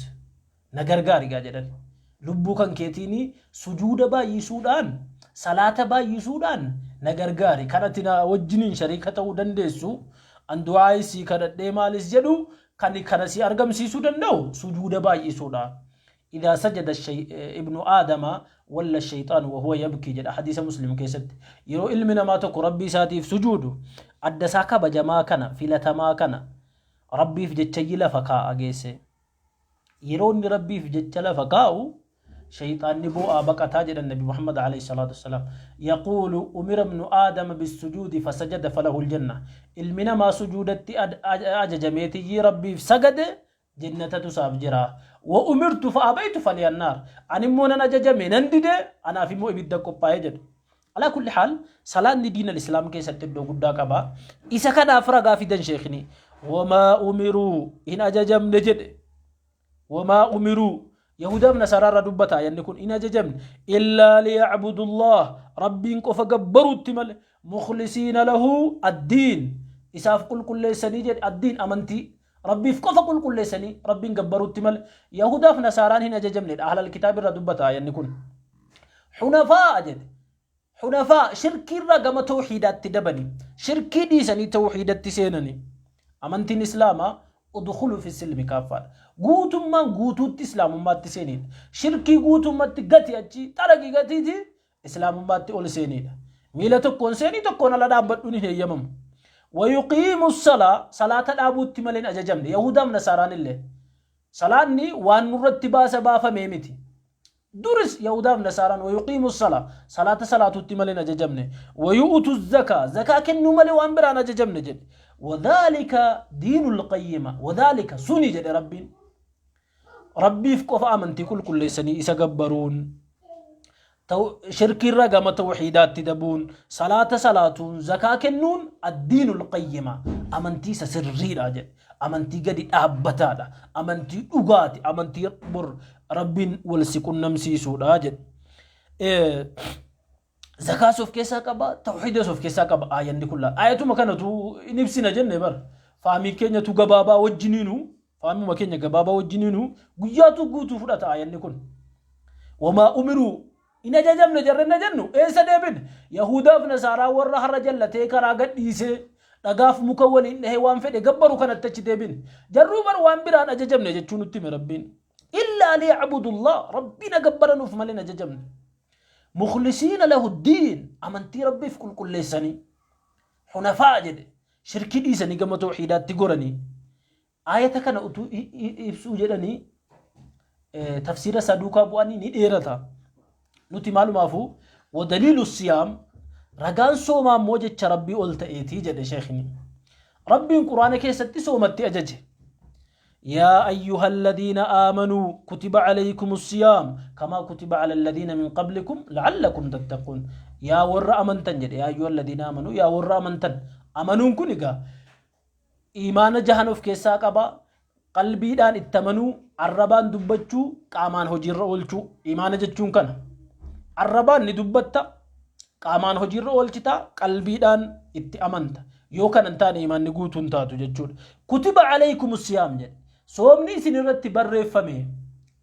Na gargaari gaa jedhan. Lubbuu kan keetiini sujuuda baay'isuudhaan, salaata baay'isuudhaan na gargaari. Kanatti na wajjiniin shariika ta'uu dandeessu. An du'aa sii kadhadhee maalis jedhu, kan kana si argamsiisuu danda'u sujuuda baay'isuudha. إذا سجد ابن آدم ولى الشيطان وهو يبكي jedha hadiisa Muslim keessatti. Yeroo ilmi namaa tokko Rabbii isaatiif sujuudu, adda isaa kabajamaa kana, filatamaa kana, Rabbiif jecha lafa kaa'a geesse. Yeroo inni Rabbiif jecha lafa kaa'u, shayxaanni boo'aa baqataa jedhan Nabi Muhammad عليه الصلاة والسلام. يقول أمر ابن آدم بالسجود فسجد فله الجنة. Ilmi namaa sujuudatti ajajameetiyyi Rabbiif sagade, jannatatu isaaf jira. وأمرت فأبيت فلي النار. Ani immoo nan ajajame, nan dide, anaaf immoo ibidda qophaa'ee jedhe. على كل حال, salaanni diina islaam keessatti iddoo guddaa qaba. Isa kanaaf ragaa fidan sheekni. وما أمروا, hin ajajamne jedhe. وما أمروا, Yahudaaf Nasaraa irra dubbata yanni kun, hin ajajamne إلا ليعبدوا الله, Rabbiin qofa gabbaruutti male, مخلصين له الدين, isaaf qulqulleessanii jedhe. الدين, amantii Rabbiif qofa qulqulleessanii Rabbiin gabbaruutti male Yahudaaf Nasaaraan hin ajajamnedha. أهل الكتاب irra dubbata yanni kun. حنفاء jedhe. حنفاء, shirkiirra gama tawxiidaatti dabani, shirkii dhiisanii tawxiidatti seenani. Amantiin islaamaa ادخلوا في السلم كافة dha. Guutummaan guutuutti islaamummaatti seenidha. Shirkii guutummaatti gati, achi xaraqii gatiiti, islaamummaatti ol seenidha. Miila tokkoon seenii tokkoon ala dhaabbadhuun hin heeyyamamu. ويقيموا الصلاة, salaata dhaabuutti malee hin ajajamne Yahudaaf Nasaaraan illee. Salaanni waan nurratti baasa baafamee miti. Duris Yahudaaf Nasaaraan ويقيموا الصلاة, salaata salaatuutti malee hin ajajamne. ويؤتوا الزكاة, zakaa kennuu malee waan biraan ajajamne jedhe. وذلك دين القيمة. وذلك, suni jedhe Rabbiin. Rabbiif qofa amantii qulqulleessanii isa gabbaruun, shirkiirra gama tawxiidaatti dabuun, salaata salaatuun, zakaa kennuun الدين القيمة. Amantii isa sirriidha jedhe. Amantii gadi dhaabbataadha. Amantii dhugaati. Amantii bor Rabbiin wal si qunnamsiisuudha jedhe. Zakaas of keessaa qaba, tawhiidas of keessaa qaba aayanni kun laal. Aayatuma kanatu hin ibsina jenne bar. Faamii keenyatu gabaabaa wajjiniinu, faamuma keenya gabaabaa wajjiniinu guyyaatu guutuu fudhata aayanni kun. Wamaa umiruu hin ajajamne jarri na jennu eessa deebine? Yahudaaf Nasaaraa warra har'a jallatee karaa gadhiisee dhagaaf muka waliin dhahee waan fedhe gabbaru kanatti achi deebine. Jarruu bar waan biraan ajajamne jechuu nutti hime Rabbiin. Illaa liya'budullah Rabbiin agabbaranuuf malee hin ajajamne. Mukhlisiina lahu diin amantii Rabbiif qulqulleessanii hunafaa jedhe shirkii dhiisanii gama tawhiidaatti goranii aayata kana utuu ibsuu jedhanii tafsiira isaa duukaa bu'anii ni dheerata. Nuti maalumaafuu wadaliilu siyaam ragaan soomaa immoo jecha Rabbii ol ta'eetii jedhe sheekni. Rabbiin quraana keessatti soomatti ajaje. Yaa ayyuha alladhiina aamanuu kutiba alaykum siyaam kamaa kutiba ala alladhiina min qablikum la'allakum tattaquun. Yaa warra amantan jedhe yaa ayyuha alladhiina aamanuu yaa warra amantan. Amanuun kun egaa iimaana jahan of keessaa qaba. Qalbiidhaan itti amanuu, arrabaan dubbachuu, qaamaan hojiirra oolchuu. Iimaana jechuun kana. Arrabaan ni dubbatta, qaamaan hojiirra oolchita, qalbiidhaan itti amanta. Yoo kana hin taane iimaanni guutuu hin taatu jechuudha. Kutiba alaykum siyaam jedhe. Soomni isin irratti barreeffame.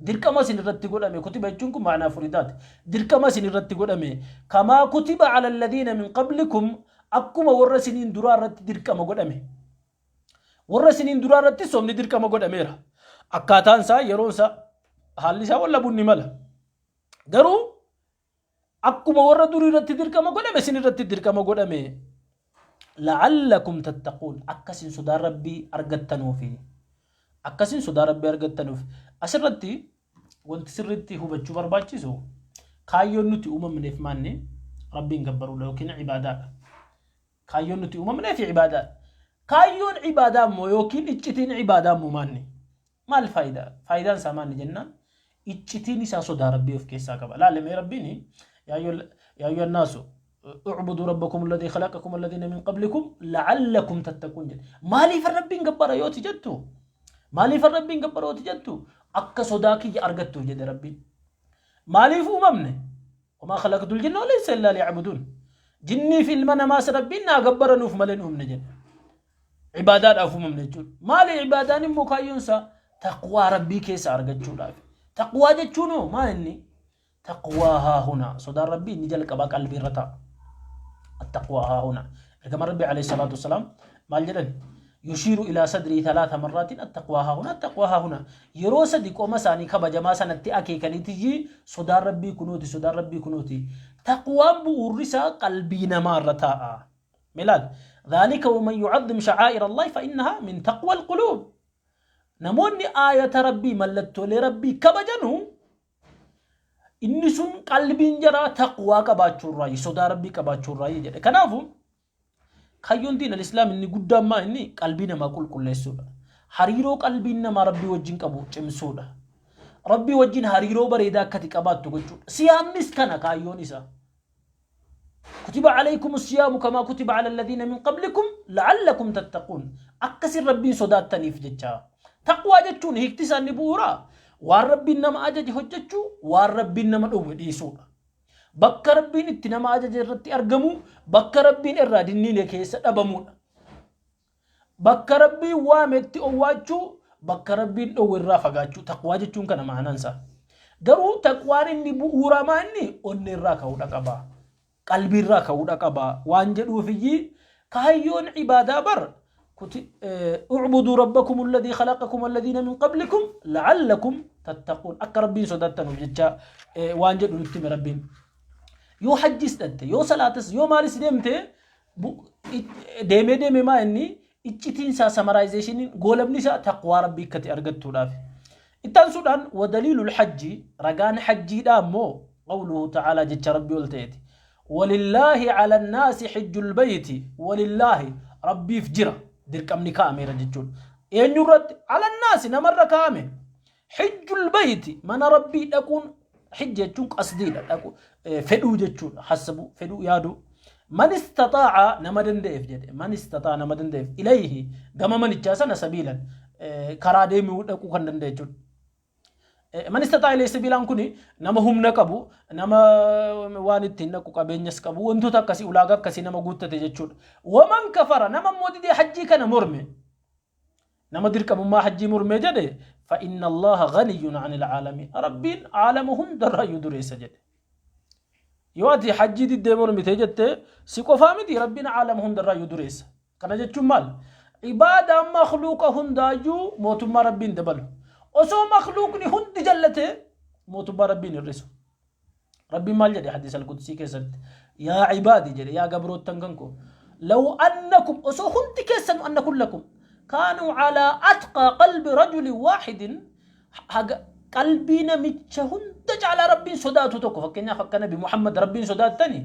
Dirqama isin irratti godhame. Kutiba jechuun kun ma'anaa furidaati. Dirqama isin irratti godhame. Kamaa kutiba ala alladhiina min qablikum akkuma warra isiniin duraa irratti dirqama godhame. Warra isiniin duraa irratti soomni dirqama godhameera. Akkaataan isaa, yeroon isaa, haalli isaa wal dhabuun ni mala. Garuu akkuma warra durii irratti dirqama godhame isin irratti dirqama godhame. La'allakum tattaquun akka isin sodaa Rabbii argattanuufi. Akka isin sodaa Rabbii argattanuuf. Asirratti wanti sirriitti hubachuu barbaachisu kaayyoon nuti uumamneef maanni Rabbiin gabbaruudha yookiin ibaadaadha. Kaayyoon nuti uumamneef ibaadaadha. Kaayyoon ibaadaa immoo yookiin iccitiin ibaadaa immoo maanni? Maal faayidaa? Faayidaan isaa maanni jennaan iccitiin isaa sodaa Rabbii of keessaa qaba. Laale mee Rabbiin yaa ayyuhan naasu u'buduu rabbakum alladhii khalaqakum alladhiina min qablikum la'allakum tattaquun jedhe. Maaliif Rabbiin gabbara yooti jettu? Maaliif Rabbiin gabbara yooti jettu? Akka sodaa kiyya argattuuf jedhe Rabbiin. Maaliif uumamne? Wamaa khalaqtul jinna wal insa illaa liya'buduun. Jinnii fi ilma namaas Rabbiin naa gabbaranuuf malee hin uumne jedhe. Ibaadaadhaaf uumamne jechuudha. Maali ibaadaan immoo kaayyoon isaa taqwaa Rabbii keessa argachuudhaaf. Taqwaa jechuun hoo maa inni? Taqwaa haa huna. Sodaan Rabbii inni jalqabaa qalbii irra ta'a. Attaqwaa haa huna. Ergamaan Rabbii alayhi salaatu wassalaam maal jedhan? Yushiiru ilaa sadrii talaata marraatiin attaqwaa haa huna attaqwaa haa huna. Yeroo sadi qoma isaanii kabajamaa sanatti akeekaniitiyyi sodaan Rabbii kunooti sodaan Rabbii kunooti. Taqwaan bu'uurri isaa qalbii namaa irra taa'a. Milaal. Dhaalika waman yu'azzim sha'aa'ira Allahi fa innahaa min taqwal quluub. Namoonni aayata Rabbii mallattoolee Rabbii kabajanu inni sun qalbiin jaraa taqwaa qabaachuurraayi sodaa Rabbii qabaachuurraayi jedhe. Kanaafu kaayyoon diin al-islaam inni guddaan maa inni qalbii namaa qulqulleessuudha. Hariiroo qalbiin namaa Rabbii wajjin qabu cimsuudha. Rabbii wajjin hariiroo bareedaa akkati qabaattu gochuudha. Siyaamnis kana kaayyoon isaa. Kutiba alaykum siyaamu kamaa kutiba ala alladhiina min qablikum la'allakum tattaquun. Akkasin Rabbiin sodaattaniif jecha. Taqwaa jechuun hiikti isaa inni bu'uuraa waan Rabbiin nama ajaje hojjechuu, waan Rabbiin nama dhowwe dhiisuudha. Bakka Rabbiin itti nama ajaje irratti argamuu, bakka Rabbiin irraa dinniine keessa dhabamuudha. Bakka Rabbiin waametti owwaachuu, bakka Rabbiin dhowwe irraa fagaachuu. Taqwaa jechuun kana ma'anaan isaa. Garuu taqwaan inni bu'uuraa maa inni onnee irraa ka'uudha qaba. Qalbii irraa ka'uudha qaba. Waan jedhuufiyyii kaayyoon ibaadaa bar u'buduu rabbakum alladhii khalaqakum walladhiina min qablikum la'allakum tattaquun akka Rabbiin sodaattanuuf jecha waan jedhu nutti hime Rabbiin. Yoo hajjis dhatte, yoo salaatas, yoo maalis deemte deemee deemee maa inni iccitiin isaa summarizationiin goolabni isaa taqwaa Rabbii akkati argattuudhaaf. Itti aansuudhaan wadaliilul hajji ragaan hajjiidhaa immoo qawluhu ta'aalaa jecha Rabbii ol ta'eeti. Walillaahi ala naasi hijjul bayti walillaahi Rabbiif jira dirqamni kaa'ameera jechuudha. Eenyurratti ala naasi namarra kaa'ame Hijjul bayti mana Rabbii dhaquun hijja jechuun qasdiidha dhaqu fedhuu jechuudha hassabuu fedhuu yaaduu. Man istaxaa'a nama danda'eef jedhe. Man istaxaa'a nama danda'eef ilayhi gama manichaa sana sabiilan karaa deemuu dhaquu kan danda'e jechuudha. Man istaxaa'a ilayhi sabiilaan kun nama humna qabu, nama waan ittiin dhaqu qabeenyas qabu, wantoota akkasii ulaagaa akkasii nama guuttate jechuudha. Waman kafara nama immoo didee hajjii kana morme nama dirqamummaa hajjii mormee jedhe fa inna Allaha ghaniyyun anil aalamiin Rabbiin aalama hundarraayyuu dureessa jedhe. Yoo ati hajjii diddee mormitee jette si qofaa miti Rabbiin aalama hundarraayyuu dureessa. Kana jechuun maal? Ibaadaan makhluuqa hundaayyuu mootummaa Rabbiin dabalu. Osoo makhluuqni hundi jallatee mootummaa Rabbiin hir'isu. Rabbiin maal jedhe hadiis al-qudsii keessatti? Yaa ibaadi jedhe yaa gabroottan kan koo. Law annakum osoo hundi keessanu anna kullakum kaanuu calaa atqaa qalbi rajulin waaxidin haga qalbii namicha hunda caalaa Rabbiin sodaatu tokko fakkeenyaaf akka Nabi Muhammad Rabbiin sodaattani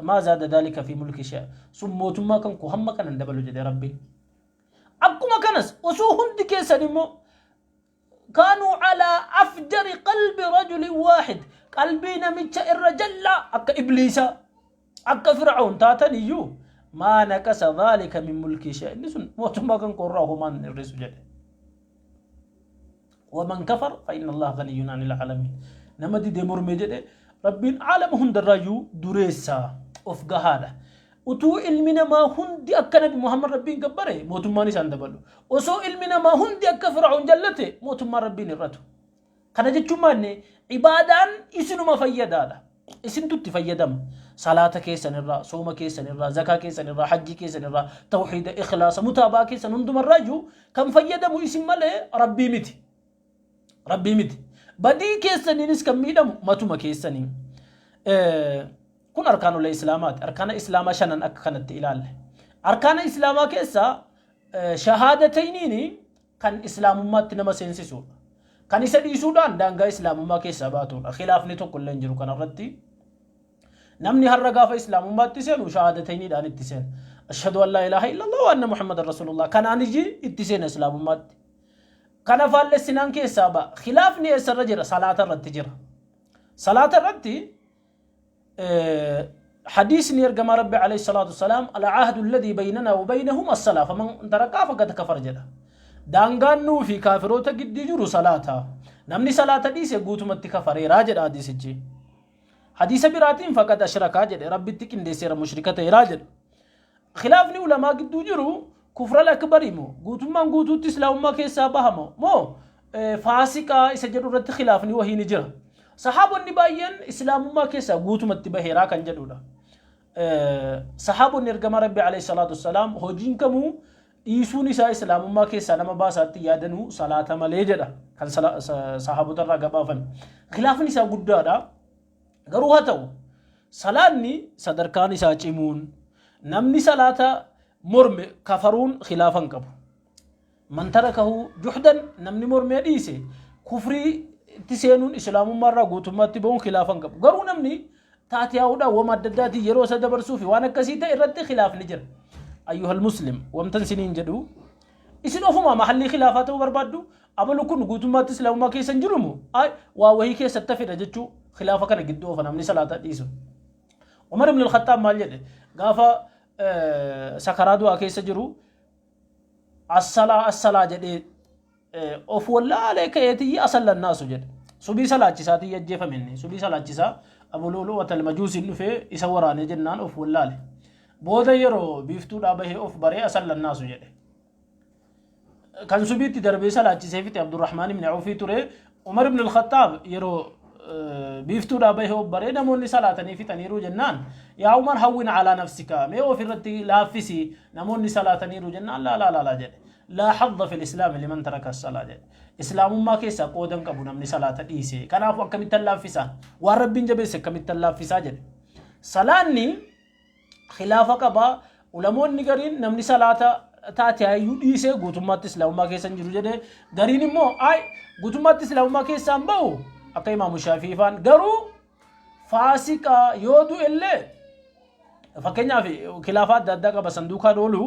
maa zaada daalika fi mulki shay'a sun mootummaa kan koo hamma kanan dabalu jedhe Rabbiin. Akkuma kanas osoo hundi keessan immoo kaanuu calaa afjari qalbi rajulin waaxid qalbii namicha irra jallaa akka ibliisaa akka fir'aun taatan iyyuu maa naqasa dhaalika min mulkii shay'a inni sun mootummaa kan koo irraa homaan hir'isu jedhe. Waman kafar fa inna Allaha ghaniyyun anil aalamiin. Nama didee mormee jedhe Rabbiin aalama hundarraayyuu dureessa of gahaadha. Utuu ilmi namaa hundi akka Nabi Muhammad Rabbiin gabbare mootummaan isaan dabalu. Osoo ilmi namaa hundi akka Fir'aun jallate mootummaan Rabbiin hir'atu. Kana jechuun maanne ibaadaan isinuma fayyadaadha. Isintu itti fayyadama. Salaata keessan irraa, sooma keessan irraa, zakaa keessan irraa, hajjii keessan irraa, tawhiida, ikhlaasa, mutaabaa keessan hundumarraa iyyuu kan fayyadamu isin malee Rabbii miti. Rabbii miti. Badii keessaniinis kan miidhamu matuma keessanii. Kun arkaanolee Islaamaati. Arkaana Islaamaa shanan akka kanatti ilaalle. Arkaana Islaamaa keessaa shahaadatayniin kan Islaamummaatti nama seensisuudha. Kan isa dhiisuudhaan daangaa Islaamummaa keessaa baatuudha. Khilaafni tokko illee hin jiru kanarratti. Namni har'a gaafa Islaamummaatti seenu shahaadatayniidhaan itti seena. Ashhadu an laa ilaaha illallah wa anna Muhammadan Rasulullah. Kanaan iji itti seena Islaamummaatti. Kana faallessinaan keessaa ba'a. Khilaafni eessarra jira? Salaata irratti jira. Salaata irratti Hadiisni ergamaa Rabbi alayhi salaatu wassalaam al-ahdu alladhii baynanaa wa baynahum as-salaa faman tarakaa faqad kafar jedha. Daangaan nuu fi kaafiroota gidduu jiru salaata. Namni salaata dhiise guutumatti kafareeraa jedha hadiisichi. Hadiisa biraatiin faqad ashrakaa jedhe Rabbitti qindeesseera mushrika ta'eeraa jedha. Khilaafni ulamaa gidduu jiru kufral akbari moo guutummaan guutuutti islaamummaa keessaa baha moo moo faasiqaa isa jedhu irratti khilaafni wahii ni jira. Sahaabonni baay'een islaamummaa keessaa guutumatti baheeraa kan jedhudha. Sahaabonni ergamaa Rabbi alayhi salaatu wassalaam hojiin kamuu dhiisuun isaa islaamummaa keessaa nama baasaatti yaadanuu salaata malee jedha kan sahaabota irraa gabaafame. Khilaafni isaa guddaadha. Garuu haa ta'u salaanni sadarkaan isaa cimuun namni salaata morme kafaruun khilaafa hin qabu. Man tarakahu juhdan namni mormee dhiise kufrii itti seenuun islaamummaa irraa guutummaatti bahuun khilaafa hin qabu. Garuu namni taatiyaa'uudhaan wama adda addaatiin yeroo isa dabarsuu fi waan akkasii ta'e irratti khilaafni jira. Ayyuhal muslim wamtan siniin jedhu isin ofumaa mahallii khilaafaa ta'uu barbaaddu Abalu kun guutummaatti islaamummaa keessa hin jiru moo? Ay, waa wahii keessatti hafedha jechuu khilaafa kana gidduu oofa namni salaata dhiisu. Umar ibn al-Khattaab maal jedhe? Gaafa sakaraa du'aa keessa jiru assalaa assalaa jedhee of wallaalee ka'eetiyyi asallannaasu jedhe. Subii salaachisaatiyyi ajjeefame inni. Subii salaachisaa Abu Lu'lu'at al-Majuusiin dhufee isa waraanee jennaan of wallaale. Booda yeroo biiftuudhaa bahee of baree asallannaasu jedhe. Kan subiitti darbee salaachisee fixe Abdurrahmaan ibn Awfii ture. Umar ibn al-Khattaab yeroo biiftuudhaa bahee of baree namoonni salaatanii fixaniiru jennaan yaa Umar hawwin alaa nafsika mee of irratti laaffisi namoonni salaataniiru jennaan laa laa laa jedhe. Laa hadda fil islaami liman taraka salaa jedhe. Islaamummaa keessaa qooda hin qabu namni salaata dhiise. Kanaafuu akkamittan laaffisa? Waan Rabbiin jabeesse akkamittan laaffisaa jedhe. Salaanni khilaafa qaba. Ulamoonni gariin namni salaata taate hayyuu dhiisee guutummaatti islaamummaa keessa hin jiru jedhe. Gariin immoo ay guutummaatti islaamummaa keessaa hin bahu akka imaamu Shaafii faan garuu faasiqa yoo du'e illee fakkeenyaaf khilaafa adda addaa qaba sanduuqaan oolu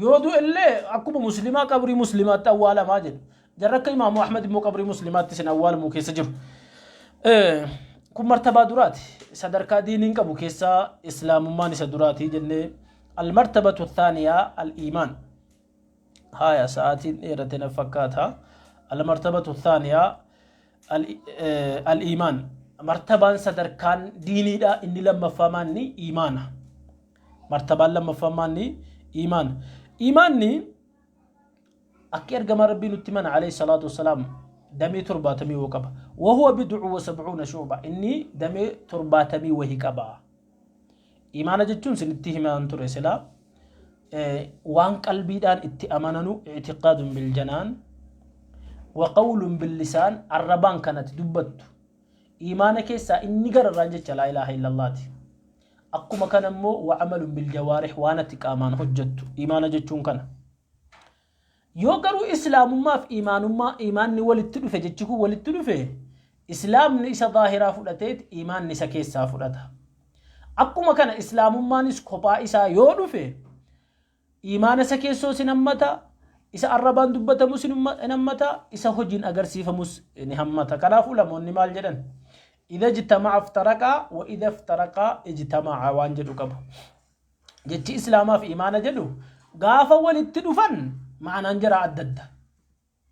yoo du'e illee akkuma muslimaa qabrii muslimaatti awwaalamaa jedhu. Jarri akka imaamu Ahmad immoo qabrii muslimaatti isin awwaalamuu keessa jiru. Kun martabaa duraati. Sadarkaa diiniin qabu keessaa islaamummaan isa duraati jennee. Almartabatu thaaniyaa al-iimaan. Haya, sa'aatiin dheerate na fakkaata. Almartabatu thaaniyaa al-iimaan. Martabaan sadarkaan diiniidha inni lammaffaa maanni iimaana. Martabaan lammaffaa maanni iimaana. Iimaanni Akki ergamaan Rabbii nutti himan alayhi salaatu wassalaam damee torbaatamii woo qaba. Wahuwa bid'u wa sab'uuna shu'ba. Inni damee torbaatamii wahi qaba. Imaana jechuun sinitti himaan ture silaa waan qalbiidhaan itti amananu i'tiqaadun bil janaan wa qawlun bil lisaan arrabaan kanatti dubbattu. Imaana keessaa inni gararraan jecha laa ilaaha illallaati. Akkuma kana immoo wa amalun bil jawaarih waan ati qaamaan hojjettu. Imaana jechuun kana. Yoo garuu islaamummaaf iimaanummaa iimaanni walitti dhufe jechi kun walitti dhufe islaamni isa zaahiraa fudhateet iimaanni isa keessaa fudhata. Akkuma kana islaamummaanis kophaa isaa yoo dhufe iimaana isa keessoo sin hammata, isa arrabaan dubbatamus hin hammata, isa hojiin agarsiifamus ni hammata. Kanaafuu lamoonni maal jedhan? Idha ijtama'a iftaraqaa wa idha iftaraqaa ijtama'a waan jedhu qabu. Jechi islaamaa fi imaana jedhu gaafa walitti dhufan ma'anaan jaraa adda adda.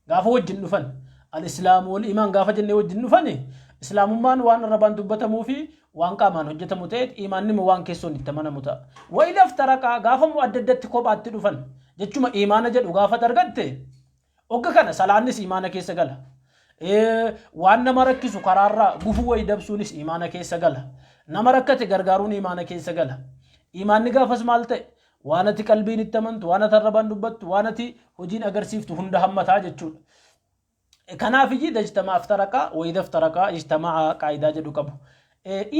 Gaafa wajjin dhufan al-islaamu wal imaan gaafa jennee wajjin dhufani islaamummaan waan arrabaan dubbatamuu fi waan qaamaan hojjetamu ta'eet imaanni immoo waan keessoon itti amanamu ta'a. Wa idha iftaraqaa gaafa immoo adda addatti kophaatti dhufan jechuma imaana jedhu gaafa argatte Ogga kana salaannis imaana keessa gala. Waan nama rakkisu karaarraa gufuu wayi dabsuunis imaana keessa gala. Nama rakkate gargaaruun imaana keessa gala. Imaanni gaafas maal ta'e? Waan ati qalbiin itti amantu, waan ati arrabaan dubbattu, waan ati hojiin agarsiiftu hunda hammataa jechuudha. Kanaaf iyyii dajtama aftaraqaa wayida aftaraqaa ijtama'a qaayidaa jedhu qabu.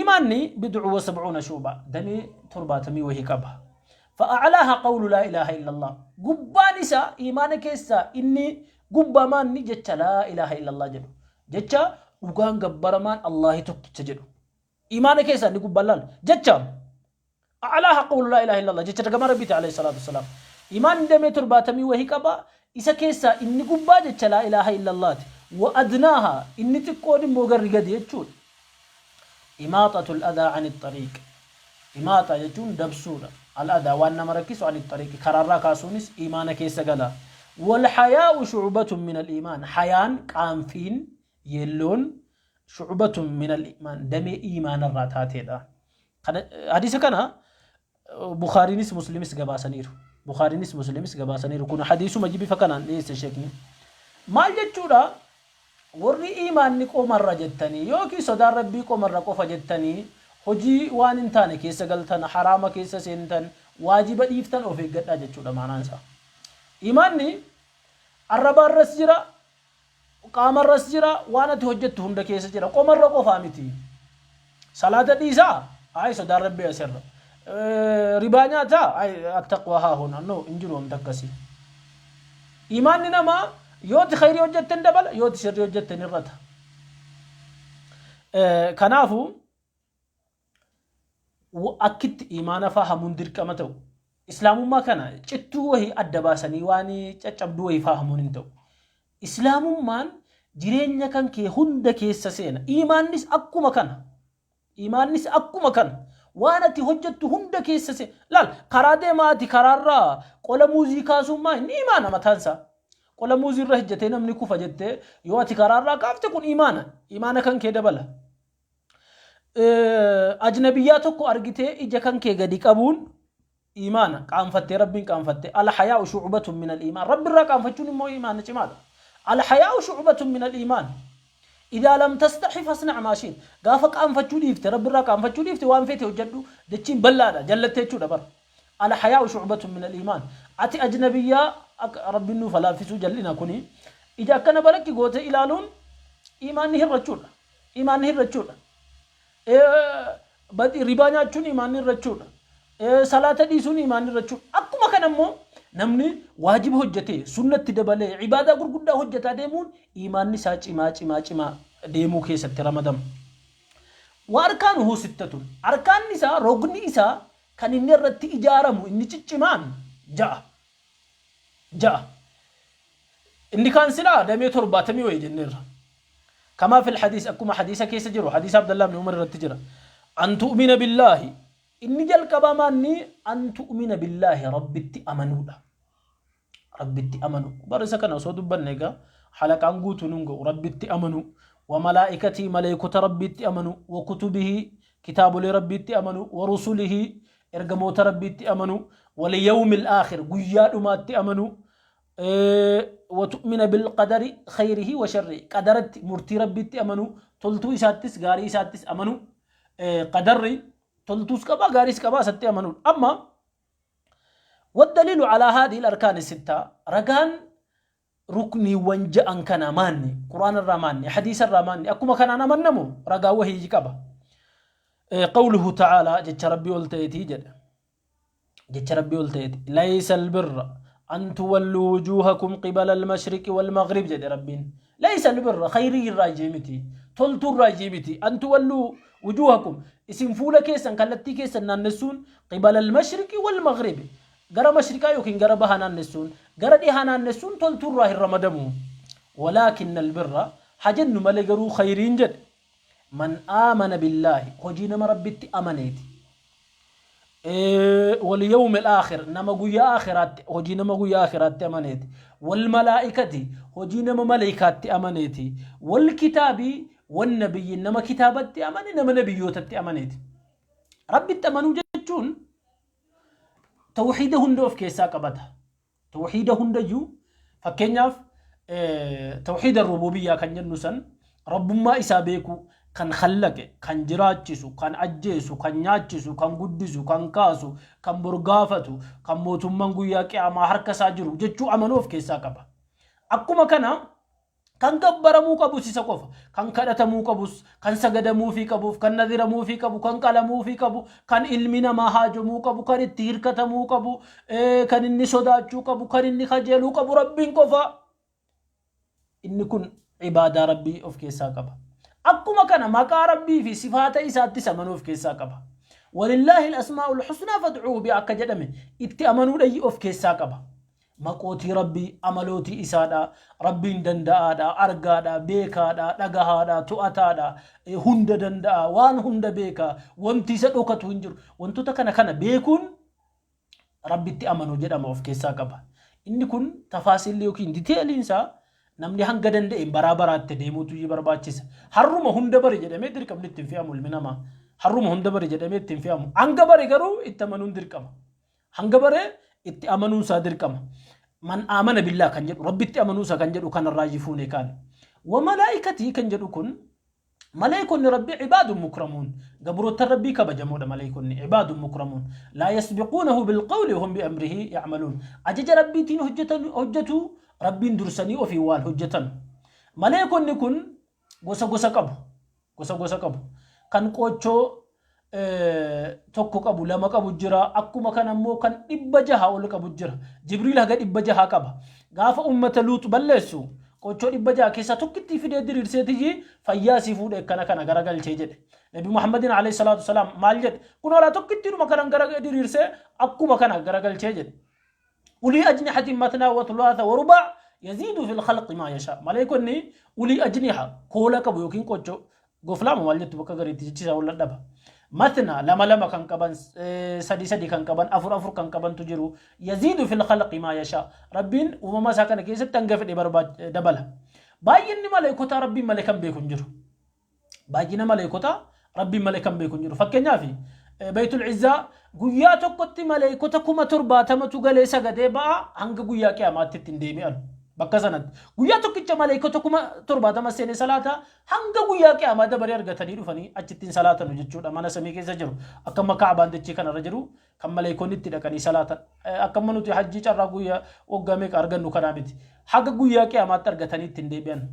Imaanni bid'u wa sab'uuna shu'ba damee torbaatamii wahii qaba. Fa'a'laaha qawlu laa ilaaha illallah. Gubbaan isaa imaana keessaa inni gubbaa maanni jecha laa ilaaha illallah jedhu. Jecha dhugaan gabbaramaan Allaahi tokkicha jedhu. Imaana keessaa inni gubbaan laal. Jecha a'laaha qawlu laa ilaaha illallah jecha ergamaa Rabbiiti alayhi salaatu wassalaam. Imaanni damee torbaatamii wahii qaba. Isa keessaa inni gubbaa jecha laa ilaaha illallaati. Wa adnaaha inni xiqqoon immoo garri gadi jechuudha. Imaaxatul adhaa ani xariiq. Imaaxa jechuun dabsuudha. Al adhaa waan nama rakkisu ani xariiqi karaarraa kaasuunis imaana keessa gala. Wal hayaa'u shu'batun min al iimaan. Hayaan qaanfiin yeelloon shu'batun min al iimaan damee iimaanarraa taateedha. Kana hadiisa kana Bukhaariinis Muslimis gabaasaniiru. Bukhaariinis Muslimis gabaasaniiru. Kun hadiisuma bifa kanaan dhiyeesse sheekni. Maal jechuudha? Warri iimaanni qomarra jettanii yookiin sodaan Rabbii qomarra qofa jettanii hojii waan hin taane keessa galtan, haraama keessa seentan, waajiba dhiiftan of eeggadhaa jechuudha maanaan isaa. Iimaanni arrabaarras jira, qaamarras jira, waan ati hojjettu hunda keessa jira. Qomarra qofaa miti. Salaata dhiisaa? Ayi sodaan Rabbii asirra. Ribaa nyaataa? Ayi attaqwa haa huna. No, hin jiru wanta akkasii. Imaanni namaa yoo ati khayrii hojjette hin dabala, yoo ati sirrii hojjette hin hir'ata. Kanaafuu akkitti imaana fahamuun dirqama ta'u. Islaamummaa kana cittuu wahii adda baasanii waan caccabduu wahii fahamuun hin ta'u. Islaamummaan jireenya kan kee hunda keessa seena. Imaannis akkuma kana. Imaannis akkuma kana. Waan ati hojjettu hunda keessa seena. Laal karaa deemaa ati karaarraa qola muuzii kaasuun maa inni imaana mataan isaa. Qola muuzii irra hojjetee namni kufa jettee yoo ati karaarraa kaafte kun imaana. Imaana kan kee dabala. Ajnabiyyaa tokko argitee ija kan kee gadi qabuun iimaana. Qaanfattee Rabbiin qaanfattee. Al-hayaa'u shu'batun min al-iimaan. Rabbi irraa qaanfachuun immoo iimaana cimaadha. Al-hayaa'u shu'batun min al-iimaan. Idaa lam tastahi fasna' maa shi'it. Gaafa qaanfachuu dhiifte, Rabbi irraa qaanfachuu dhiifte waan feete hojjedhu. Dachiin bal'aadha. Jallattee jechuudha bara. Al-hayaa'u shu'batun min al-iimaan. Ati ajnabiyyaa akka Rabbiin nuuf haa laaffisuu jal'ina kuni. Ija akkana balaqqi gootee ilaaluun iimaanni hir'achuudha. Iimaanni hir'achuudha. Ribaa nyaachuun iimaanni hir'achuudha. Salaata dhiisuun iimaanni hir'achuudha. Akkuma kana immoo namni waajiba hojjetee sunnatti dabalee ibaadaa gurguddaa hojjetaa deemuun iimaanni isaa cimaa cimaa cimaa deemuu keessatti ramadama. Wa arkaanuhu sittatun. Arkaanni isaa rogni isaa kan inni irratti ijaaramu inni ciccimaan ja'a. Ja'a. Inni kaan silaa damee torbaatamii wayii jenneerra. Kamaa fil hadiis, akkuma hadiisa keessa jiru, hadiisa Abdallah ibn Umar irratti jira. An tu'mina billaahi, inni jalqabaa maanni? An tu'mina billaahi, Rabbitti amanuudha. Rabbitti amanu. Bar isa kana osoo dubbanne egaa halaqaan guutuu nun ga'u. Rabbitti amanu. Wa malaa'ikatii, maleekota Rabbiitti amanu. Wa kutubihii, kitaabolee Rabbiitti amanu. Wa rusulihii, ergamoota Rabbiitti amanu. Wal yawmil aakhir, guyyaa dhumaatti amanu. Wa tu'mina bil qadari khayrihi wa sharrihi, qadaratti, murtii Rabbiitti amanu. Toltuu isaattis gaarii isaattis amanu. Qadarri toltuus qaba, gaariis qaba, isatti amanuudha. Amma والدليل على هذه الأركان الستة، رجان rukniiwwan ja'an kana maanni? Qur'aana irraa maanni? Hadiisa irraa maanni? Akkuma kanaan amannamu ragaa wahii qaba. Qawluhu ta'aalaa, jecha Rabbii ol ta'eetii jedha. Jecha Rabbii ol ta'eeti. Laysa albirra an tuwalluu wujuuhakum qibala almashriqi walmaghrib jedhe Rabbiin. Laysa albirra, khayrii irraa jee miti. Toltuu irraa jee miti. An tuwalluu wujuuhakum, isin fuula keessan, kallattii keessan naannessuun, qibala almashriqi walmaghribi, gara mashriqaa yookiin gara baha naannessuun, gara dhihaa naannessuun toltuu irraa hin ramadamu. Walaakin albirra hajennu malee, garuu khayriin jedhe, man aamana billaahi, hojii nama Rabbitti amaneeti. Wal yawmil aakhir, nama guyyaa aakhiraatti, hojii nama guyyaa aakhiraatti amaneeti. Wal malaa'ikati, hojii nama maleeykaatti amaneeti. Wal kitaabii wan nabiyyiin, nama kitaabatti amane, nama nabiyyootatti amaneeti. Rabbitti amanuu jechuun tawxiida hunda of keessaa qabata. Tawxiida hundayyuu, fakkeenyaaf tawxiida rububiyyaa kan jennu san, rabbummaa isaa beekuu, kan khallaqe, kan jiraachisu, kan ajjeesu, kan nyaachisu, kan guddisu, kan kaasu, kan borgaafatu, kan mootummaan guyyaa qiyaamaa harka isaa jiru jechuu amanuu of keessaa qaba. Akkuma kana kan gabbaramuu qabus isa qofa. Kan kadhatamuu qabus, kan sagadamuufii qabuuf, kan nadiramuufii qabu, kan qalamuufii qabu, kan ilmi namaa haajomuu qabu, kan itti hirkatamuu qabu, kan inni sodaachuu qabu, kan inni kajeeluu qabu Rabbiin qofa. Inni kun ibaadaa Rabbii of keessaa qaba. Akkuma kana maqaa Rabbii fi sifaata isaattis amanuu of keessaa qaba. Walillaahi al-asmaa'ul husnaa fad'uuhu bihaa akka jedhame itti amanuudhayyi of keessaa qaba. Maqootii Rabbii, amalootii isaadha. Rabbiin danda'aadha, argaadha, beekaadha, dhagahaadha, to'ataadha, hunda danda'a, waan hunda beeka, wanti isa dhokatu hin jiru. Wantoota kana kana beekuun Rabbitti amanu jedhama, of keessaa qaba. Inni kun tafaasilli yookiin diteeliin isaa namni hanga danda'een baraa baraatti deemuutu barbaachisa. Harruma hunda bari jedhamee dirqamni ittiin fe'amu ilmi namaa. Harruma hunda bari jedhamee ittiin fe'amu. Hanga bare garuu itti amanuun dirqama. Hanga bare itti amanuun isaa dirqama. Man aamana billaa kan jedhu, Rabbitti amanuu isaa kan jedhu kanarraa yifuune kaane. Wa malaa'ikatii kan jedhu kun, maleekonni Rabbii cibaadun mukramuun, gabroottan Rabbii kabajamoodha. Maleekonni cibaadun mukramuun, laa yasbiquunahu bilqawli hum biamrihi yacmaluun, ajaja Rabbiitiin hojjetan, hojjetu, Rabbiin dursanii ofii waan hojjetan. Maleekonni kun gosa gosa qabu, gosa gosa qabu. Kan qoochoo tokko qabu, lama qabu jira. Akkuma kana immoo kan 600 ol qabu jira. Jibriil haga 600 qaba. Gaafa ummata Luut balleessu qoochoo 600 keessaa tokkittii fidee diriirseetiyyi fayyaa sii fuudhe, akkana kana garagalchee jedhe. Nabi Muhammadin alayhi salaatu wasalaam maal jedhe? Kun hoolaa tokkittiidhuma kanan gara diriirsee akkuma kana garagalchee jedhe. Ulii ajnihatin matnaa wa thulaatha wa rubaa yaziidu fil khalqi maa yashaa. Maleekonni ulii ajniha, koola qabu yookiin qochoo goflaama maal jettu, bakka gariitti jechisaa wal dhaba. Matna, lama lama kan qaban, sadi sadi kan qaban, afur afur kan qabantu jiru. Yaziidu fil khalqi maa yashaa. Rabbiin uumama isaa kana keessatti hanga fedhe dabala. Baay'inni maleekotaa Rabbiin malee kan beeku hin jiru. Baay'ina maleekotaa Rabbiin malee kan beeku hin jiru. Fakkeenyaaf, Baytul Izzaa guyyaa tokkotti maleekota 70,000tu galee sagadee ba'a, hanga guyyaa qiyaamaatti ittiin deebi'an. Bakka sanatti guyyaa tokkicha maleekota 70,000 seenee salaata, hanga guyyaa qiyaamaa dabaree argatanii dhufanii achittiin salaatanu jechuudha. Mana samii keessa jiru, akka amma Kaabaan dachee kanarra jiru kan maleekonni itti dhaqanii salaatan. Akka amma nuti hajjii carraa guyyaa waggaa meeqa argannu kanaa miti. Haga guyyaa qiyaamaatti argatanii ittiin deebi'an.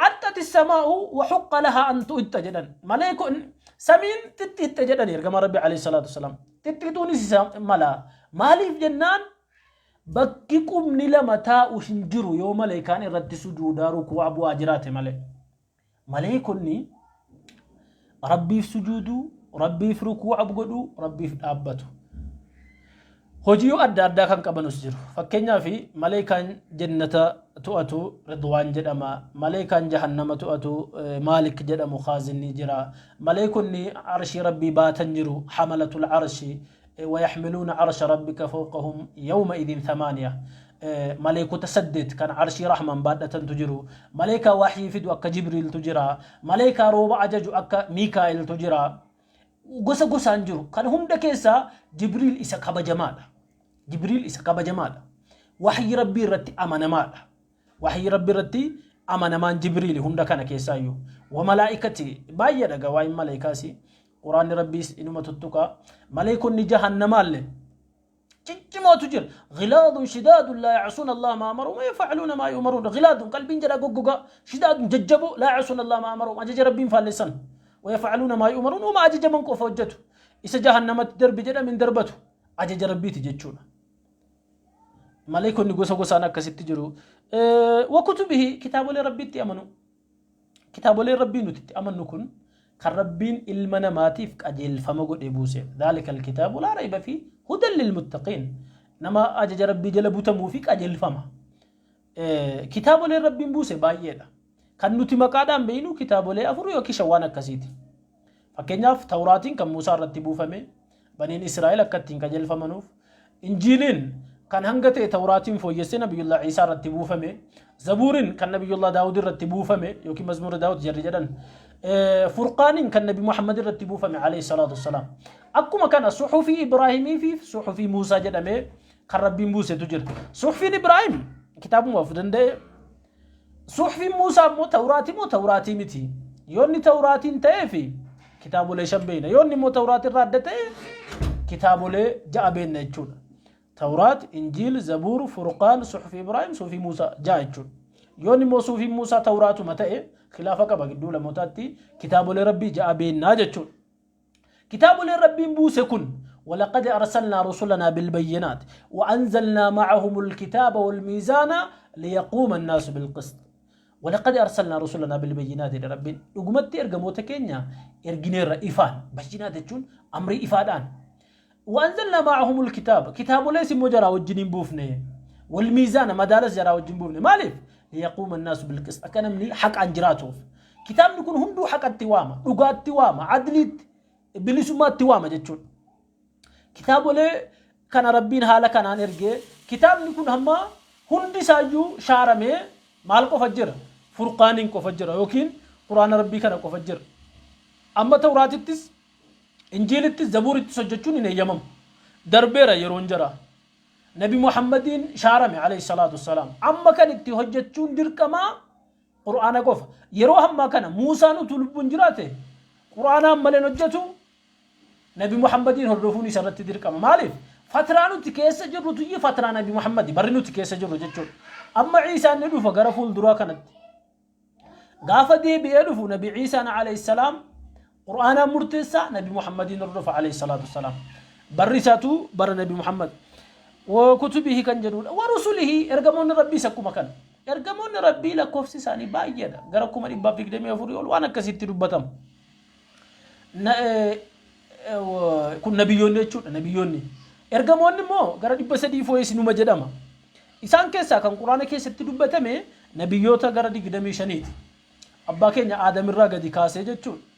Axxati samaa'u wa huqqa lahaa an tu'ixxa jedhan. Maleekonni samiin xixxiixxe jedhan ergamaa Rabbi alayhi salaatu wasalaam. Xixxiixuunis isa mala. Maaliif jennaan, bakki qubni lama taa'u hin jiru yoo maleekaan irratti sujuudaa rukuu'a bu'aa jiraate malee. Maleekonni Rabbiif sujuuduu, Rabbiif rukuu'a godhuu, Rabbiif dhaabbatu. Hojii adda addaa kan qabanus jiru. Fakkeenyaaf maleekaan jannata to'atu Ridwaan jedhama. Maleekaan jahannama to'atu Maalik jedhamu khaazinni jira. Maleekonni arshii Rabbii baatan jiru, hamalatul arshi ويحملون عرش ربك فوقهم يومئذ ثمانية. Maleekota 8 kan arshii rahman baadhatantu jiru. Maleekaa waxyii fidu akka Jibriiltu jira. Maleekaa rooba ajaju akka Miikaa'iltu jira. Gosa gosaan jiru. Kan hunda keessaa Jibriil isa kabajamaadha. Jibriil isa kabajamaadha. Waxyii Rabbii irratti amanamaadha. Waxyii Rabbii irratti amanamaan Jibriili hunda kana keessaayyuu. Wa malaa'ikati baay'eedha gaa waa'in maleekaasi. Quraanni Rabbiis inuma tuttuqa. Maleekonni jahannamaallee ciccimootu jira. Ghilaadun shidaadun laa yacsuuna Allah maa amaruhum wa yaf'aluuna maa yu'maruun. Ghilaadun qalbiin jedha goggogaa. Shidaadun jajjaboo laa yacsuuna Allah maa amaruhum. Ajaja Rabbiin faallessan. Wa yaf'aluuna maa yu'maruun. Uma ajajaman qofa hojjetu. Isa jahannamatti darbi jedhame hin darbatu. Ajaja Rabbiiti jechuudha. Maleekonni gosa gosaan akkasitti jiru. Wa kutubihi kitaabolee Rabbiitti amanu. Kitaaboleen Rabbii nuti itti amannu kun kan Rabbiin ilma namaatiif qajeelfama godhee buuseedha. Dhaalika alkitaabu laa rayba fi hudan lilmuttaqiin. Nama ajaja Rabbii jala butamuu fi qajeelfama. Kitaaboleen Rabbiin buuse baay'eedha. Kan nuti maqaadhaan beeknu kitaabolee 4 yookiin 5 waan akkasiiti. Fakkeenyaaf Tawraatiin kan Muusaa irratti buufame baniin Israa'el akka ittiin qajeelfamanuuf, Injiiliin kan hanga ta'e Tawraatiin fooyyessee Nabiyyullah Iisaa irratti buufame, Zabuuriin kan Nabiyyullah Daawud irratti buufame yookiin Mazmuura Daawud jarri jedhan, Furqaaniin kan Nabi Muhammad irratti buufame alayhi salaatu wassalaam. Akkuma kana suhufii Ibraahimii fi suhufii Muusaa jedhamee kan Rabbiin buusetu jira. Suhufiin Ibraahim kitaabuma of danda'e. Suhfiin Muusaa immoo Tawraatii moo Tawraatii miti? Yoo inni Tawraatiin ta'ee fi kitaabolee 5 beekna. Yoo inni immoo Tawraatii irraa adda ta'e kitaabolee 6 beekna jechuudha. Tawraat, Injiil, Zabuur, Furqaan, Suhfii Ibraahim, Suhfii Muusaa 6 jechuudha. Yoo inni immoo Suhfiin Muusaa Tawraatuma ta'e khilaafa qaba gidduu lamootaatti kitaabolee Rabbii 6 beeknaa jechuudha. Kitaaboleen Rabbiin buuse kun walaqad arsalnaa rusulanaa bilbayyinaat wa anzalnaa ma'ahumul kitaaba wal miizaana liyaquuma annaasu bilqist. Walaqad arsalnaa rusulanaa bilbayyinaat jedhe Rabbiin. Dhugumatti ergamoota keenya ergineerra ifaan. Bayyinaat jechuun amrii ifaadhaan. Wa anzalnaa ma'ahumul kitaaba. Kitaabolees immoo jaraa wajjiniin buufne. Wal miizaana madaalas jaraa wajjin buufne. Maaliif? Liyaquuma annaasu bilqist. Akka namni haqaan jiraatuuf. Kitaabni kun hunduu haqatti waama, dhugaatti waama, adliitti, bilisummaatti waama jechuudha. Kitaabolee kana Rabbiin haala kanaan ergee kitaabni kun hamma hundi isaayyuu shaaramee maal qofa jira? Furqaaniin qofa jira yookiin Quraana Rabbii kana qofa jira. Amma Tawraatittis, Injiilittis, Zabuurittis hojjechuun hin eeyyamamu. Darbeera yeroon jaraa. Nabi Muhammadiin shaarame alayhi salaatu wassalaam. Amma kan itti hojjechuun dirqamaa Qur'aana qofa. Yeroo hammaa kana Muusaan utuu lubbuun jiraate Qur'aanaan malee hin hojjetu, Nabi Muhammadiin hordofuun isa irratti dirqama. Maaliif? Fatraa nuti keessa jirru tuyyi fatraa Nabi Muhammadi, barri nuti keessa jirru jechuudha. Amma Iisaan ni dhufa gara fuulduraa kanatti. Gaafa deebi'ee dhufu Nabi Iisaan alayhi salaam Qur'aanaan murteessa, Nabi Muhammadiin hordofa alayhi salaatu wassalaam. Barri isaatu bara Nabi Muhammad. Wa kutubihi kan jedhudha. Wa rusulihi ergamoonni Rabbiis akkuma kana. Ergamoonni Rabbii lakkoofsi isaanii baay'eedha. Gara 124,000 ol waan akkasiitti dubbatama. Kun nabiyyoonni jechuudha nabiyyoonni. Ergamoonni immoo gara 300 fooyes numa jedhama. Isaan keessaa kan Quraana keessatti dubbatame nabiyyoota gara 25ti. Abbaa keenya Aadam irraa gadi kaasee jechuudha.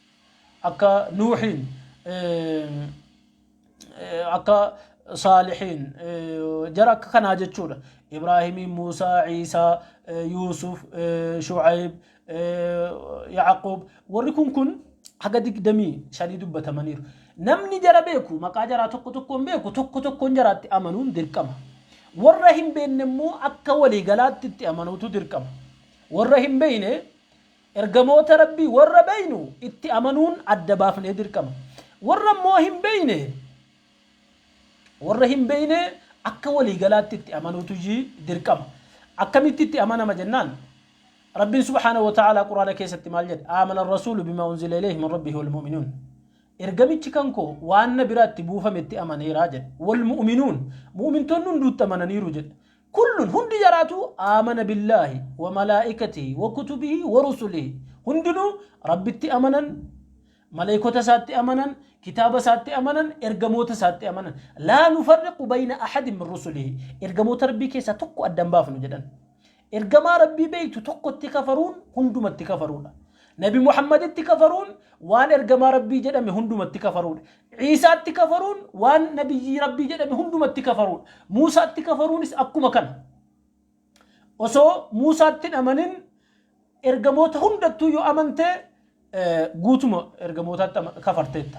Akka Nuuhiin, akka Saalihiin, jara akka kanaa jechuudha. Ibraahimiin, Muusaa, Iisaa, Yuusuf, Shucayb, Yaaqoob warri kun haga 25 dubbatamaniiru. Namni jara beeku maqaa jaraa tokko tokkoon beeku tokko tokkoon jaraatti amanuun dirqama. Warra hin beekne immoo akka waliigalaatti itti amanuutu dirqama. Warra hin beekne ergamoota Rabbii warra beeknu itti amanuun adda baafnee dirqama. Warra immoo hin beekne warra hin beekne akka waliigalaatti itti amanuutu dirqama. Akkamitti itti amanama jennaan Rabbiin subhaanahu wa ta'aalaa Quraana keessatti maal jedhe? Aamana rasuulu bimaa unzila ilayhi min rabbihi wal mu'minuun. Ergamichi kan koo waan na biraatti buufametti amaneera jedhe. Wal mu'minuun mu'mintoonni hunduutti amananiiru jedhe. Kullun hundi jaraatu aamana billaahi wa malaa'ikatihi wa kutubihi wa rusulihi. Hundinuu Rabbitti amanan, Maleeykota isaatti amanan, kitaaba isaatti amanan, ergamoota isaatti amanan. Laa nufarriqu bayna ahadin min rusulihi. Ergamoota Rabbii keessaa tokko adda hin baafnu jedhan. Ergamaa Rabbii beektu tokkotti kafaruun hundumatti kafaruudha. Nabi Muhammaditti kafaruun waan ergamaa Rabbii jedhame hundumatti kafaruudha. Ciisaatti kafaruun waan nabiyyii Rabbii jedhame hundumatti kafaruudha. Muusaatti kafaruunis akkuma kana. Osoo Muusaatti hin amanin ergamoota hundattuu yoo amante guutuma ergamootaatti kafarteetta.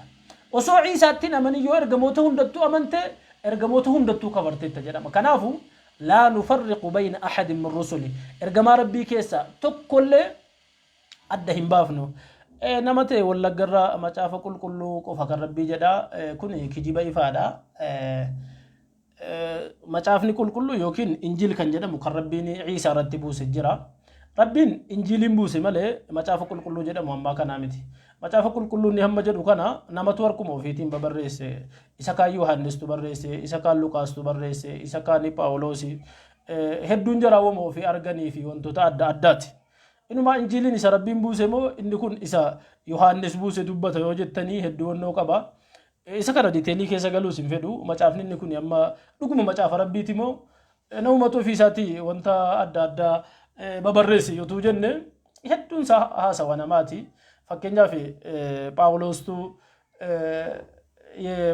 Osoo Ciisaatti hin amanin yoo ergamoota hundattuu amante ergamoota hundattuu kafarteetta jedhama. Kanaafu laa nufarriqu bayna ahadin min rusuli. Ergamaa Rabbii keessaa tokkollee adda hin baafnu. Nama ta'e Wallaggarraa macaafa qulqulluu qofa kan Rabbii jedha. Kun kijiba ifaadha. Macaafni qulqulluu yookiin Injiil kan jedhamu kan Rabbiin Ciisaa irratti buuse jira. Rabbiin Injiiliin buuse malee macaafa qulqulluu jedhamu ammaa kanaa miti. Macaafa qulqulluu inni hamma jedhu kana namatu harkuma ofiitiin babarreesse. Isa kaan Yohaannistu barreesse, isa kaan Luqaastu barreesse, isa kaan Phaawuloosi. Hedduun jaraawwama ofii arganii fi wantoota adda addaati. Inumaa Injiiliin isa Rabbiin buuse moo inni kun isa Yohaannis buuse dubbata yoo jettanii hedduu wannoo qaba. Isa kana detailii keessa galuus hin fedhu. Macaafni inni kun amma dhuguma macaafa Rabbiiti moo namumatu ofii isaatii wanta adda addaa babarreesse yotuu jenne hedduun isaa haasawa namaati. Fakkeenyaaf Phaawuloostuu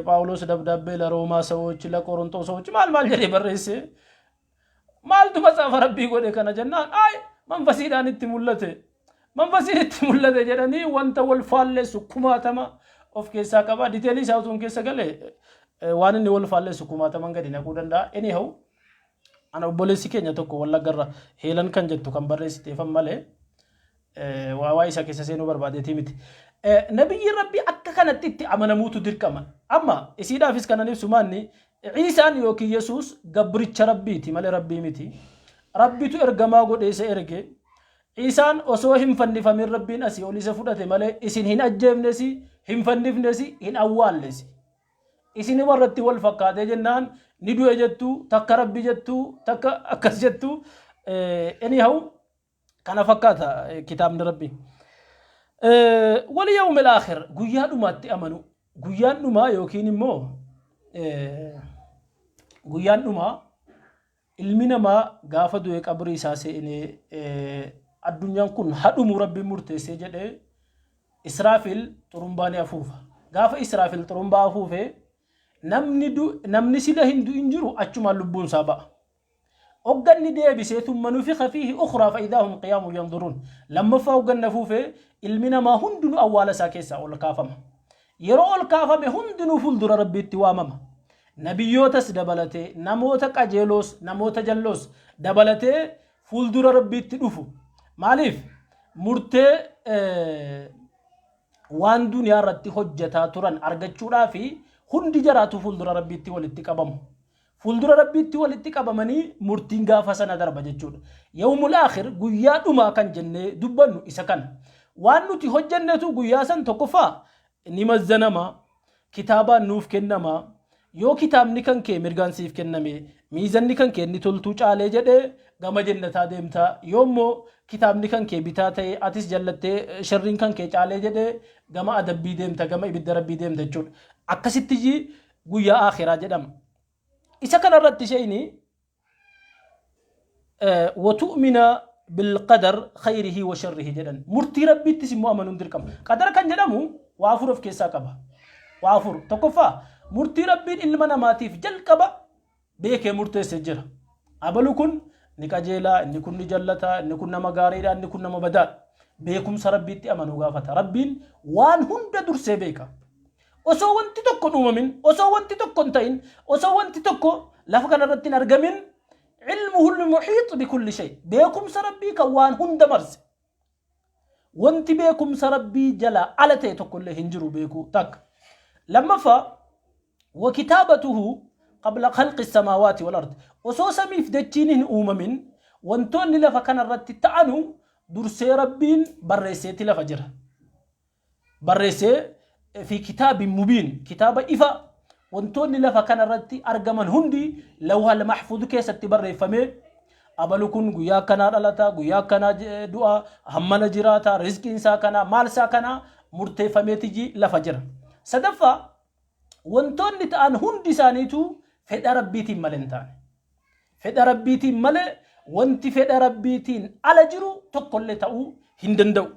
Phaawulos dabdaabbee la Roomaa ሰዎች ለቆሮንቶስ ሰዎች maal maal jedhee barreesse. Maaltu macaafa Rabbii godhe kana jennaan ay manfasiidhaan itti mul'ate. Manfasiin itti mul'ate jedhanii wanta wal faallessu kumaatama of keessaa qaba. Detailii isaa utuu hin keessa gale waan inni wal faallessu kumaataman gadi naquu danda'a. Anyhow ana obboleessi keenya tokko Wallaggarra Heelan kan jettu kan barreessiteefan malee waa isa keessa seenuu barbaadeetii miti. Nabiyyiin Rabbii akka kanatti itti amanamuutu dirqama. Amma isiidhaafis kanan ibsu maanni Ciisaan yookiin Yesuus gabricha Rabbiiti malee Rabbii miti. Rabbitu ergamaa godhee isa erge. Ciisaan osoo hin fannifamin Rabbiin asii ol isa fudhate malee isin hin ajjeefnesi, hin fannifnesi, hin awwaallesi. Isinuma irratti wal fakkaatee jennaan ni du'e jettu, takka Rabbi jettu, takka akkas jettu. Anyhow kana fakkaata kitaabni Rabbii. Wal yawmil aakhir guyyaa dhumaatti amanu. Guyyaan dhumaa yookiin immoo guyyaan dhumaa ilmi namaa gaafa du'e qabrii isaa seenee addunyaan kun hadhumu Rabbiin murteessee jedhee Israafil xurumbaa ni afuufa. Gaafa Israafil xurumbaa afuufe namni sila hin du'in jiru achumaan lubbuun isaa ba'a. Hogganni deebisee thumma nufikha fiihi ukhraa fa idhaa hum qiyaamun yanzuruun. Lammaffaa hogganni afuufee ilmi namaa hundinuu awwaala isaa keessaa ol kaafama. Yeroo ol kaafame hundinuu fuuldura Rabbiitti waamama. Nabiyyootas dabalatee, namoota qajeeloos, namoota jalloos dabalatee fuuldura Rabbiitti dhufu. Maaliif? Murtee waan duniyaa irratti hojjetaa turan argachuudhaa fi hundi jaraatu fuuldura Rabbiitti walitti qabamu. Fuuldura Rabbiitti walitti qabamanii murtiin gaafa sana darba jechuudha. Yawmul aakhir guyyaa dhumaa kan jennee dubbannu isa kana. Waan nuti hojjennetu guyyaa san tokkoffaa ni mazzanama, kitaabaan nuuf kennama. Yoo kitaabni kan kee mirgaan siif kenname, miizanni kan kee inni toltuu caalee jedhee gama jennataa deemta. Yoo immoo kitaabni kan kee bitaa ta'e atis jallattee sharriin kan kee caalee jedhee gama adabbii deemta, gama ibidda Rabbii deemta jechuudha. Akkasitti guyyaa aakhiraa jedhama. Isa kanarratti isheen watu'mina bilqadar khayrihi wa sharrihi jedhan. Murtii Rabbiittis immoo amanuun dirqama. Qadara kan jedhamu waa afur of keessaa qaba. Waa afur. Tokkoffaa murtii Rabbiin ilma namaatiif jalqaba beekee murteesse jira. Abalu kun ni qajeelaa, inni kun ni jallata, inni kun nama gaariidha, inni kun nama badaadha. Beekumsa Rabbiitti amanuu gaafata. Rabbiin waan hunda dursee beeka. Osoo wanti tokko hin uumamin, osoo wanti tokko hin ta'in, osoo wanti tokko lafa kanarratti hin argamin, ilmuhul muhiix bikulli shay. Beekumsa Rabbii kan waan hunda marse. Wanti beekumsa Rabbii jalaa ala ta'e tokkollee hin jiru beekuu takka. Lammaffaa wa kitaabatuhu qabla khalqi samaawaati wal ardi. Osoo samiif dachiin hin uumamin wantoonni lafa kanarratti ta'anu dursee Rabbiin barreesseeti lafa jira. Barreessee fi kitaabin mubiin kitaaba ifa wantoonni lafa kanarratti argaman hundi lawhal mahfuuz keessatti barreeffamee abalu kun guyyaa akkanaa dhalata, guyyaa akkanaa du'a, hammana jiraata, rizqiin isaa kana, maal isaa kana murteeffameetiji lafa jira. Sadaffaa, wantoonni ta'an hundi isaaniitu fedha Rabbiitiin malee hin taane. Fedha Rabbiitiin malee wanti fedha Rabbiitiin ala jiru tokkollee ta'uu hin danda'u.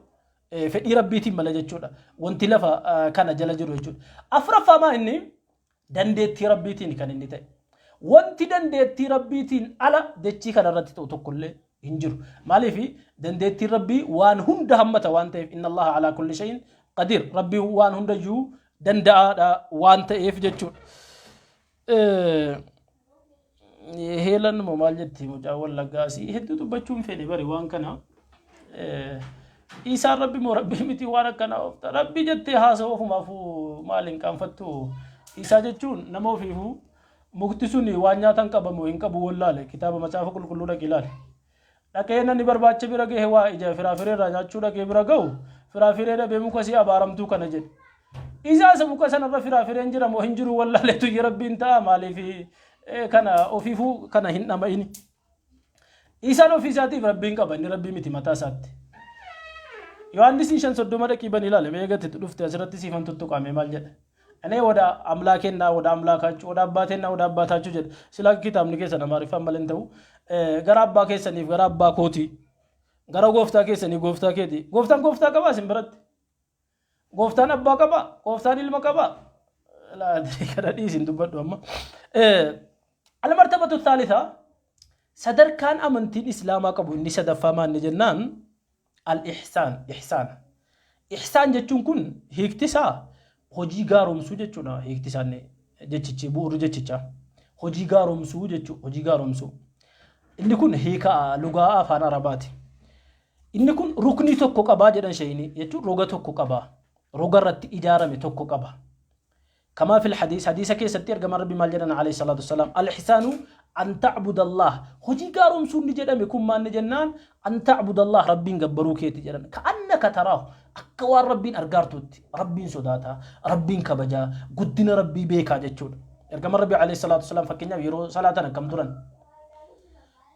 Fedhii Rabbiitiin malee jechuudha. Wanti lafa kana jala jiru jechuudha. Afuraffaa maa inni dandeettii Rabbiitiin kan inni ta'e. Wanti dandeettii Rabbiitiin ala dachii kana irratti ta'u tokkollee hin jiru. Maaliif? Dandeettiin Rabbii waan hunda hammata waan ta'eef, inna Allaha alaa kulli shay'in qadiir. Rabbiin waan hundayyuu danda'aadha waan ta'eef jechuudha. Heelan moo maal jetti mucaa Wallaggaa asii hedduu dubbachuu hin feene bari waan kana. Isaan Rabbi moo Rabbi miti waan akkanaa oofta. Rabbi jettee haasa'u ofumaafuu maal hin qaanfattu. Isaa jechuun nama ofiifuu mukti sun waan nyaatan qabamu hin qabu wallaale, kitaaba Macaafa Qulqulluu dhaqi ilaali. Dhaqee namni barbaacha bira gahe, waa ija firaafiree irraa nyaachuu dhaqee bira gahu, firaafiree dhabee muka si abaaramtuu kana jedhe. Isaa isa muka sanarra firaafireen jira moo hin jiru wallaaleetu Rabbiin ta'a, maaliif kana ofiifuu kana hin dhama'ini. Isaan ofii isaatiif Rabbiin qaba, inni Rabbii miti mataa isaatti. Yohaannis 5:30 dhaqii bani ilaale mee, eegatti dhufte asirratti siifan tuttuqame maal jedha? እኔ ወደ አምላኬና ወደ አምላካችሁ፣ ወደ አባቴና ወደ አባታችሁ jedha. Sila kitaabni keessan Amaariffaan malee hin ta'u. Gara abbaa keessaniif gara abbaa kootii. Gara gooftaa keessanii gooftaa keetii. Gooftaan gooftaa qabaa isin biratti? Gooftaan abbaa qabaa? Gooftaan ilma qabaa? Laa kana dhiisin dubbadhu amma. المرتبة الثالثة, sadarkaan amantiin Islaamaa qabu inni sadaffaa maanni jennaan, الإحسان, ihsaana. Ihsaan jechuun kun hiikti isaa hojii gaaromsuu jechuudha. Hiikti isaan jechichi, bu'uurri jechichaa hojii gaaromsuu jechuudha. Hojii gaaromsuu. Inni kun hiika lugaa afaan Arabaati. Inni kun ruknii tokko qabaa jedhan shayini jechuun roga tokko qabaa. Roga irratti ijaarame tokko qaba. كما في الحديث, حديث keessatti ergamaan Rabbi maal jedhan عليه الصلاة والسلام؟ الإحسان أن تعبد الله, hojii gaaromsuun ni jedhame kun maanni jennaan, أن تعبد الله, Rabbiin gabbaruu keeti jedhan, كأنك تراه, akka waan Rabbiin argaartutti. Rabbiin sodaataa, Rabbiin kabajaa, guddina Rabbii beekaa jechuudha. Ergamaan Rabbi عليه الصلاة والسلام fakkeenyaaf yeroo salaatan akkam turan?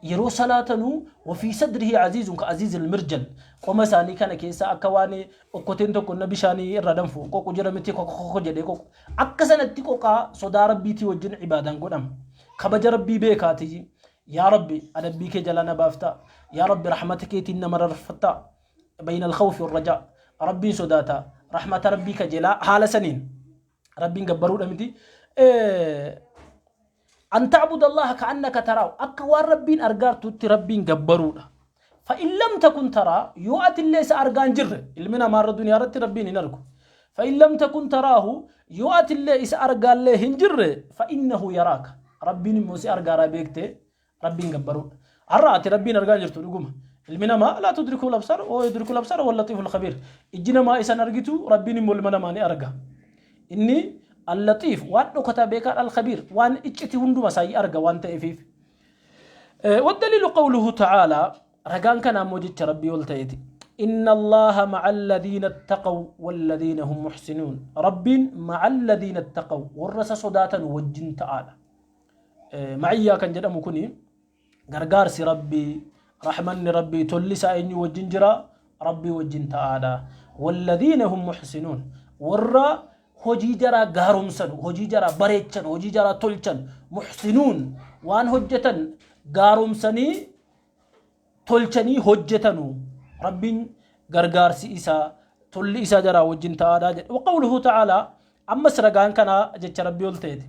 Yeroo salaatanuu وفي صدره عزيز كعزيز المرجل, qoma isaanii kana keessa akka waan okkoteen tokko na bishaanii irra danfu qoqu jira miti, kokoko jedhee qoqu, akka sanatti qoqaa sodaa Rabbiitii wajjin ibaadaan godhama. Kabaja Rabbii beekaati, yaa Rabbi, adabbii kee jalaa na baaftaa, yaa Rabbi, rahmata keetiin nama rarfattaa, بين الخوف والرجاء, Rabbiin sodaataa, rahmata Rabbii kajeelaa, haala saniin Rabbiin gabbaruudha miti. أن تعبد الله كأنك تراه, akka waan Rabbiin argaartutti Rabbiin gabbaruudha. فإن لم تكن تراه, yoo ati illee isa argaa hin jirre, ilmi namaa irra duniyaa irratti Rabbiin hin argu. فإن لم تكن تراه, yoo ati illee isa argaallee hin jirre, فإنه يراك, Rabbiin immoo si argaaraa beektee Rabbiin gabbaruudha. Har'a ati Rabbiin argaa jirtu dhuguma. Ilmi namaa لا تدركه الأبصار وهو يدرك الأبصار وهو اللطيف الخبير. Ijji namaa isan argitu, Rabbiin immoo ilma namaa ni arga. Inni اللطيف, waan dhokataa beekaan, الخبير, waan icciti hunduma isaa arga waan ta'eefiif. والدليل قوله تعالى, ragaan kana ammoo jecha Rabbii ol ta'eeti. إن الله مع الذين اتقوا والذين هم محسنون. Rabbiin مع الذين اتقوا, warra isa sodaatan wajjin ta'aadha. Maciyyaa kan jedhamu kuni gargaarsi Rabbii, rahmanni Rabbii, tolli isaa eenyu wajjin jira? Rabbii wajjin ta'aadha. والذين هم محسنون, warra hojii jaraa gaaromsan, hojii jaraa bareechan, hojii jaraa tolchan, محسنون, waan hojjetan gaaromsanii tolchanii hojjetanu, Rabbiin gargaarsi isaa, tolli isaa jaraa wajjin ta'aadha jedhe. وقوله تعالى, ammas ragaan kanaa jecha Rabbii ol ta'eeti.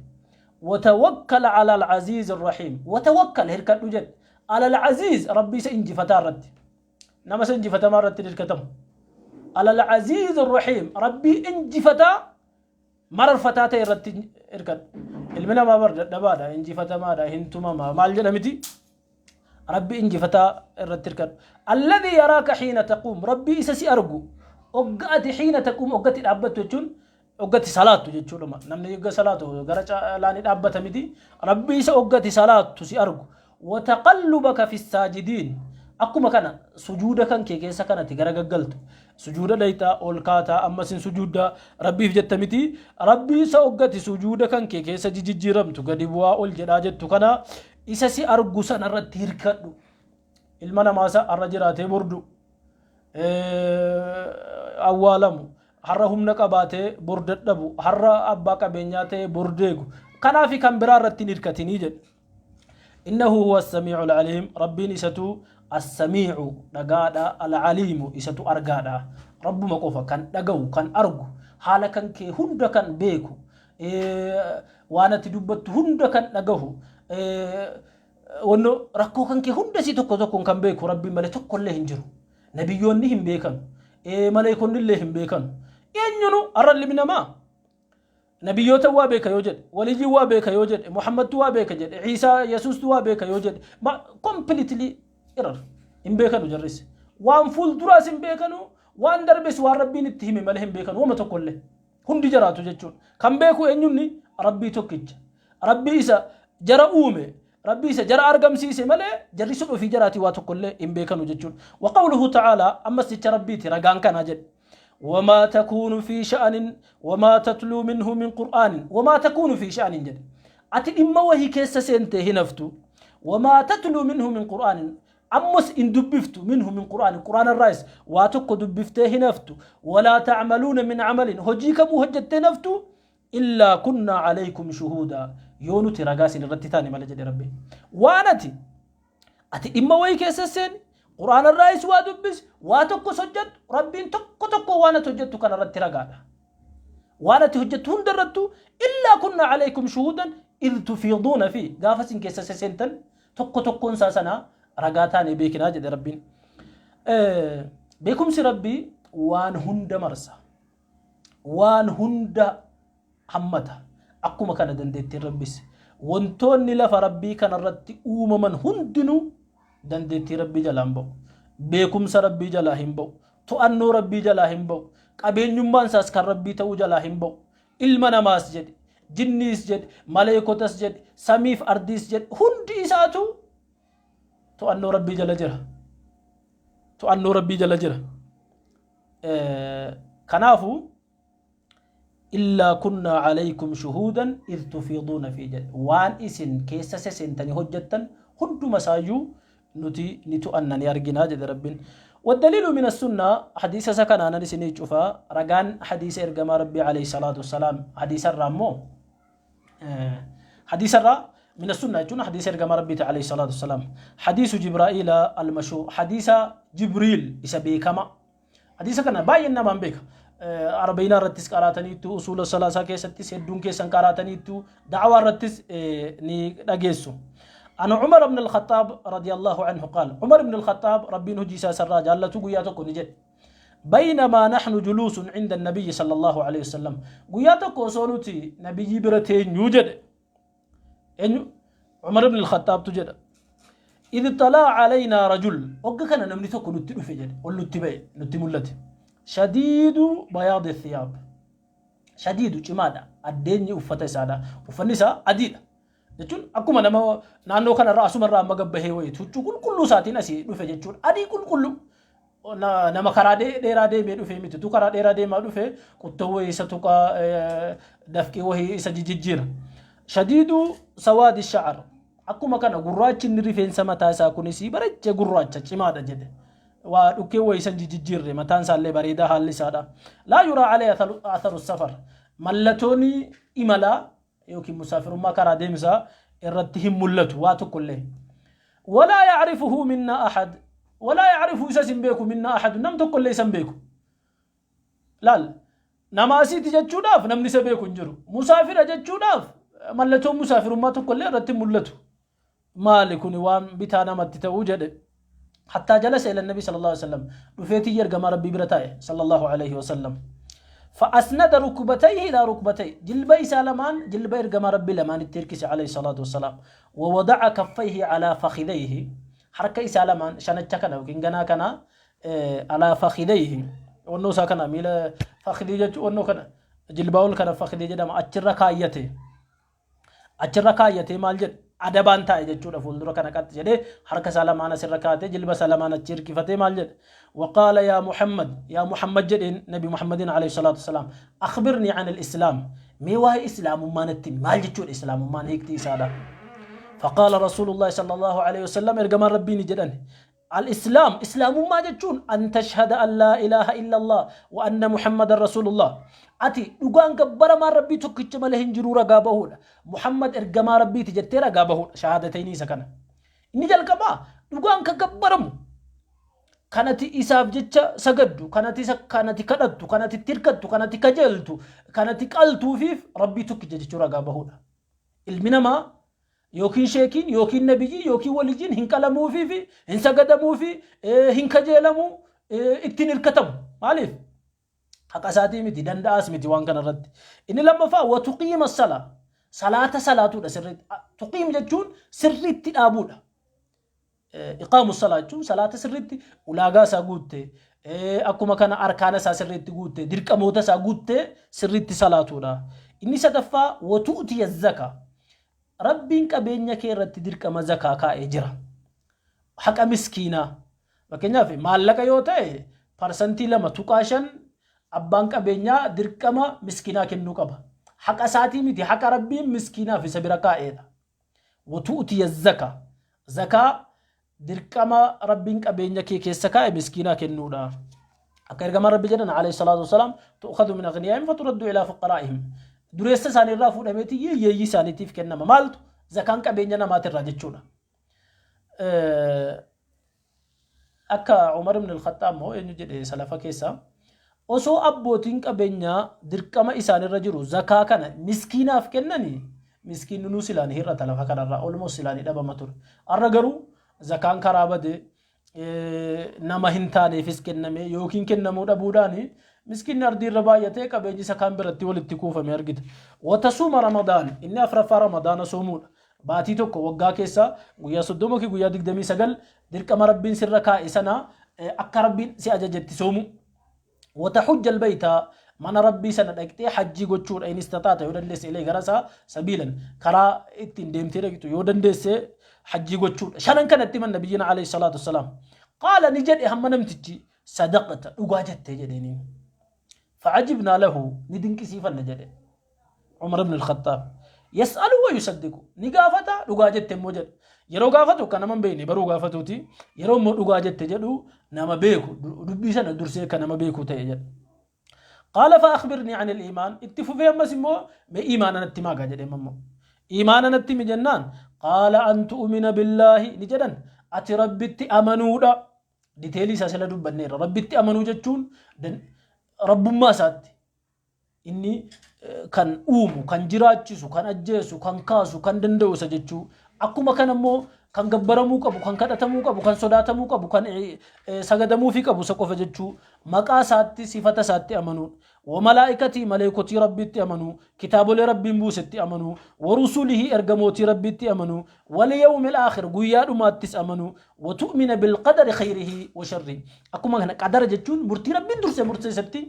وتوكل على العزيز الرحيم. وتوكل, hirkadhu jedhe, على العزيز, Rabbii isa injifataa irratti. Nama isa injifatamaa irratti hirkatamu. على العزيز الرحيم, Rabbii injifataa mararfataa ta'e irratti hirkadhu. Ilmi namaa bar dadhabaadha, injifatamaadha, hin tumamaa maal jedhamiti? Rabbii injifataa irratti hirkadhu. الذي يراك حين تقوم, Rabbii isa si argu ogga ati, حين تقوم, oggatti dhaabbattu jechuun oggatti salaattu jechuudha. Namni ogga salaatu gara caalaanii dhaabbata miti? Rabbii isa oggatti salaattu si argu. وتقلبك في الساجدين, akkuma kana sujuuda kan kee keessa kanatti gara gaggaltu, sujuuda dhayxaa ol kaataa, ammasin sujuuddaa Rabbiif jetta miti? Rabbii isa oggati sujuuda kan kee keessa jijjiiramtu, gadi bu'aa ol jedhaa jettu kana, isa si argu sanarratti hirkadhu. Ilma namaa isa har'a jiraatee bordu awwaalamu. Har'a humna qabaatee bor dadhabu, har'a abbaa qabeenyaa ta'ee bor deegu. Kanaafi kan biraa irratti hin hirkatinii jedhe. Innahu huwa as-samii'u al-aliim. Rabbiin isatu as-samii'u dhagaadha, al-aliimu isatu argaadha. Rabbuma qofa kan dhaga'u, kan argu, haala kan kee hunda kan beeku, waan ati dubbattu hunda kan dhagahu, wanno rakkoo kan kee hunda isii tokko tokkoon kan beeku Rabbiin malee tokkollee hin jiru. Nabiyyoonni hin beekanu. Maleekonni illee hin beekanu. Eenyunu har'a ilmi namaa nabiyyoota waa beeka yoo jedhe, waliyyiin waa beeka yoo jedhe, Muhammadtu waa beeka jedhe, Iisaa Yesuustu waa beeka yoo jedhe, completely error hin beekanu jarris. Waan fuulduraas hin beekanu, waan darbes waan Rabbiin itti hime malee hin beekanu wama tokkollee. Hundi jaraatu jechuudha. Kan beeku eenyunni Rabbii tokkicha. Rabbii isa jara uume, Rabbii isa jara argamsiise malee jarri sun ofii jaraatii waa tokkollee hin beekanu jechuudha. Wa qawluhu ta'aalaa ammas jecha Rabbiiti ragaan kanaa jedhe. Wamaa takuunu fi sha'anin wamaa tatluu minhu min qur'aanin wamaa takuunu fi sha'anin jedhe. Ati dhimma wahii keessa seentee hin haftu. Wamaa tatluu minhu min qur'aanin Ammos in dubbiftu minhu min qur'aani qur'aana irraayis waa tokko dubbiftee hin haftu. Walaa ta'maluuna min amalin hojii kamuu hojjettee hin haftu. Illaa kunnaa alaykum shuhuuda yoo nuti ragaa isin irratti taane malee jedhe Rabbiin. Waan ati dhimma wayii keessa seeni qur'aana irraayis waa dubbisi waa tokkos hojjettu Rabbiin tokko tokko waan ati hojjettu kana irratti ragaadha. Waan ati hojjettu hunda irrattu illaa kunnaa alaykum shuhuudan idh tufiiduuna fi gaafa isin keessa seseentan tokko tokkoon isaa sanaa ragaa taanee beekinaa jedhe Rabbiin. Beekumsi Rabbii waan hunda marsa. Waan hunda hammata. Akkuma kana dandeettiin Rabbis. Wantoonni lafa Rabbii kanarratti uumaman hundinuu dandeettii Rabbii jalaa hin ba'u. Beekumsa Rabbii jalaa hin ba'u. To'annoo Rabbii jalaa hin ba'u. Qabeenyummaan isaas kan Rabbii ta'uu jalaa hin ba'u. Ilma namaas jedhe, jinniis jedhe, maleekotas jedhe, samiif ardiis jedhe, hundi isaatu to'annoo Rabbii jala jira. To'annoo Rabbii jala jira. Kanaafuu illaa kunnaa alaykum shuhuudan idh tufiiduuna fi jedhe waan isin keessa seseentanii hojjettan hunduma isaayyuu nuti ni to'anna ni argina jedhe Rabbiin. Waddaliilu min as-sunnaa hadiisa isa kanaanan isinii cufa ragaan hadiisa ergamaa Rabbii alayhi salaatu wassalaam hadiisa irraa immoo hadiisa irraa min as-sunnaa jechuun hadiisa ergamaa Rabbiiti alayhi salaatu wassalaam hadiisu Jibraa'iila al-mashhuur hadiisa Jibriil isa beekama Hadiisa kana baay'een namaan beeka. Arba'iinaa irrattis qaraataniittu, usuula salaasaa keessattis hedduun keessan qaraataniittu, da'awaa irrattis ni dhageessu. An Umar ibn al-Khattaab radiyallahu anhu qaal. Umar ibn al-Khattaab Rabbiin hojii isaa isarraa jaallatu guyyaa tokko ni jedhe. Baynamaa nahnu juluusun inda nabiyyi sallallahu alayhi wasallam. Guyyaa tokko osoo nuti nabiyyii bira teenyuu jedhe. Eenyu? Umar ibn al-Khattaabtu jedha. Idh xalaa alaynaa rajul. Wagga kana namni tokko nutti dhufe jedhe. Ol nutti ba'e, nutti mul'ate. Shadiidu bayaadi thiyaab. Shadiidu cimaadha. Addeenyi uffata isaadha. Uffanni isaa adiidha. Jechuun akkuma nama naannoo kanarraa asumarraa amma gabbahee wayitu huccuu qulqulluu isaatiin asii dhufe jechuudha. Adii qulqulluu. Nama karaa dheeraa deemee dhufe miti. Tu karaa dheeraa deemaa dhufe quttoo wayii isa tuqaa dafqii wayii isa jijjiira. Shadiidu sawaadi sha'ar. Akkuma kana gurraachi inni rifeensa mataa isaa kunis bareechee gurraacha cimaadha jedhe. Waa dhukkee wayii san jijjiirre mataan isaallee bareedaa haalli isaadha. Laa yuraa alee atharu safar. Mallatoon imalaa yookiin musaafirummaa karaa deemsaa irratti hin mul'atu waa tokkollee. Walaa yacrifuhu minna ahad. Walaa yacrifu isas hin beeku minna ahad nam tokkollee isa hin beeku. Laal nama asiiti jechuudhaaf namni isa beeku hin jiru. Musaafira jechuudhaaf mallattoon musaafirummaa tokkollee irratti hin mul'atu. Maali kuni waan bitaa namatti ta'uu jedhe. Hattaa jalasa ila nabi sallallahu alaihi wasallam dhufeetii ergamaa rabbii bira taa'e sallallahu alaihi wasallam. فأسند ركبتيه إلى ركبتيه جلب إسا لمان جلب إرقما ربي لمان التركس عليه الصلاة والسلام ووضع كفيه على فخذيه حركة إسا لمان شنچا كنا وكين غنا كنا على فخذيه ونو سا كنا ميلا فخذي جچ ونو كنا جلباول كنا فخذي جدما أچرا كايته Achirra kaayyatee maal jedhe? Adabaan taa'e jechuudha fuuldura kana qaxxi jedhee harka isaa lamaan asirra kaa'atee jilba isaa lamaan achi hirkifatee maal jedhe? Waqaala yaa Muhammad yaa Muhammad jedheen Nabi Muhammadin alayhi salaatu wasalaam akhbirnii an al-islaam mee waa'ee islaamummaa natti himi maal jechuudha islaamummaan hiikti isaadha. Faqaala rasuulullahi sallallahu alayhi wasallam ergamaan rabbii ni jedhan Al-Islaam Islaamummaa jechuun an tashhada an laa ilaaha illallah wa anna Muhammadan Rasulullah. Ati dhugaan gabbaramaan Rabbii tokkicha malee hin jiruu ragaa bahuudha. Muhammad ergamaa Rabbiiti jettee ragaa bahuudha. Shahaadatayni isa kana. Inni jalqabaa dhugaan kan gabbaramu kan ati isaaf jecha sagaddu, kan ati isa kan ati kadhattu, kan ati itti hirkattu, kan ati kajeeltu, kan ati qaltuufiif Rabbii tokkicha jechuu ragaa bahuudha. Ilmi namaa yookiin sheekiin yookiin nabiyyiin yookiin waliyyiin hin qalamuufiifi hin sagadamuufi hin kajeelamu ittiin hirkatamu. Maaliif? Haqa isaatii miti danda'aas miti waan kana irratti. Inni lammaffaa watuqiima salaa salaata salaatuudha sirriitti. Tuqiim jechuun sirriitti dhaabuudha. Iqaamu salaa jechuun salaata sirriitti ulaagaa isaa guutte akkuma kana arkaana isaa sirriitti guutte dirqamoota isaa guutte sirriitti salaatuudha. Inni sadaffaa watu'tiya zakaa. Rabbiin qabeenya kee irratti dirqama zakaa kaa'ee jira. Haqa miskiinaa. Fakkeenyaaf maallaqa yoo ta'e parsantii 2.5 abbaan qabeenyaa dirqama miskiinaa kennuu qaba. Haqa isaatii miti haqa Rabbiin miskiinaaf isa bira kaa'eedha. Watu'tiya zakaa. Zakaa dirqama Rabbiin qabeenya kee keessa kaa'e miskiinaa kennuudha. Akka ergamaan Rabbi jedhan alayhi salaatu wasalaam tu'khadhu min aghniyaa'ihim faturaddu ilaa fuqaraa'ihim. Dureessa isaanii irraa fuudhameeti hiyyeeyyii isaaniitiif kennama. Maaltu zakaan qabeenya namaatirraa jechuudha. Akka Umar ibn al-Khattaab moo eenyu jedhe salafa keessaa osoo abbootiin qabeenyaa dirqama isaanirra jiru zakaa kana miskiinaaf kennanii miskiinni nuu silaan hir'ata lafa kanarraa olmoos silaan dhabama ture. Har'a garuu zakaan karaa bade nama hin taaneefis kenname yookiin kennamuu dhabuudhaan miskiinni ardiirra baay'atee qabeenyi isa kaan biratti walitti kuufame argita. Watasuuma Ramadaan inni afraffaa Ramadaana soomuudha. Baatii tokko waggaa keessa guyyaa 30 yookiin guyyaa 29 dirqama Rabbiin sirra kaa'e sana akka Rabbiin si ajajetti soomuu. Watahujja albayta mana Rabbii sana dhaqxee hajjii gochuudha in istataata yoo dandeesse ilee gara isaa sabiilan karaa ittiin deemtee dhaqxu yoo dandeesse hajjii gochuudha. Shanan kanatti himan nabiyyiin alayhi salaatu wassalaam. Qaala ni jedhe hamma namtichi sadaqta dhugaa jettee jedheeniin. Fa'ajibnaa lahu ni dinqisiifanne jedhe. Umar ibn al-Khattaab. Yas'alu wa yusaddiqu. Ni gaafata dhugaa jette immoo jedha. Yeroo gaafatu akka nama hin beekne baruu gaafatuuti. Yeroo immoo dhugaa jette jedhu nama beeku dubbii sana dursee akka nama beeku ta'e jedha. Qaala fa akhbirnii anil iimaan. Itti fufee ammas immoo mee iimaana natti himaa gaa jedhee immoo. Iimaana natti himi jennaan qaala an tu'mina billaahi ni jedhan ati rabbitti amanuudha. Diteelii isaa sila dubbanneerra. Rabbitti amanuu jechuun rabbummaa isaatti. Inni kan uumu, kan jiraachisu, kan ajjeesu, kan kaasu, kan danda'u isa jechuu. Akkuma kana immoo kan gabbaramuu qabu, kan kadhatamuu qabu, kan sodaatamuu qabu, kan sagadamuufii qabu isa qofa jechuu. Maqaa isaatti, sifata isaatti amanuu. Wa malaa'ikatii maleekotii Rabbiitti amanuu, kitaabolee Rabbiin buusetti amanuu, wa rusulihii ergamootii Rabbiitti amanuu, wal yawmil aakhir guyyaa dhumaattis amanuu, wa tu'mina bil qadari khayrihi wa sharrihi. Akkuma kana qadara jechuun murtii Rabbiin dursee murteessetti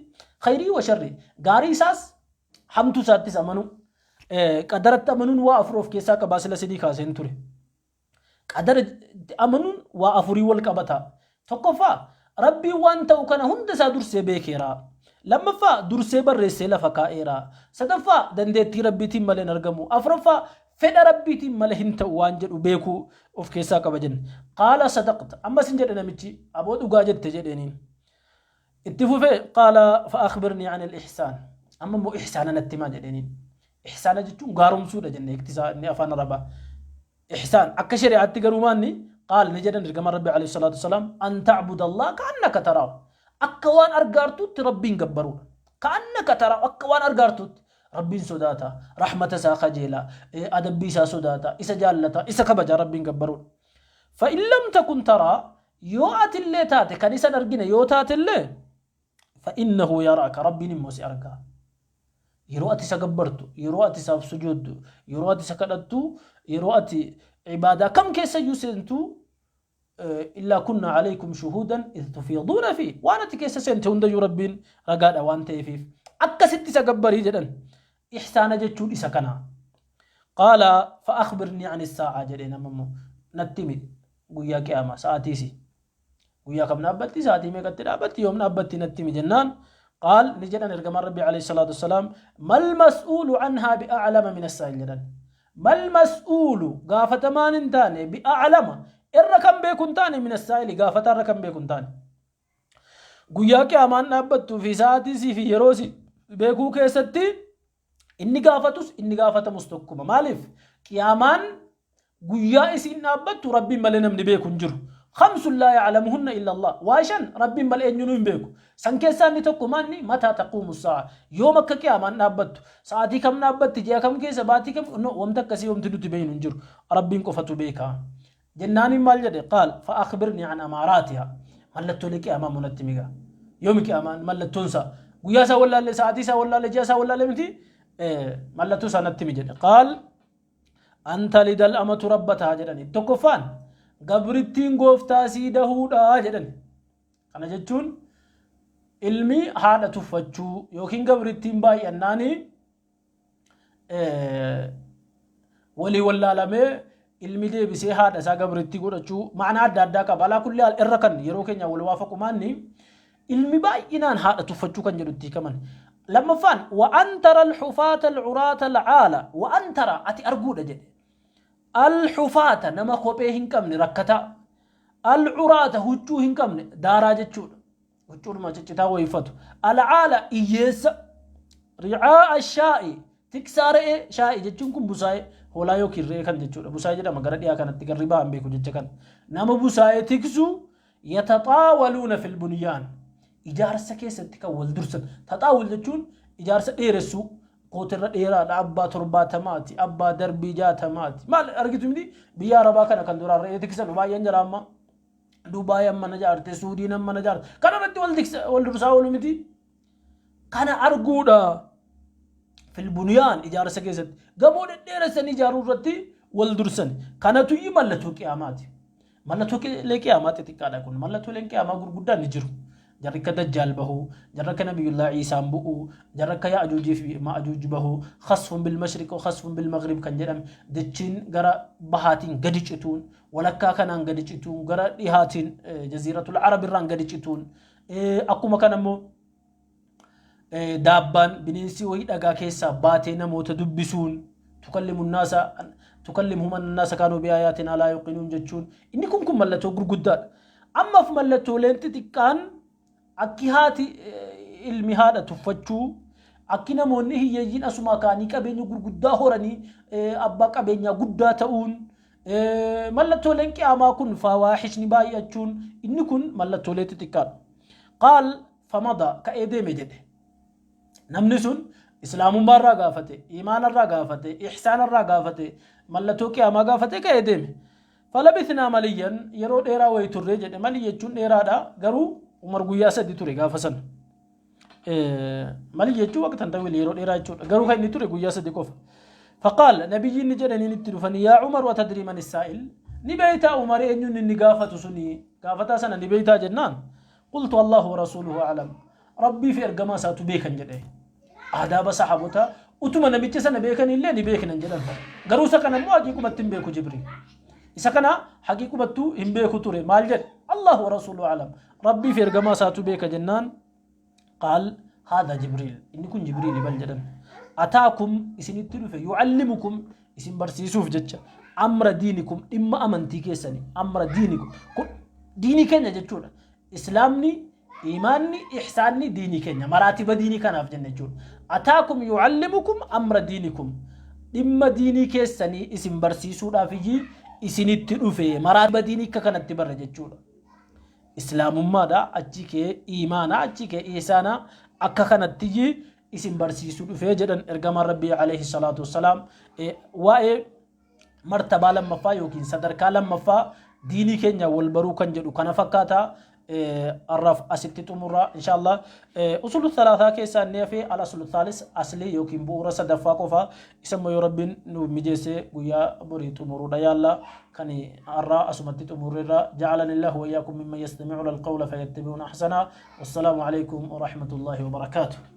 khayrii wa sharrii gaarii isaas hamtuu isaattis amanuu. Qadaratti amanuun waa afur of keessaa qabaa sila sidii kaaseen ture. Qadara amanuun waa afurii wal qabata. Tokkoffaa Rabbiin waan ta'u kana hunda isaa dursee beekeera. Lammaffaa dursee barreessee lafa kaa'eera. Sadaffaa dandeettii Rabbiitiin malee hin argamu. Afuraffaa fedha Rabbiitiin malee hin ta'u waan jedhu beekuu of keessaa qaba jenne. Qaala sadaqta. Ammas hin jedhe namichi aboo dhugaa jette jedheeniin. Itti fufee qaala fa akhbirnii anil ihsaan. Amma immoo ihsaana natti himaa jedheeniin. Ihsaana jechuun gaaromsuudha jenne iktisaa inni afaan Arabaa. Ihsaan akka shari'aatti garuu maanni qaal ni jedhan ergamaan Rabbi alayhi salaatu wasalaam an ta'budallah ka'annaka taraahu. Akka waan argaartuutti Rabbiin gabbaruudha. Ka'annaka taraahu akka waan argaartuutti Rabbiin sodaata, rahmata isaa kajeela, adabbii isaa sodaata, isa jaallata, isa kabaja Rabbiin gabbaruudha. Fa in lam takun taraa yoo atillee taate kan isan argine yoo taatellee fa innahu yaraaka Rabbiin immoo si argaa. Yeroo ati isa gabbartu, yeroo ati isaaf sujuuddu, yeroo ati isa kadhattu, yeroo ati ibaadaa kam keessayyuu seentu illaa kunna alaykum shuhuudan idh tufiiduuna fi waan ati keessa seente hundayyuu Rabbiin ragaadha waan ta'eefiif akkasitti isa gabbarii jedhan. Ihsaana jechuun isa kana. Qaala fa akhbirnii ani saa'aa jedhee nama immoo natti himi guyyaa qiyaamaa sa'aatiisi. Guyyaa kam dhaabbatti sa'aatii meeqatti dhaabbatti yoom dhaabbatti natti himi jennaan qaal ni jedhan ergamaan Rabbii alayhi salaatu wassalaam mal mas'uulu anhaa bi'a'lama min as-saa'il jedhan. Mal mas'uulu gaafatamaan hin taane bi'a'lama Irra kan beeku hin taane min assaa'ili, gaafataa irra kan beeku hin taane. Guyyaa qiyaamaan dhaabbattuu fi sa'aatii sii fi yeroo si beekuu keessatti inni gaafatus inni gaafatamus tokkuma. Maaliif? Qiyaamaan guyyaa isiin dhaabbattu Rabbiin malee namni beeku hin jiru. Khamsun laa ya'lamuhunna illa Allah. Waa shan Rabbiin malee eenyunuu hin beeku. San keessaa inni tokko maanni mataa taquumu sa'a. Yoom akka qiyaamaan dhaabbattu? Sa'aatii kam dhaabbatti? Ji'a kam keessa? Baatii kam? No, wamti akkasii wamti nuti beeknu hin jiru. Rabbiin qofatu beeka. Jennaaniin maal jedhe? Qaal fa akhbirnii an amaaraatiha. Mallattoolee qiyaamaa immoo natti himi gaa. Yoomi qiyaamaan mallattoon isaa? Guyyaa isaa wallaalle, sa'aatii isaa wallaalle, ji'a isaa wallaalle miti mallattoo isaa natti himi jedhe. Qaal an talidal amatu rabbataha jedhani. Tokkoffaan gabrittiin gooftaa sii dahuudha jedhani. Kana jechuun ilmi haadha tuffachuu yookiin gabrittiin baay'annaanii walii wallaalamee ilmi deebisee haadha isaa gabrittii godhachuu ma'anaa adda addaa qaba. Alaa kulli haal irra kan yeroo keenya wal waafaqu maanni ilmi baay'inaan haadha tuffachuu kan jedhu itti hiikaman. Lammaffaan wa antara alxufaata alcuraata alcaala wa antara ati arguudha jedhe. Alxufaata nama kophee hin qabne rakkataa. Alcuraata huccuu hin qabne daaraa jechuudha. Huccuudhuma ciccitaa wayiffatu. Alcaala iyyeessa. Ricaa'a shaa'i tiksaa re'ee shaa'i jechuun kun busaa'ee hoolaa yookiin re'ee kan jechuudha. Busaa'ee jedhama gara dhiyaa kanatti garri ba'an beeku jecha kana. Nama busaa'ee tiksu yataxaawaluuna fil bunyaan ijaarsa keessatti kan wal dursan. Taxaawul jechuun ijaarsa dheeressuu kootirra dheeraadha abbaa 70ti abbaa darbii 60ti maal argitu miti biyya arabaa kana kan duraan re'ee tiksan baay'een jira amma. Dubaay amma na jaarte, Suudiin amma na jaarte. Kana irratti wal tiksa wal dursaa oolu miti. Kana arguudha. Fil buniyaan ijaarsa keessatti gamoo dhedheeressanii ijaaruu irratti wal dursan. Kanatu iyyuu mallattoo qiyaamaati. Mallattoo qiyaamaa xixiqqaadha kun. Mallattooleen qiyaamaa gurguddaan ni jiru. Jarri akka Dajjaal bahu, jarri akka Nabiyyullaah Iisaan bu'u, jarri akka Ya'juujii fi Ma'juuj bahu, khasfun bil mashriq wa khasfun bil maghrib kan jedhame dachiin gara bahaatiin gadi cituun, walakkaa kanaan gadi cituun, gara dhihaatiin jaziiratul Arab irraan gadi cituun, akkuma kana immoo daabbaan bineensi wayii dhagaa keessaa baatee namoota dubbisuun tukallimu naasa tukallimuhum anna naasa kaanuu biaayaatinaa laa yuqinuun jechuun inni kun mallattoo gurguddaadha. Ammaaf mallattooleen xixiqqaan akki haati ilmi haadha tuffachuu, akki namoonni hiyyeeyyiin asumaa ka'anii qabeenya gurguddaa horanii abbaa qabeenyaa guddaa ta'uun, mallattooleen qiyaamaa kun fawaaxishni baay'achuun inni kun mallattoolee xixiqqaadha. Qaal famada ka'ee deeme jedhe. Namni sun islaamummaa irraa gaafate, imaana irraa gaafate, ihsaana irraa gaafate, mallattoo qiyaamaa gaafate ka'ee deeme. Falabithnaa maliyyan yeroo dheeraa wayi turre jedhe. Mali jechuun dheeraadha garuu Umar guyyaa 3 ture gaafa sana. Mali jechuun waqtan tawil yeroo dheeraa jechuudha. Garuu kan inni ture guyyaa 3 qofa. Faqaal nabiyyiin ni jedhaniin itti dhufanii yaa Umar watadrii man saa'il ni beeytaa Umar eenyuun inni gaafatu suni gaafataa sana ni beeytaa jennaan qultu Allahu wa rasuuluhu a'lam Rabbii fi ergamaa isaatu beekan jedhe. Aadaaba sahabotaa utuma namicha sana beekan illee ni beeknan jedhan. Garuu isa kana immoo haqiiqumatti hin beeku Jibriil. Isa kana haqiiqumattuu hin beeku ture. Maal jedhe? Allahu wa rasuuluhu a'lam. Rabbii fi ergamaa isaatu beeka jennaan qaal haadha Jibriil. Inni kun Jibriil bal jedhan. Ataakum isinitti dhufe yu'allimukum isin barsiisuuf jecha amra diinikum dhimma amantii keessanii amra diinikum kun diinii keenya jechuudha. Islaamni, iimaanni, ihsaanni diinii keenya. Maraatiba diinii kanaaf jenna jechuudha. Ataakum yu'allimukum amra diinikum. Dhimma diinii keessanii isin barsiisuudhaaf iyyii isinitti dhufe. Maraatiba diinii akka kanatti barra jechuudha. Islaamummaadha, achi kee iimaana, achi kee ihsaana akka kanatti iyyii isin barsiisuu dhufe jedhan ergamaan Rabbii alayhi salaatu wassalaam. Waa'ee martabaa lammaffaa yookiin sadarkaa lammaffaa diinii keenya wal baruu kan jedhu kana fakkaata. Har'aaf asitti xumurra inshallah. Usulu thalaataa keessaa inni hafe al aslu thaalis aslii yookiin bu'uura sadaffaa qofa. Isa immoo yoo Rabbiin nu mijeesse guyyaa borii xumuruudha yaalla. Kan har'aa asumatti xumurreerra. Ja'alanillahu wayyaakum mimman yastami'uuna alqawla fayattabi'uuna ahsana. Wassalaamu alaikum wa rahmatullahi wa barakaatuh.